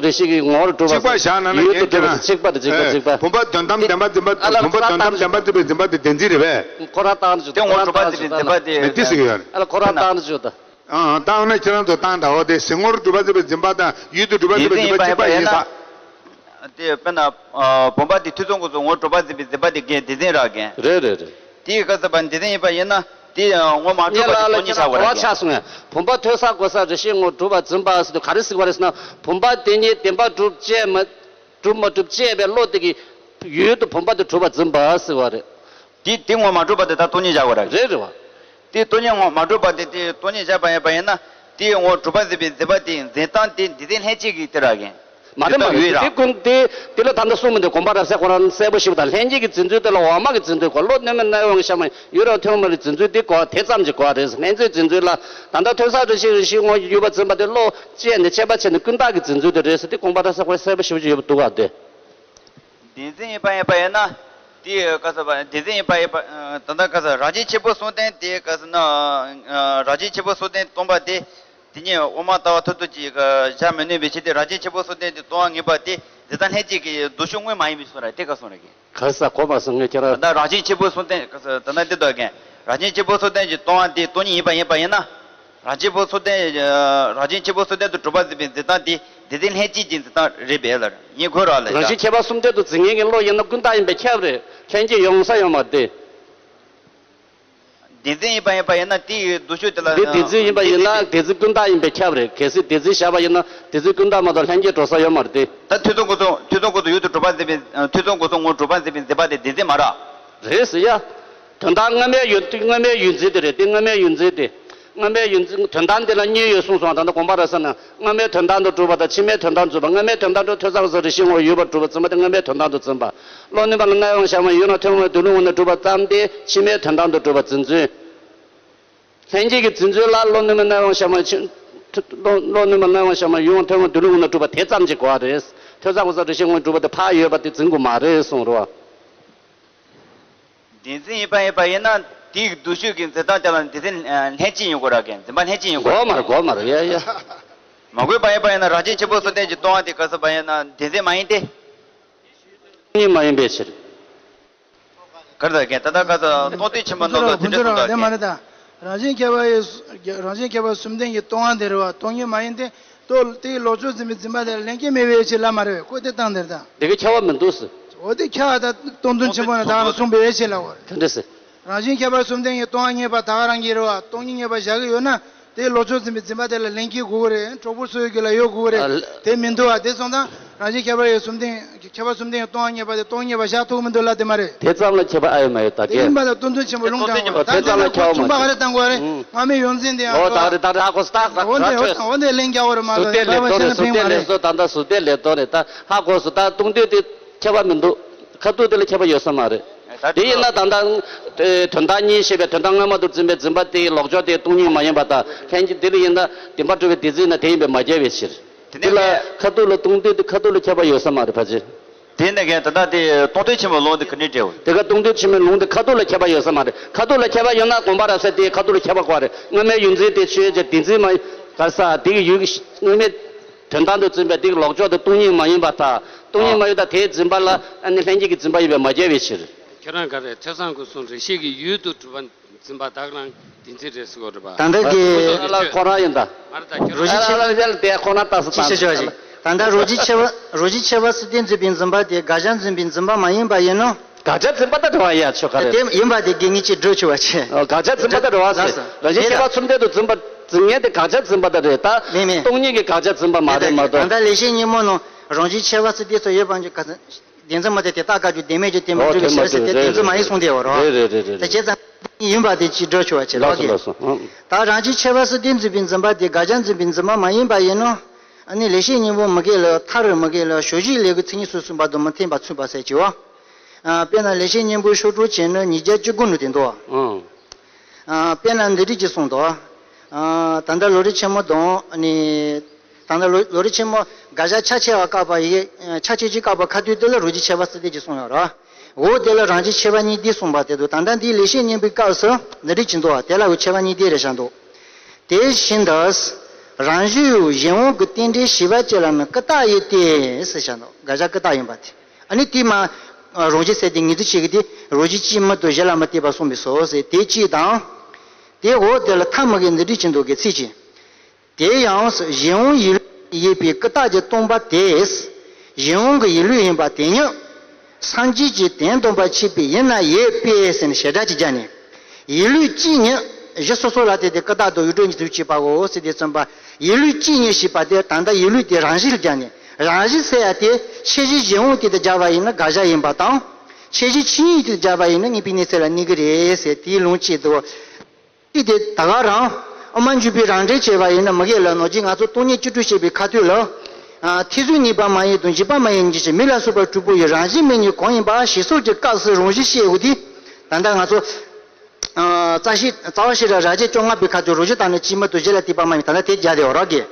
ས་རེ་ཞིག་གི་ངོ་བོར་གྲུབ་པ། གཅིག་པ་བཞག་ན་ན་ཡུལ་དུ་གྲུབ་པ་གཅིག་པ་དེ་གཅིག་པ་གཅིག་པ། བུམ་པ་དོན་དམ་བདེན་པར་འཛིན་པ། བུམ་པ་དོན་དམ་བདེན་པར་འཛིན་པའི་འཛིན་པ་དེ་བདེན་འཛིན་རེད་པས། ཁོ་རང་བཏང་ནས་བྱུང་། དེ་ངོ་བོ་གྲུབ་པ་འཛིན་པའི་འཛིན་པ་དེ། མེད་དེ་ཟེར་གི་ཡོད་རེད། ཨ་ལ་ཁོ་རང་བཏང་ནས་བྱུང་ད། ཨང་། བཏང་ན་ཁྱེད་རང་ཚོ་བཏང་ད། འོ་དེ་གཟིགས་ངོར་གྲུབ་པ་འཛིན་པའི་འཛིན་པ་དང་ཡུལ་དུ་གྲུབ་པ་འཛིན་པའི་འཛིན་པ་གཅིག་པ་ཡིན་ས། དེ་དཔེར་ན། བུམ་པ་དེ་ཐེ་ཚོམ་ཀུན་སོང་ངོར་གྲུབ་པ་འཛིན་པའི་འཛིན་པ་དེ་གན་བདེན་འཛིན་རག་གན། རེད་རེད་རེད། དེའི་སྐབས་སུ་བ་བདེན་འཛིན་ཡིན་པ་ཡིན་ན་དེ་ངོ་མ་གྲུབ་པ་དེ་སྟོང་ཉིད་བཞག་པ་རེད། ཆགས་སོང་ངས། བུམ་པ་ཐོས་བསམ་སྒོམ་ས་རེ་ཞིག་ངོར་གྲུབ་པ་འཛིན་པ་ཟེར་དུས་ག་རེ་ཟེར་བ་རེད་ཟེར་ན། བུམ་པ་དེ་ཉིད་བདེན་པར་གྲུབ་ཅེས་མ། གྲུབ་མ་གྲུབ་དཔྱད་པའི་བློ་དེ་གིས་ཡུལ་དུ་བུམ་པ་དེ་གྲུབ་པར་འཛིན་པ་ཟེར་བ་རེད། དེ་དེ་ངོ་མ་གྲུབ་པ་དེ་ད་སྟོང་ཉིད་བཞག་པ་རེད། རེད་རེད་བ། དེ་སྟོང་ཉིད་ངོ་མ་གྲུབ་པ་དེ་དེ་སྟོང་ཉིད་བཞག་པ་ཡིན་པ་ཡིན་ན་དེ་ངོ་གྲུབ་པ་འཛིན་པའི་འཛིན་པ་དེ་འཛིན་སྟངས་དེ་འདི་དེ་ལྷན་སྐྱེས་ཀྱི་དེ་ར་གན། མ་རེད་མ་རེད། དེ་ཀུན་དེ་དེ་ལ་ད་ལྟ་གསུངས་མི་འདུག་དགོངས་པ་རབ་གསལ་ཁོ་རང་གསལ་པོ་ཞིག་དང་ལྷན་སྐྱེས་ཀྱི་འཛིན་ཚུལ་དེ་ལ་འོག་མ་གི་འཛིན་ཚུལ་གོ། བློ་གནོད་མེད་རྣ་བའི་དབང་གིས་གཤམ་མ་ཡུལ་རང་ཐོན་མ་རེད་འཛིན་ཚུལ་དེ་གོ། དེ་ཙམ་གྱིས་གོ་རེད། ལྷན་སྐྱེས་འཛིན་ཚུལ་ལ་ད་ལྟ་ཐོས་བསམ་རེ་ཞིག་རེ་ཞིག་ངོ་ཡུལ་པ་འཛིན་པ་དེ་བློ་བཅད་ནས་དཔྱད་པ་བྱས་ནས་ཀུན་བརྟགས་ཀྱི་འཛིན་ཚུལ་དེ་རེད་ཟེར། དེ་དགོངས་པ་རབ་གསལ་ཁོ་རང་གསལ་པོ་ཞེ་པོ་ཅིག་ཡོད་པ་འདུག་ག་དེ། བདེན་འཛིན་ཡིན་པ་ཡིན་པ་ཡིན་ན། དེ་ག་ས་བདེན་འཛིན་ཡིན་པ་ཡིན་པ་ད་ལྟ་ག་ས་རང་བཞིན་གཅིག་པུ་གསུམ་ལྡན་དེ་ག་ས་ན། རང་བཞིན་གཅིག་པུ་གསུམ་ལྡན་སྟོང་པ་དེ། དེ་ཉིད་དབུ་མ་ལྟ་བ་ཐོབ་ཐོབ་ཀྱིས་བཞག་མི་ནུས་པའི་ཕྱིར་ཏེ། རང་བཞིན་གཅིག་པུ་གསུམ་ལྡན་གྱི་སྟོང་པ་ངེས་པ་དེ་འདི་ལྟར་ལྷན་སྐྱེས་ཀྱི་འདུ་ཤེས་དངོས་མ་ཡིན་པའི་ཕྱིར་ར་དེ་ག་སོང་རེད་ཀྱི། ག་ས་གོ་མ་སོང་ངས་ཁྱེད་རང་། ད་རང་བཞིན་གཅིག་པུ་གསུམ་ལྡན་ག་ས་ད་ལྟ་འདི་ལྟ་གན་རང་བཞིན་གཅིག་པུ་གསུམ་ལྡན་གྱི་སྟོང་པ་དེ་སྟོང་ཉིད་ཡིན་པ་ཡིན་པ་ཡིན་ན། རང་བཞིན་གཅིག་པུ་གསུམ་ལྡན། རང་བཞིན་གཅིག་པུ་གསུམ་ལྡན་དུ་གྲུབ་པར་འཛིན་པའི་འཛིན་སྟངས་དེ་བདེན་འཛིན་ལྷན་སྐྱེས་ཀྱི་འཛིན་སྟངས་རེད་པས་ལ་ངས་གོ་ར་ལ། རང་བཞིན་ཁྱད་པར་གསུམ་ལྡན་དུ་འཛིན་མཁན་གྱི་བློ་ཡིན་ན་ཀུན་བརྟགས་ཡིན་པས་ཁྱབ་རེད། ལྷན་སྐྱེས་ཡོང་ས་ཡོད་མ་རེད། བདེན་འཛིན་ཡིན་པ་ཡིན་པ་ཡིན་ན་དེ་ཡི་འདུ་ཤེས་དེ་ལ། འདི་བདེན་འཛིན་ཡིན་པ་ཡིན་ན་བདེན་འཛིན་ཀུན་བརྟགས་ཡིན་པས་ཁྱབ་རེད། གལ་སྲིད་བདེན་འཛིན་བཞག་པ་ཡིན་ན་བདེན་འཛིན་ཀུན་བརྟགས་མ་གཏོགས་ལྷན་སྐྱེས་འགྲོ་ས་ཡོད་མ་རེད་དེ། ད་ཐོས་བསམ་སྒོམ་གསུམ་ཐོས་བསམ་སྒོམ་གསུམ་ཡུལ་དུ་གྲུབ་པར་འཛིན་པའི་ཐོས་བསམ་སྒོམ་གསུམ་ངོ་གྲུབ་པར་འཛིན་པའི་འཛིན་པ་དེ་བདེན་འཛིན་མ་རེད། རེད་ཟེར་ཡ། དོན་དག་སྔ་མའི་ཡུལ་སྔ་མའི་ཡུལ་འཛིན་དེ་རེད་དེ། སྔ་མའི་ཡུལ་འཛིན་དེ། སྔ་མའི་ཡུལ་འཛིན་དོན་དག་འདི་ལ་གཉིས་ཡོད་གསུངས་སོང་། ད་ལྟ་དགོངས་པ་རབ་གསལ་ན་སྔ་མའི་དོན་དག་ཏུ་གྲུབ་པ་དང་ཕྱི་མའི་དོན་དག་འཛིན་པ། སྔ་མའི་དོན་དག་ཏུ་ཐོས་བསམ་སྒོམ་གསུམ་རེ་ཞིག་ངོ་ཡུལ་པར་གྲུབ་པ་འཛིན་པ་དེ་སྔ་མའི་དོན་དག་ཏུ་འཛིན་པ། བློ་གནོད་པ་ལ་རྣ་བའི་དབང་གཞན་མ་ཡུལ་རང་ཐོན་མ་འདུ་ལོང་ངོ་ན་གྲུབ་པ་ཙམ་སྟེ་ཕྱི་མའི་དོན་དག་ཏུ་གྲུབ་པ་འཛིན་ཚུལ། ལྷན་སྐྱེས་ཀྱི་འཛིན་ཚུལ་ལ་བློ་གནོད་པ་རྣ་བའི་དབང་གཞན་མ་ཕྱི། བློ་བློ་གནོད་པ་རྣ་བའི་དབང་གཞན་མ་ཡུལ་རང་ཐོན་མ་འདུ་ལོང་ངོ་ན་གྲུབ་པ་དེ་ཙམ་གྱིས་གོ་བ་རེད། ཐོས་བསམ་སྒོམ་གསུམ་རེ་ཞིག་ངོ་ན་གྲུབ་པ་དེ་ཕར་ཡོད་པ་དེ་འཛིན་དགོས་མ་རེད་གསུངས་རོ། བདེན་འཛིན་ཡིན་པ་ཡིན་པ་ཡིན་ན་དེའི་འདུ་ཤེས་ཀྱི་འཛིན་སྟངས་དེ་ལ་བདེན་འཛིན་ལྷན་སྐྱེས་ཡིན་དགོས་ར་གན་འཛིན་པ་ལྷན་སྐྱེས་ཡིན་དགོས་ར། དགོས་མ་རེད་དགོས་མ་རེད་ཡ་ཡ། མ་དགོས་པ་ཡིན་པ་ཡིན་ན་རང་བཞིན་གཅིག་པུ་གསུམ་ལྡན་གྱི་སྟོང་པ་དེ་ག་ས་པ་ཡིན་ན་བདེན་འཛིན་མ་ཡིན་ཏེ། སྟོང་ཉིད་མ་ཡིན་པའི་ཕྱིར། ག་རེ་ད་གན་ད་ལྟ་ག་ས་སྟོང་ཐུན་ཆེན་མོ་ནང་ལ་དེ་འདྲ་གསུངས་ད་གན། རང་བཞིན་ཁྱད་པར་ཡི་རང་བཞིན་ཁྱད་པར་གསུམ་ལྡན་གྱི་སྟོང་པ་དེ་རེད་བ། སྟོང་ཉིད་མ་ཡིན་ཏེ། ལྟོ་དེའི་ལོག་ཕྱོགས་འཛིན་པའི་འཛིན་པ་དེ་ལ་ལྷན་སྐྱེས་མེད་པའི་ཕྱིར་ལ་མ་རེད་བས། ཁོ་དེ་སྟངས་དེར་ད། དེ་གའི་ཁྱད་པར་མི་འདུག་ཟེར། འོ་དེ་ཁྱད་པར་ད་སྟོང་ཐུན་ཆེན་པོ་ན་ད་ག་རང་གསུངས་པའི་ཕྱིར་ལ་འོ། དེ་འདྲ་ཟེར། རང་བཞིན་ཁྱད་པར་གསུམ་ལྡན་གྱི་སྟོང་པ་ངེས་པ་ད་ག་རང་གི་རེད་བ། སྟོང་ཉིད་ངེས་པ་བཞག་གི་ཡོད་ན་དེའི་ལོག་ཕྱོགས་འཛིན་པའི་འཛིན་པ་དེ་ལ་ལྷན་སྐྱེས་དགོས་ཀྱི་རེད། གྲོགས་པོ་སུ་ཡོད་ཀྱི་ལ་ཡོད་དགོས་ཀྱི་རེད། ཨ་ལ། དེ་མི་འདུག་བ། དེ་སོང་ཙང་རང་བཞིན་ཁྱད་པར་ཡི་གསུམ་ལྡན་ཁྱད་པར་གསུམ་ལྡན་གྱི་སྟོང་པ་ངེས་པ་དེ་སྟོང་ཉིད་ངེས་པ་བཞག་ཐུབ་ཀྱི་མི་འདུག་ལ་དེ་མ་རེད། དེ་ཙམ་ལ་ཁྱད་པར་ཨ་ཡོད་མ་ཡོད་ད་དེ་གས། ཡིན་པ་ལ་སྟོང་ཐུན་ཆེན་པོ་ལུང་དྲངས་པ་ད་དེ་ཙམ་ལ་ཁྱད་པར་མ་ཆུང་པ་ག་རེ་བཏང་དགོས་རེད། ཨུམ། སྔ་མའི་ཡོངས་འཛིན་དེ་ཡང་འོ་ད་རེད་ད་རེད་ཧ་གོ་སོང་ད་འོ་འདི་འོ་འདི་ལན་རྒྱག་དགོས་རེད་མ་གཏོགས་ཡིན་པ་བ་ཤ་ན་ཕན་མ་རེད། ཟུར་ལྟས་ལས་ལྟོ་རེད་ཟུར་ལྟས་ལས་ལྟོ་ད་ལྟ་ཟུར་ལྟས་ལས་ལྟོ་རེད་ད་ཧ་གོ་སོང་ད་སྟོང་ཐུན་དེ། ཁྱད་པར་མི་འདུག་ཁ་ཐུག་དེ་ལ་ཁྱད་པར་ཡོད་ས་མ་རེད། དེ་ཡིན་ན་ད་ལྟ་དོན་དག་གཉིས་ཞེས་པའི་དོན་དག་སྔ་མ་དུ་འཛིན་པའི་འཛིན་པ་དེའི་ལོག་ཕྱོགས་དེ་སྟོང་ཉིད་མ་ཡིན་པ་དང་ལྷན་སྐྱེས་དེ་ལ་ཡིན་ན་བདེན་པར་གྲུབ་པའི་བདེན་འཛིན་ན་དེ་ཡིན་པས་མ་བརྒྱབ་པའི་ཕྱིར། དེ་ལ་ཁ་ཐུག་ལ་སྟོང་ཐུན་དེ་ཁ་ཐུག་ལ་ཁྱད་པར་ཡོད་ས་མ་རེད་ཕ་ཆེ། དེ་ནས་ཀྱང་ད་ལྟ་དེ་སྟོང་ཐུན་ཆེན་མོའི་ལུང་དེ་ག་ནས་འགྲེལ་བ། དེ་ག་སྟོང་ཐུན་ཆེན་མོའི་ལུང་དེ་ཁ་ཐུག་ལ་ཁྱད་པར་ཡོད་ས་མ་རེད། ཁ་ཐུག་ལ་ཁྱད་པར་ཡོད་ན་དགོངས་པ་རབ་གསལ་དེ་ཁ་ཐུག་ལ་ཁྱད་པར་གོ་བ་རེད། སྔ་མའི་ཡུལ་འཛིན་དེ་ཆོས་ཅན་བདེན་འཛིན་མ་ཡིན་ག་ས་དེ་གི་ཡུལ་སྔ་མའི། དོན་དམ་དུ་བརྩིས་པའི་དེ་གི་ལོག་ཕྱོགས་དེ་སྟོང་ཉིད་མ་ཡིན་པ་དང་སྟོང་ཉིད་མ་ཡིན་པ་དེའི་འཛིན་པ་ལ་ཨ་ནི་ལྷན་སྐྱེས་ཀྱི་འཛིན་པ་ཡིན་པས་མ་བརྒྱབ་པའི་ཕྱིར། ཁྱེད་རང་ག་རེ་ཐོས་བསམ་སྒོམ་གསུམ་རེ་ཞིག་གི་ཡུལ་དུ་གྲུབ་པ་འཛིན་པ་དག་རང་བདེན་འཛིན་རེད་ཟེར་གོ་རེད་པ། ད་ལྟ་གི་ཨ་ལ་ཁོ་རང་ཡིན་ད། མ་རེད་ད་ཁྱེད་རང་རོ་གཅིག་ཨ་ལ་ལ་དེ་ཁོ་ན་ལྟ་སུ་ཅི་ཤེས་ཆོག་ཅིག་ད་ལྟ་རོ་གཅིག་ཆེ་བ་རོ་གཅིག་ཆེ་བ་སུ་སྟེ་འཛིན་པའི་འཛིན་པ་དེ་དགག་བྱ་འཛིན་པའི་འཛིན་པ་མ་ཡིན་པ་ཡིན་ནོ། དགག་བྱ་འཛིན་པ་དང་འགྲོ་བ་ཡ་ཆོ་ག་རེད། དེ་ཡིན་པ་དེ་དགེ་བསྙེན་གྱིས་སྒྲུབ་ཆོག་པ་ཆེ། ཨོ་དགག་བྱ་འཛིན་པ་དང་འགྲོ་བ་ཟེར། རང་བཞིན་ཁྱད་པར་གསུམ་ལྡན་དུ་འཛིན་པ་འཛིན་མཁན་དེ་དགག་བྱ་འཛིན་པ་དང་རེད་ད། མེད་མེད། སྟོང་ཉིད་ཀྱི་དགག་བྱ་འཛིན་པ་མ་རེད་མ་གཏོགས། ད་ལྟ་ལེགས་བཤད་སྙིང་པོ་ནང་རང་བཞིན་ཁྱད་པར་སུ་དེ་ཚོ་ཡོད་པ་འཇུག་ག་ཚོད། བདེན་འཛིན་མ་དེ་དེ་དག་དགག་རྒྱུ་བདེན་མེད་ཀྱི་དེ་མ་ཨོ་གྲུབ་པའི་དེ་མ་ཕྱིར་ཟེར་གྲུབ་དེ་རེད་བདེན་འཛིན་མ་ཡིན་གསུངས་དེ་ཡོད་རོ། རེད་རེད་རེད་རེད། ད་བྱས་ཙང་ཡིན་པ་དེ་ཅིག་སྒྲོ་ཆུ་བ་ཆེ་ལགས་ལོག་སོ་གི། ལགས་སོ། ཨང་། ད་རང་བཞིན་ཁྱད་པར་སུ་དེ་འཛིན་པའི་འཛིན་པ་དེ་དགག་བྱ་འཛིན་པའི་འཛིན་པ་མ་ཡིན་པ་ཡིན་ནོ། ཨ་ནི་ལེགས་བཤད་སྙིང་པོ་མི་དགེ་ལ་མཐར་མི་དགེ་ལ་ཞོ་བཞི་ལས་ཀྱི་མཚན་ཉིད་སུ་གསུངས་པ་དང་མི་མཐུན་པ་མཚུངས་པ་ཟེར་གྱི་བ། ཨ་དཔེར་ན་ལེགས་བཤད་སྙིང་པོའི་ཤོག་དྲུག་ཅན་ནི་ཉིས་བརྒྱ་བཅུ་དགུ་ནང་དེ་འདུག་ཨང་། ཨ་དཔེར་ན་འདི་འདྲ་ཅིག་གསུངས་འདུག་ཨ་ད་ལྟ་ལམ་རིམ་ཆེན་མོ་དང་ནི། ད་ལྟ་ལམ་ལམ་རིམ་ཆེན་མོ་དགག་བྱ་ཆ་ཕྱེ་བ་བཀག་པ་ཡི་ཆ་ཕྱེ་ཅིག་བཀག་པ་ཁ་ཐུག་དེ་ལ་རང་བཞིན་ཁྱད་པར་སུ་དེ་ཅིག་གསུངས་ཡོད་རེད། འོ་དེ་ལ་རང་བཞིན་ཁྱད་པར་གཉིས་དེ་གསུངས་པ་དེ་འདུག་ད་ལྟ་འདིའི་ལེགས་བཤད་སྙིང་པོའི་སྐབས་སུ་འདི་འདྲ་ཅིག་འདུག་བ། དེ་ལ་འོ་ཁྱད་པར་གཉིས་དེ་རེ་བཞག་འདུག་དེ་བཞིན་དུ། རང་བཞིན་གཞན་དབང་གི་རྟེན་འབྲེལ་བྱས་པ་ཅིག་ལ་ནི་ཀུན་བརྟགས་ཡིན་ཏེ་ཟེར་བཞག་འདུག་དགག་བྱ་ཀུན་བརྟགས་ཡིན་པ་དེ། ཨ་ནི་དེ་མ། རང་བཞིན་ཟེར་དེ་ངེས་འཛིན་བྱེད་ཀྱི་དེ་རང་བཞིན་གཅིག་མ་གཏོགས་གཞན་ལ་མི་ལྟོས་པར་གསུངས་པས་སོ་ཟེར་དེ་གཅིག་དང་། དེ་འོ་དེ་ལ་ཐ་མི་དགོས་འདི་འདྲ་ཅིག་འདུག་གི་ཚིག་ཅིག་དེ་ཡང་གཞན་དབང་ཡིན་ལུགས་ཡིན་པའི་ཀུན་བརྟགས་ཀྱི་སྟོང་པ་དེ། གཞན་དབང་གི་ཡིན་ལུགས་ཡིན་པ་དེ་ཉིད། སངས་རྒྱས་ཀྱིས་དོན་སྟོང་པར་ཕྱིན་པའི་ཡིན་ན་ཡོད་པས་ཟེར་ནས་བྱེ་བྲག་ཅིག་སྦྱར་ནས། ཡིན་ལུགས་གཅིག་ཉིད་གཞི་སོ་སོ་ལ་དེ་དེ་ཀུན་བརྟགས་དང་ཡུལ་གྲུབ་གཉིས་སུ་ཕྱེ་བའོ་ཟེར་དེ་མཚོན་པ། ཡིན་ལུགས་གཅིག་ཉིད་ཞེས་པ་དེ་ད་ལྟ་ཡིན་ལུགས་དེ་རང་བཞིན་ལ་སྦྱར་ནས་རང་བཞིན་ཟེར་ཡ་དེ་ཁྱད་གཞི་གཞན་དབང་དེ་དེ་སྦྱར་བ་ཡིན་ན་དགག་བྱ་ཡིན་པ་དང་། ཁྱད་གཞི་ཆོས་ཉིད་དེ་སྦྱར་བ་ཡིན་ན་ངེས་པའི་གནས་ཚུལ་ལ་གནས་ཀྱི་རེད་ཟེར་དེའི་ལུང་བཅས་འདུག་དེ་དེ་ད་ག་རང་དབུ་མ་འཇུག་པའི་རང་འགྲེལ་བྱས་པ་ཡིན་ན་མི་དགེ་ལ་ནོར་གྱི་ང་ཚོ་སྟོང་ཉིད་བཅུ་དྲུག་བཤད་པའི་ཁ་ཐུག་ལ། ཨ། ཐེ་ཚོམ་གཉིས་པ་མ་ཡིན་དང་འཇིགས་པ་མ་ཡིན་གཉིས་ཀྱི་མི་ལ་སོགས་པ་དྲུག་པོ་ཡི་རང་བཞིན་མེད་ཉིད་གང་ཡིན་པ་ཞེས་སོགས་ཀྱི་སྐབས་སུ་རང་བཞིན་བཤད་དགོས་ཏེ། ད་ལྟ་ང་ཚོ། ཨ། རྩ་ཤེ་རྩ་བ་ཤེས་རབ་རབ་བྱེད་བཅོ་ལྔ་པའི་ཁ་ཐུག་རང་བཞིན་དང་ནི་སྤྱི་མི་དང་གཞི་ལ་ལྟོས་པ་མ་ཡིན། ད་ལྟ་དེ་རྒྱག་དེ་འོ་རོག་གི།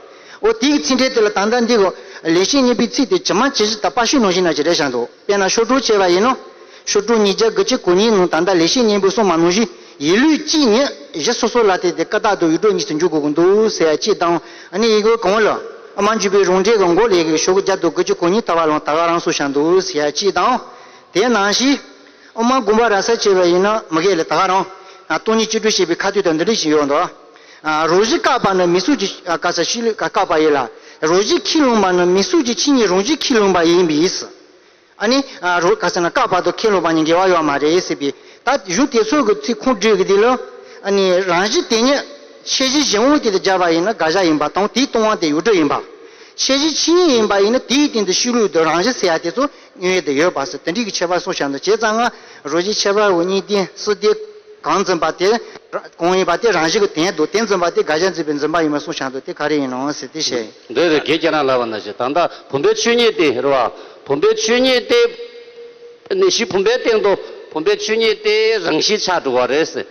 འོ་དེའི་ཚིག་འགྲེལ་དེ་ལ་ད་ལྟ་འདི་གོ་ལེགས་བཤད་སྙིང་པོའི་ཚིག་དེ་ཇི་མ་ཇི་བཞིན་དང་པ་ཤུལ་ནང་བཞིན་ན་ཅི་རེད་བཞག་འདུག་དཔེར་ན་ཤོ་དྲུག་བྱས་པ་ཡིན་ན། ཤོ་དྲུག་ཉིས་བརྒྱ་དགུ་བཅུ་གོ་གཉིས་ནང་ད་ལྟ་ལེགས་བཤད་སྙིང་པོའི་གསུངས་པ་ནང་བཞིན་ཡིད་ལུས་གཅིག་ཉིད་གཞི་སོ་སོ་ལ་ལྟོས་ཏེ་ཀུན་བརྟགས་དང་ཡོངས་གྲུབ་གཉིས་སུ་འཇོག་དགོས་ཀྱི་འདུག་ཟེར་ཡ་གཅིག་དང་། ཨ་ནི་ཡི་གེ་གང་ལ་དབུ་མ་འཇུག་པའི་རང་འགྲེལ་གྱི་མགོ་ལས་ཀྱི་ཤོ་དགུ་བརྒྱ་དང་དགུ་བཅུ་གོ་གཉིས་ལྟ་བ་ལ་ད་ག་རང་གསུངས་བཞག་འདུག་ཟེར་ཡ་གཅིག་དང་། དེ་ནང་བཞིན། དབུ་མ་དགོངས་པ་རབ་གསལ་བྱས་པ་ཡིན་ན་མི་དགེ་ལ་ད་ག་རང་། སྟོང་ཉིད་བཅུ་དྲུག་བཤད་པའི་ཁ་ཐུག་དང་འདི་འདྲ་ཞིག་ཡོད་འདུག་རང་བཞིན་བཀག་པ་ནི་མིག་གཟུགས་ཀྱི་ག་ས་ཤི་ལུས་བཀག་པ་ཡིན་ལ། རང་བཞིན་ཁས་བླངས་པ་ནི་མིག་གཟུགས་ཀྱི་ཆོས་ཉིད་རང་བཞིན་ཁས་བླངས་པ་ཡིན་པས། ཨ་ནི། རོ་ག་ས་ན་བཀག་པ་དང་ཁས་བླངས་པ་གཉིས་འགལ་བ་ཡོད་མ་རེད་ཟེར་བའི་ད་གཞུང་དེ་ཚོ་གི་ཚིག་ཁུངས་བསྒྲིགས་ཀྱི་དེ་ལ། ཨ་ནི་རང་བཞིན་དེ་ཉིད་ཁྱད་གཞི་གཞན་དབང་དེ་ལ་སྦྱར་བ་ཡིན་ན་དགག་བྱ་ཡིན་པ་དང་དེའི་སྟོང་པ་དེ་ཡོངས་གྲུབ་ཡིན་པ། ཁྱད་གཞི་ཆོས་ཉིད་ཡིན་པ་ཡིན་ན་དེའི་སྟེང་དུ་ཤི་ལུས་དང་རང་བཞིན་ཟེར་ཡ་དེ་ཚོ། དངོས་དེ་ཡོད་པ་སོགས་དེ་འདྲའི་གི་ཁྱད་པར་གསུངས་བཞག་འདུག་བྱས་ཙང་ང་རང་བཞིན་ཁྱད་པར་འོ་གཉིས་ལྡན་སུ་དེ་གང་འཛིན་པ་དེ་གང་ཡིན་པ་དེ་རང་བཞིན་གྱི་དོན་དུ་དེ་འཛིན་པ་དེ་དགག་བྱ་འཛིན་པའི་འཛིན་པ་ཡིན་པ་གསུངས་བཞག་འདུག་དེ་ག་རེ་ཡིན་ནམ་ཟེར་དེ་བཤད་ཡིན། འདི་རེད་དགེ་རྒན་རང་ལབ་པ་ནང་བཞིན་ད་ལྟ་བུམ་པའི་ཆོས་ཉིད་དེ་རེད་བ། བུམ་པའི་ཆོས་ཉིད་དེ། ནི་ཞིག་བུམ་པའི་སྟེང་དུ་བུམ་པའི་ཆོས་ཉིད་དེ་རང་བཞིན་ཆགས་འགྲོ་བ་རེད་ཟེར།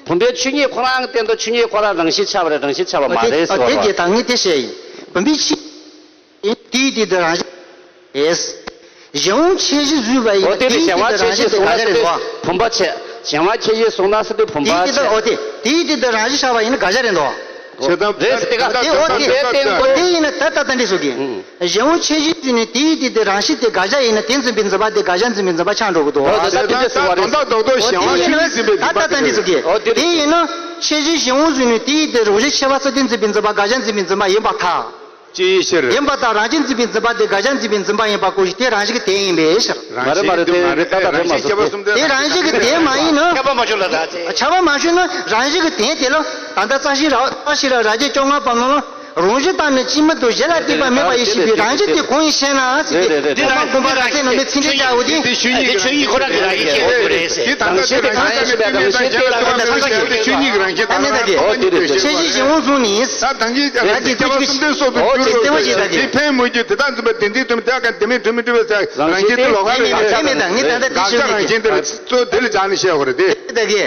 བུམ་པའི་ཆོས་ཉིད་ཁོ་རང་གི་སྟེང་དུ་ཆོས་ཉིད་ཁོ་རང་རང་བཞིན་ཆགས་པ་རེད་རང་བཞིན་ཆགས་པ་མ་རེད་ཟེར་བ་རེད་བ། དེ་དེ་ད་ངས་དེ་བཤད་ཡིན། བུམ་པའི་ཆོས། དེའི་སྟེང་དུ་རང་བཞིན། ཨེས། གཞན་དབང་ཁྱད་གཞི་བཟོས་པ་ཡིན་ན་དེའི་སྟེང་དུ་རང་བཞིན་དེ་ག་རེ་རེད་བ། བུམ་པ་ཆད། གཞན་དབང་ཁྱད་གཞི་བཟུང་ན་ཟེར་དུས་བུམ་པ་དེའི་སྟེང་དུ་ཆད། འོ་དེ་དེའི་སྟེང་དུ་རང་བཞིན་ཆགས་པ་ཡིན་ན་དགག་བྱ་རེད་འདུག་རེད་ཟེར་དེ་ག་དེ་འོ་དེ་བུམ་པའི་སྟེང་དུ། འོ་དེ་ཡིན་ན་ད་ད་ད་འདྲི་སོ་གི། གཞན་དབང་ཁྱད་གཞི་བཟོས་ནས་དེའི་སྟེང་དུ་རང་བཞིན་དེ་དགག་བྱ་ཡིན་ན་དེ་འཛིན་པའི་འཛིན་པ་དེ་དགག་བྱ་འཛིན་པའི་འཛིན་པ་ཆགས་འགྲོ་གི་འདུག་ད་ད་ད་ད་ད་ད་གཞན་དབང་ཁྱད་གཞི་འཛིན་པའི་འཛིན་པ་དེ་འདྲི་སོ་གི། དེ་ཡིན་ན་ཁྱད་གཞི་གཞན་དབང་བཟོས་ནས་དེའི་སྟེང་རང་བཞིན་ཁྱད་པར་ཚུལ་དེ་འཛིན་པའི་འཛིན་པ་དགག་བྱ་འཛིན་པའི་འཛིན་པ་ཡིན་པར་ཐལ། ཅིའི་ཕྱིར། ཡིན་པར་ཐལ། རང་བཞིན་འཛིན་པའི་འཛིན་པ་དེ་དགག་བྱ་འཛིན་པའི་འཛིན་པ་ཡིན་པ་གོ་ཞིང་དེ་རང་བཞིན་གྱི་དོན་ཡིན་པའི་ཕྱིར། མ་རེད་མ་རེད་དེ་རེད་ད་ད་རེད་མ་སོང་དེ། དེ་རང་བཞིན་གྱི་དོན་མ་ཡིན་ན། ཁྱབ་པ་མ་བྱུང་ལ་ད་ཅེ། ཁྱབ་པ་མ་བྱུང་ན་རང་བཞིན་གྱི་དོན་དེ་ལ་ད་ལྟ་རྩ་ཤེ་ར་རྩ་ཤེ་ར་རབ་བྱེད་བཅོ་ལྔ་པ་ནང་ལ་རང་བཞིན་དང་ནི་སྤྱི་མི་དང་གཞི་ལ་ལྟོས་པ་མེད་པ་ཡིན་ཞེས་པའི་རང་བཞིན་དེ་གང་ཡིན་ཞེ་ན་ཟེར་ཏེ། དེ་རང་བཞིན་དེ་རང་བཞིན་དེ་ཆོས་ཉིད་ཁོ་རང་གི་རང་བཞིན་ཆོས་ཉིད་ཁོ་རང་གི་རང་བཞིན་ཤེས་དགོས་རེད་ཟེར། དེ་ད་ལྟ་དེ་རང་བཞིན་དང་ནི་སྤྱི་མི་དང་གཞི་ལ་ལྟོས་པ་མེད་པ་ཡིན་ཞེས་པའི་ཆོས་ཉིད་ཀྱི་རང་བཞིན་དང་རང་བཞིན་ཆོས་ཉིད་ཀྱི་རང་བཞིན་དང་། ཁྱད་གཞི་གཞན་དབང་བཟུང་ནས། ད་ཐང་གི་ད་གི་ཐེ་བ་གསུམ་ལྡན་སོགས་པའི་རྒྱུ་རུ་དེ་ཕན་མོས་རྒྱུ་དེ་དག་འཛིན་པ་དེ་འདིའི་དོན་དེ་ག་དེ་མིན་དོན་མི་འགྲུབ་པའི་ཚེ་རང་བཞིན་དེ་ལོག་པ་རེད། དེ་མེད་ད་ངས་ད་ལྟ་དེ་དགག་བྱ་རང་བཞིན་དེ་ལ་གཙོ་དེ་ལ་སྦྱར་ནས་བཤད་དགོས་རེད་དེ། ད་གི་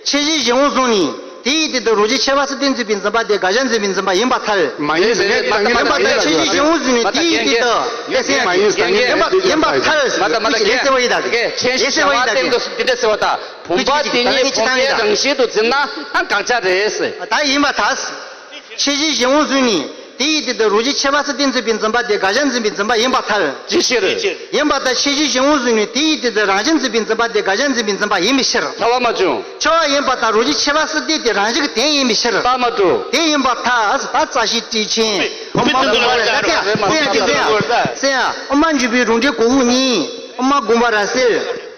ཁྱད་གཞི་གཞན་དབང་བཟུང་ནས་དེའི་དེ་དང་རང་བཞིན་ཁྱད་པར་ཚུལ་དེ་འཛིན་པའི་འཛིན་པ་དེ་དགག་བྱ་འཛིན་པའི་འཛིན་པ་ཡིན་པར་ཐལ། མ་ཡིན་ཟེར་ནས་ད་ངས་ཡིན་པར་ཐལ། ཁྱད་གཞི་གཞན་དབང་བཟུང་ནས་དེའི་དེ་དང་དེ་སེམས་ཡིན་པར་ཡིན་པར་ཐལ། མ་ད་མ་ད་ལེགས་སེ་བ་ཡིན་ད་གི་ལེགས་སེ་བ་ཡིན་ད་གི་དེ་འདྲ་ཟེར་བ་ད། བུམ་པ་དེ་ཉིད་བུམ་པའི་རང་བཞིན་དུ་འཛིན་ན་ཨ་དགག་བྱ་རེད་ཟེར། ད་ཡིན་པར་ཐལ། ཁྱད་གཞི་གཞན་དབང་བཟུང་ནས་དེ་ཡི་དེ་དང་རང་བཞིན་ཁྱད་པར་ཚུལ་དེ་འཛིན་པའི་འཛིན་པ་དེ་དགག་བྱ་འཛིན་པའི་འཛིན་པ་ཡིན་པར་ཐལ། ཅི་ཕྱིར། ཡིན་པར་ཐལ། ཁྱད་གཞི་གཞན་དབང་བཟུང་ནས་དེ་ཡི་དེ་དང་རང་བཞིན་འཛིན་པའི་འཛིན་པ་དེ་དགག་བྱ་འཛིན་པའི་འཛིན་པ་ཡིན་པའི་ཕྱིར། ཐལ་བ་མ་བྱུང་། ཁྱབ་པ་ཡིན་པར་ཐལ། རང་བཞིན་ཁྱད་པར་ཚུལ་དེ་དེ་རང་བཞིན་གྱི་དོན་ཡིན་པའི་ཕྱིར། རྟགས་མ་གྲུབ། དེ་ཡིན་པར་ཐལ། ད་རྩ་ཤེ་ཊཱིཀ་ཆེན། དབུ་མ་དགོངས་པ་རབ་གསལ། གསལ་ཡང་དེ་གསལ་ཡང་། གསལ་ཡང་། དབུ་མ་འཇུག་པའི་རང་འགྲེལ་གོ་དགུ་གཉིས། དབུ་མ་དགོངས་པ་རབ་གསལ།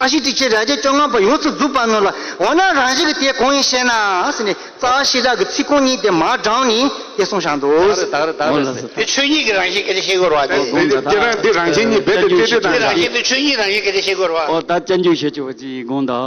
རྩ་ཤེ་ཊཱིཀ་ཆེན་རབ་བྱེད་བཅོ་ལྔ་པ་ཡོངས་སུ་རྫོགས་པ་ནང་ལ་འོ་ན་རང་བཞིན་གྱི་དོན་གང་ཡིན་ཞེ་ན་ཟེར་ནས་རྩ་བ་ཤེས་རབ་ཀྱི་ཚིག་རྐང་གཉིས་དེ་མར་དྲངས་ནས་དེ་གསུངས་བཞག་འདུག་ད་རེད་ད་རེད་ད་རེད་ཟེར། དེ་ཆོས་ཉིད་ཀྱི་རང་བཞིན་སྐད་ཆ་བཤད་དགོས་རེད་བ། དེ་དེ་དེ་རང་དེ་རང་བཞིན་གཉིས་རྦད་དེ་ཏེ་ཏེ་དང་དེ་རང་བཞིན་དེ་ཆོས་ཉིད་རང་བཞིན་སྐད་ཆ་བཤད་དགོས་རེད་བ། ཨོ་ད་སྐྱབས་འཇུག་བྱེད་ཆོག་པ་ཅིག་དགོངས་དག